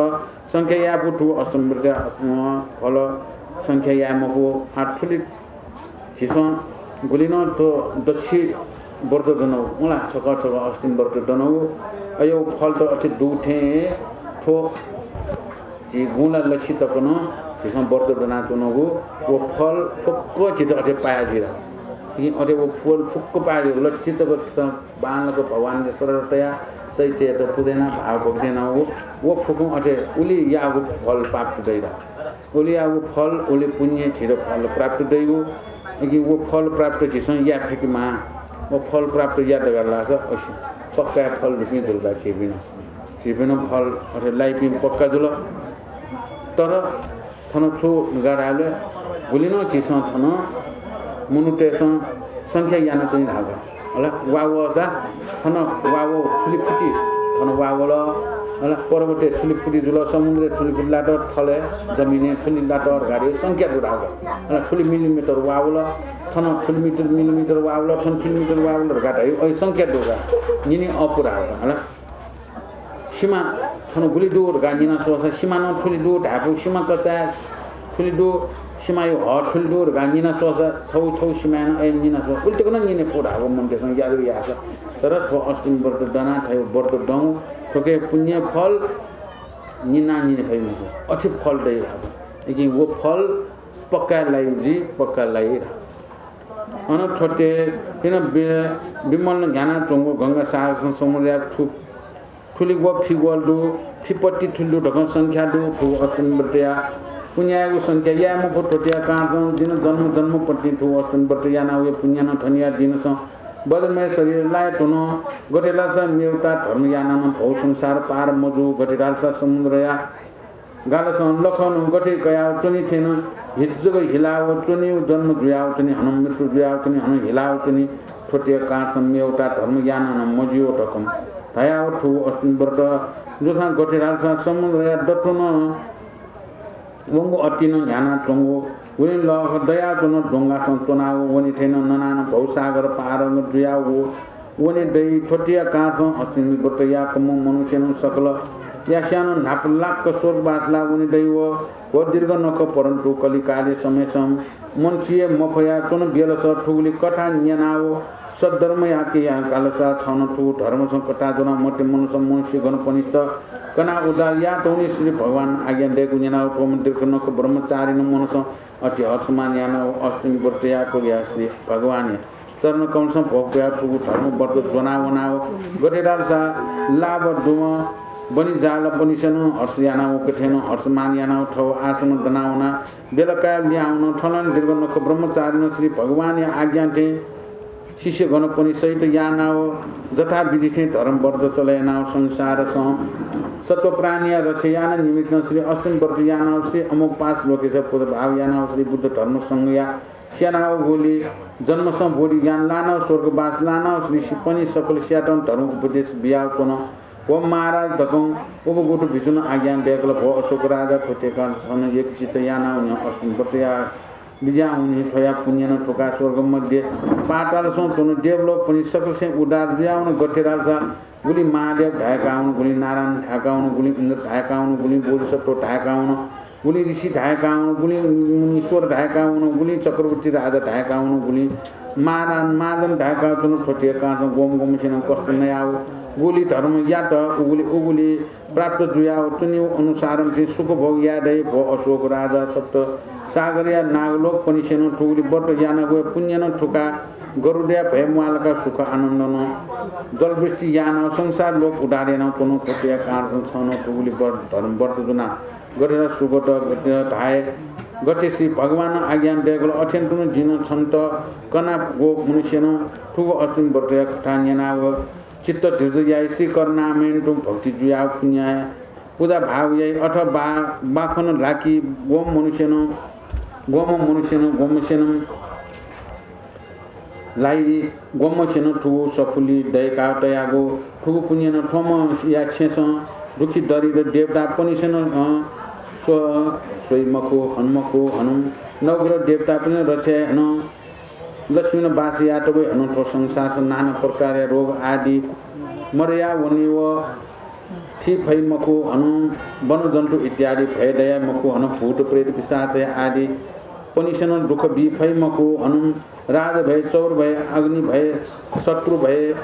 संख्या याये फु। थुगु अष्टमी व्रत अष्टमी फल संख्या याये मफु। आ थुलि झीसं गुलिनं थ्व दछि व्रत दनौ, उला छकः छकः अष्टमी व्रत दनौ, अय् फल त अथे दु थें हे थ्व झी गुंला लछि तक नं झीसं व्रत दनाच्वनागु व फल फुक्क झीत अथे पाया जुइ ला। कि अथे व फल फुक्क पाय् लच्छि तक बांलाक भगवानया शरण तयाः चैत्ययात पुजा यानाः भावभक्ति यानाः व, व फुक्कं अथे उलि याःगु फल प्राप्त दइ ला। उलि याःगु फल, उलि पुण्य झीत फल प्राप्त दइगु। कि व फल प्राप्त झीसं याये फय्केमाः। व फल प्राप्त याये धकाः धाःसा अवश्य पक्का फल दुपिं जुल का झीपिं नं। झीपिं नं फल अथे लाइपिं पक्का जुल। तर थन छु धकाः धाःबलय् गुलि नं झीसं थन मनूतय्सं संख्या यानाच्वनी धाःगु। हला, वा वःसा थन वा वः थुलि फुति थन वा वल। हला, पर्वतय् थुलि फुति जुल, समुद्रय् थुलि फुति लात, थलय् जमिनय् थुलि लात धकाः धाइ संख्या दु धाःगु। हला, थुलि मिलिमिटर वा वल, थन थुलि मिटर, मिलिमिटर वा वल, थन थुलि मिटर वा वल धकाः धाइ, अय् संख्या दु का। निनि अःपु धाःगु। हला, सिमा थन गुलि दु धकाः न्यना स्वःसा सिमा नं थुलि दु धायेफु, सिमा कचाय् थुलि दु, सिमाया हः थुलि दु धकाः न्यना स्वःसा छगू छगू सिमाय् नं अय् न्यना स्वः, उलि तक नं न्यने फु धाःगु मनूतय्सं यादु याःसा। तर थ्व अष्टमी व्रत दनाः थ्व व्रत दंगु थुकिया पुण्य फल न्यनाः न्यने फइ मखु, अथे फल दइ धाःगु। लेकिन व फल पक्का लाइ जुइ, पक्का लाइ धाःगु। अन थ्वते पिन बि-, विमल न्ह्यानाच्वंगु गंगा सागरसं समुद्रया थु थुलि ग्व फि ग्वल दु, फि पट्टि थुलि दु धकं संख्या दु। थुगु अष्टमी व्रतया पुण्यायागु संख्या याये मफु। थ्वतिया कारणसं जिं जन्म जन्म पट्टि थुगु अष्टमी व्रत याना वये पुण्यनं थनिया दिनसं वज्रमय शरीर लाये धुन। गथे धालसा मेवता धर्म यानानं भव संसार पार मजू। गथे धालसा समुद्रया गालसं लखं गथे कयाव च्वनी थें नं हिज्जक हिलाव च्वनी, जन्म जुयाव च्वनी, हनं मृत्यु जुयाव च्वनी, हनं हिलाव च्वनी। थ्वतिया कारणसं मेवता धर्म यानानं मजियो धकं धयाव थुगु अष्टमी व्रत जुथां गथे धालसा समुद्रया दथुनं वंगु अतिनं न्ह्यानाच्वंगु गुलिं लः दयाच्वन, द्वंगासं च्वनाव वने थें नं ननानं भवसागर पार जुयाव वने दइ। थ्वतिया कारणसं अष्टमी व्रत याकम्ह मनुष्यनं सकल यास्यानं न्हापालाक स्वर्गवास लाः वने दइ। व, व दीर्घ नखः, परन्तु कलिकालया समयसं मनुष्य मफया च्वन बेलस थुगुलि कथा न्यनाव सद्धर्म याके याकालसा छनं थुगु धर्मसं कथा ज्वनाव मते मनसं मनुष्य गणपनिस्त कनाव उद्धार यात वनी। श्री भगवान आज्ञा दयेकु न्यनाव थ्वम्ह दीर्घ नखः ब्रह्मचारिनं मनसं अति हर्षमान यानाव अष्टमी व्रत याकूगुया श्री भगवानया चरण कमलसं भोग कयाव थुगु धर्म व्रत ज्वनाव वनाव गथे धालसा लाभ दुम्ह बनिजालपनिसेनं हर्ष यानाव उकेथें नं हर्षमान यानाव थव आश्रम दनाव वनाव बेला कायेव लिहां वन। थनं दीर्घ नखः ब्रह्मचारिनं श्री भगवानया आज्ञा थें शिष्यगणपनि सहित यानाव जथाविधि थें धर्म व्रत चले यानाव संसारसं सत्त्व प्राणीया रक्षा याना निमित्तं श्री अष्टमी व्रत यानाव श्री अमोघपाश लोकेश्वर पूजा भाव यानाव श्री बुद्ध धर्म संघया स्यानाव गुलि जन्मसं बोधि ज्ञान लानाव स्वर्गवास लानाव श्री सिपनि सकल स्यातं धर्म उपदेश बियाव च्वन। व महाराज धकं उपगुट भिक्षुनं आज्ञा दयेकल। भो अशोक राजा, थ्वतिया कारणसं छनं एकचित्त यानाव न्ह्यः अष्टमी व्रत याये बिज्याहुनिं थ्वया पुण्यनं थुका स्वर्ग मध्य पातालसं च्वन देवलोकपनि सकलसें उद्धार जुयावन। गथे धालसा गुलि महादेव धायेकावन, गुलि नारायण धायेकावन, गुलि इन्द्र धायेकावन, गुलि बोधिसत्व धायेकावन, गुलि ऋषि धायेकावन, गुलि मुनीश्वर धायेकावन, गुलि चक्रवर्ती राजा धायेकावन, गुलि महाराज महाजन धायेकावन। थ्वतिया कारणसं ग्वम्ह ग्वम्हसेनं कष्ट नयाव गुलि धर्म यात, उगुलि उगुलि प्राप्त जुयाव च्वनीगु अनुसारं थें सुखभोग याये दइ। भो अशोक राजा, सप्त सागरया नागलोकपनिसेनं थुगुलि व्रत यानागुया पुण्यनं थुका गरुडया भय म्वालाका सुख आनन्दनं जलवृष्टि यानाव संसार लोक उद्धार यानाव च्वन। थ्वतिया कारणसं छनं थुगुलि व्रत, धर्म व्रत ज्वनाव गथे सुगत गथे धाये, गथे श्री भगवानं आज्ञा दयेकल अथें तुं जिं छन्त कनागु मनुष्यनं थुगु अष्टमी व्रतया कथा न्यनाव चित्त दृढ याइ, श्री करुणामयनं तुं भक्ति जुयाव पुण्य पूजा भाव याइ, अथ बा-, बाखन लाकी ग्वम्ह मनुष्यनं, ग्वम्ह मनुष्यनं, ग्वम्हसेनं लाइ, ग्वम्हसेनं थुगु सफुली दयेका तयागु, थुगु पुण्यनं थ्वम्हया छेँसं दुःखी दरिद्र देवतापनिसेनं, अँ, स्व-, स्वइ मखु, हन मखु, हनं नवग्रह देवतापनिसेनं रक्षा याइ, हनं लक्ष्मीनं बास यायेत वइ, हनं थ्व संसारसं नाना प्रकारया रोग आदि मदया वनी व थी फइ मखु, हनं वनजन्तु इत्यादि भय दया मखु, हनं भूत प्रेत पिशाच आदि पनिसेनं दुःख बी फइ मखु, हनं राजभय, चौरभय, अग्निभय, शत्रुभय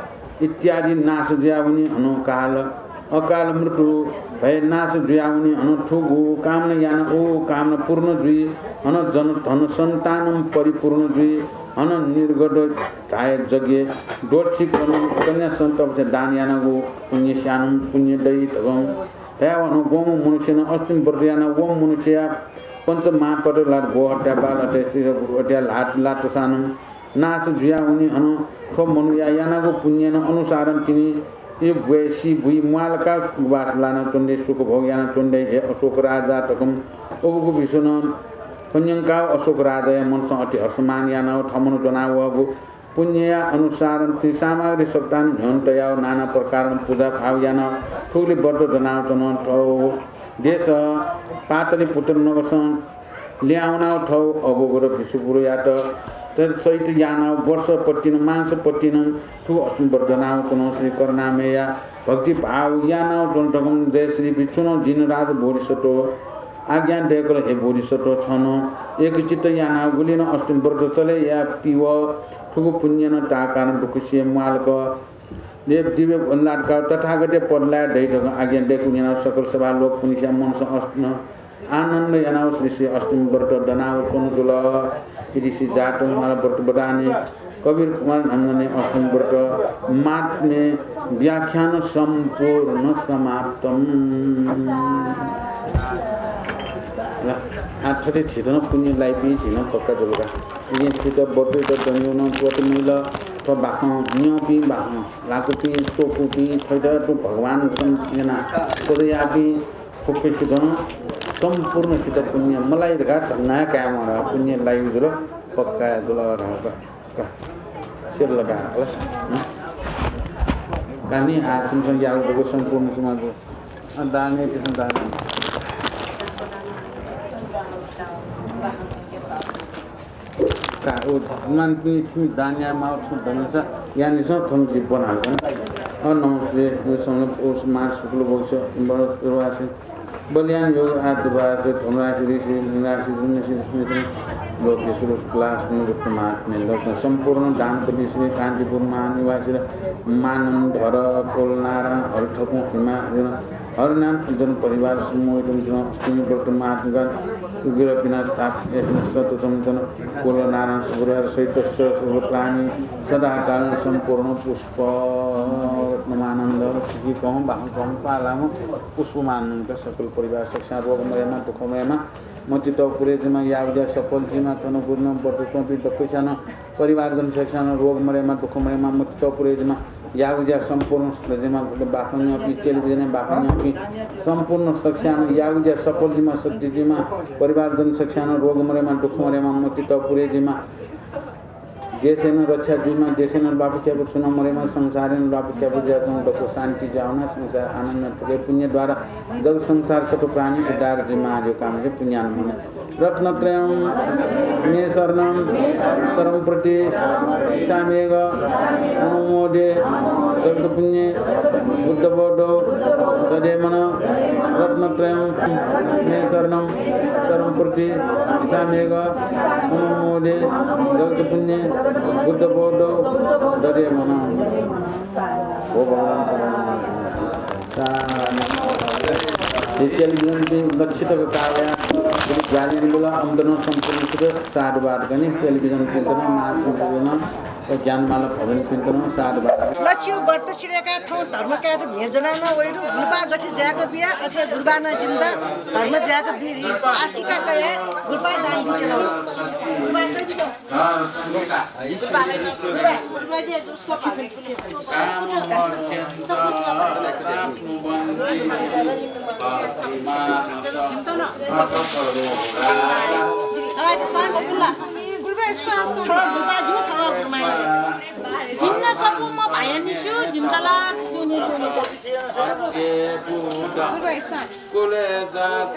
इत्यादि नाश जुयावनी, हनं काल अकाल मृत्यु भए नाश जुयावनी। अन थुगु कामना याना व कामना पूर्ण जुइ। अन जन धन सन्तानं परिपूर्ण जुइ। अन निर्गत धाये जग्य दोक्षिकनं कन्या सन्तपथे दान यानागु पुण्य स्यानं पुण्य दइ धकं धयाव अन गंम्ह मनुष्यनं अष्टमी व्रत याना वम्ह मनुष्यया पञ्च महापातक ल्हात, गोहत्या, बाल हत्या, स्त्री हत्या ल्हात, ल्हातसानं नाश जुयावनी। अन थ्व मनूया यानागु पुण्यनं अनुसारं तिनि ब्वय् सी बुइ म्वालका सुखवास लानाच्वंदे, सुखभोग यानाच्वंदे। हे अशोक राजा धकं अबुगु भिक्षुनं थ्व न्यंकाव अशोक राजाया मनसं अति हर्षमान यानाव थमन च्वनावःगु पुण्यया अनुसारं तिनि सामग्री सकतां न्ह्यःने तयाव नाना प्रकारं पुजा भाव यानाव थुगुलि व्रत दनाव च्वन। थव देश पाटलिपुत्र नगरसं लिहां वनाव थव अघोघर भिक्षुपुरयात चय्त यानाव वर्षपतिनं मासपतिनं थुगु अष्टमी व्रत दनाव च्वन। श्री करुणामयया भक्तिभाव यानाव च्वन धकं जय श्री भिक्षुनं जिनराज बोधिसत्व आज्ञा दय्कल, हे बोधिसत्व, छं एकचित्त यानाव गुलिनं अष्टमी व्रत चले यापिव थुगु पुण्यनं ताकानं दुःखसिया म्वालक देव दिव्य लातकाव तथागतया पद लाये दइ धकं आज्ञा दय्कूगु न्यनाव सकल सभा लोकपिनिसया मनसं अष्ट आनन्द यानाव श्री श्री अष्टमी व्रत दनाव च्वनु जुल। इति श्री जातकमाला व्रत वदाने कबीर कुमार नन्दनया अष्टमी व्रत महात्म्य व्याख्यान सम्पूर्ण समाप्तम्। ल, आ, थथे झीत नं पुण्य लाइपिं झी नं पक्का जुल का। इपिं थुइत व्रतइत दनेउ नं त्वःते मजिल। थ्व बाखं न्यंपिं, बाखं ल्हाकूपिं, स्वकूपिं, थुइत तुं भगवान सम-, यानाव पूजा याःपिं फुक्कसितं सम्पूर्णसित पुण्य मलाइ धकाः धन्दा काये म्वाः, पुण्य लाइउ जुल, पक्का जुल धकाः। का। सिर लगा, हला? हं? कानि आ छिमिसं याःगु दक्व सम्पूर्ण समाज। अ, दान हे पिसं दान। का, ओ, मानपिं छिमि दान याये माःगु थ्व धनुषा यानिसं थन जिब्बन हाकन। अ, नमस्ते, ओ संग, ओ समाज शुक्ल वंश, बरस, बलयान योग आदि दुर्वास, धनुराशि ऋषि, ऋषि, ऋषि, ऋषि, लोकेश्वर, शुक्लाष्टमी, गुप्त महात्म्य, रत्न सम्पूर्ण, दानपति श्री कान्तिपुर महानिवासी, मानन्धर, कोलनारायण, हरिठपु, हिमा, हरिनारायण जन परिवार समूह एवं जन अष्टमी व्रत महात्म्य, उग्र विनाश ताप, यसन सततम जन, कोलनारायण, सुग्रह सहित सर्व प्राणी, सदाकाल सम्पूर्ण पुष्प, रत्नमानन्द, किसी कहूँ, बाहु कहूँ, पालाम, पुष्पमानन्द, सकल परिवार, सकसियां रोग मरेमा, दुःख मरेमा, मतित पुरे जिमा, यागु ज्या सफल जिमा, थन गुरुनं व्रत च्वंपिं दक्वसियां नं परिवारजन सकसियां नं रोग मरेमा, दुःख मरेमा, मतित पुरे जिमा, यागु ज्या सम्पूर्ण सफल जिमा, बाखं न्यंपिं, टेलिभिजनय् बाखं न्यंपिं सम्पूर्ण सकसियां नं यागु ज्या सफल जिमा, सत्य जिमा, परिवारजन सकसियां नं रोग मरेमा, दुःख मरेमा, मतित पुरे जिमा, देशय् नं रक्षा जुइमा, देशय् नं ल्वापुख्यापु छुं नं मरेमा, संसारय् नं ल्वापुख्यापु जुयाच्वंगु दक्व शान्ति जुयावना, संसार आनन्द थुके पुण्य द्वारा जग संसार सकल प्राणी उद्धार जुइमा, आदि कामना पुण्यानुमोदन। रत्नत्रयं मे शरणं शरणं प्रति दिशामेघ अनुमोदे जगत पुण्य बुद्ध बौद्धौ दधे मन। रत्नत्रयं मे शरणं शरणं प्रति दिशामेघ अनुमोदे जगत पुण्य बुद्ध बौद्धौ दधे मन। हो भगवान। टेलिभिजनपिं लक्षित काव्या ग्वालियन बुला अन्तनं सम्पूर्ण सुख साधुवाद गनि। टेलिभिजनपिन्त नं महासंघपिन्त नं ज्ञानमाला भजनपिन्त नं साधुवाद। लच्छि व्रत सिधय्काः थौं धर्म कायेत म्ये ज्वनाः नं वइ दु। गुरुपाः गथे ज्याक बिया, अथे गुरुपाः नं जिमित धर्म ज्याक बी धइगु आशिका कयाः गुरुपाः दान बियाच्वना। गुरुपाः कयादिल। जिमित सफू म भाया निस्यु, जिमित ला कुले जात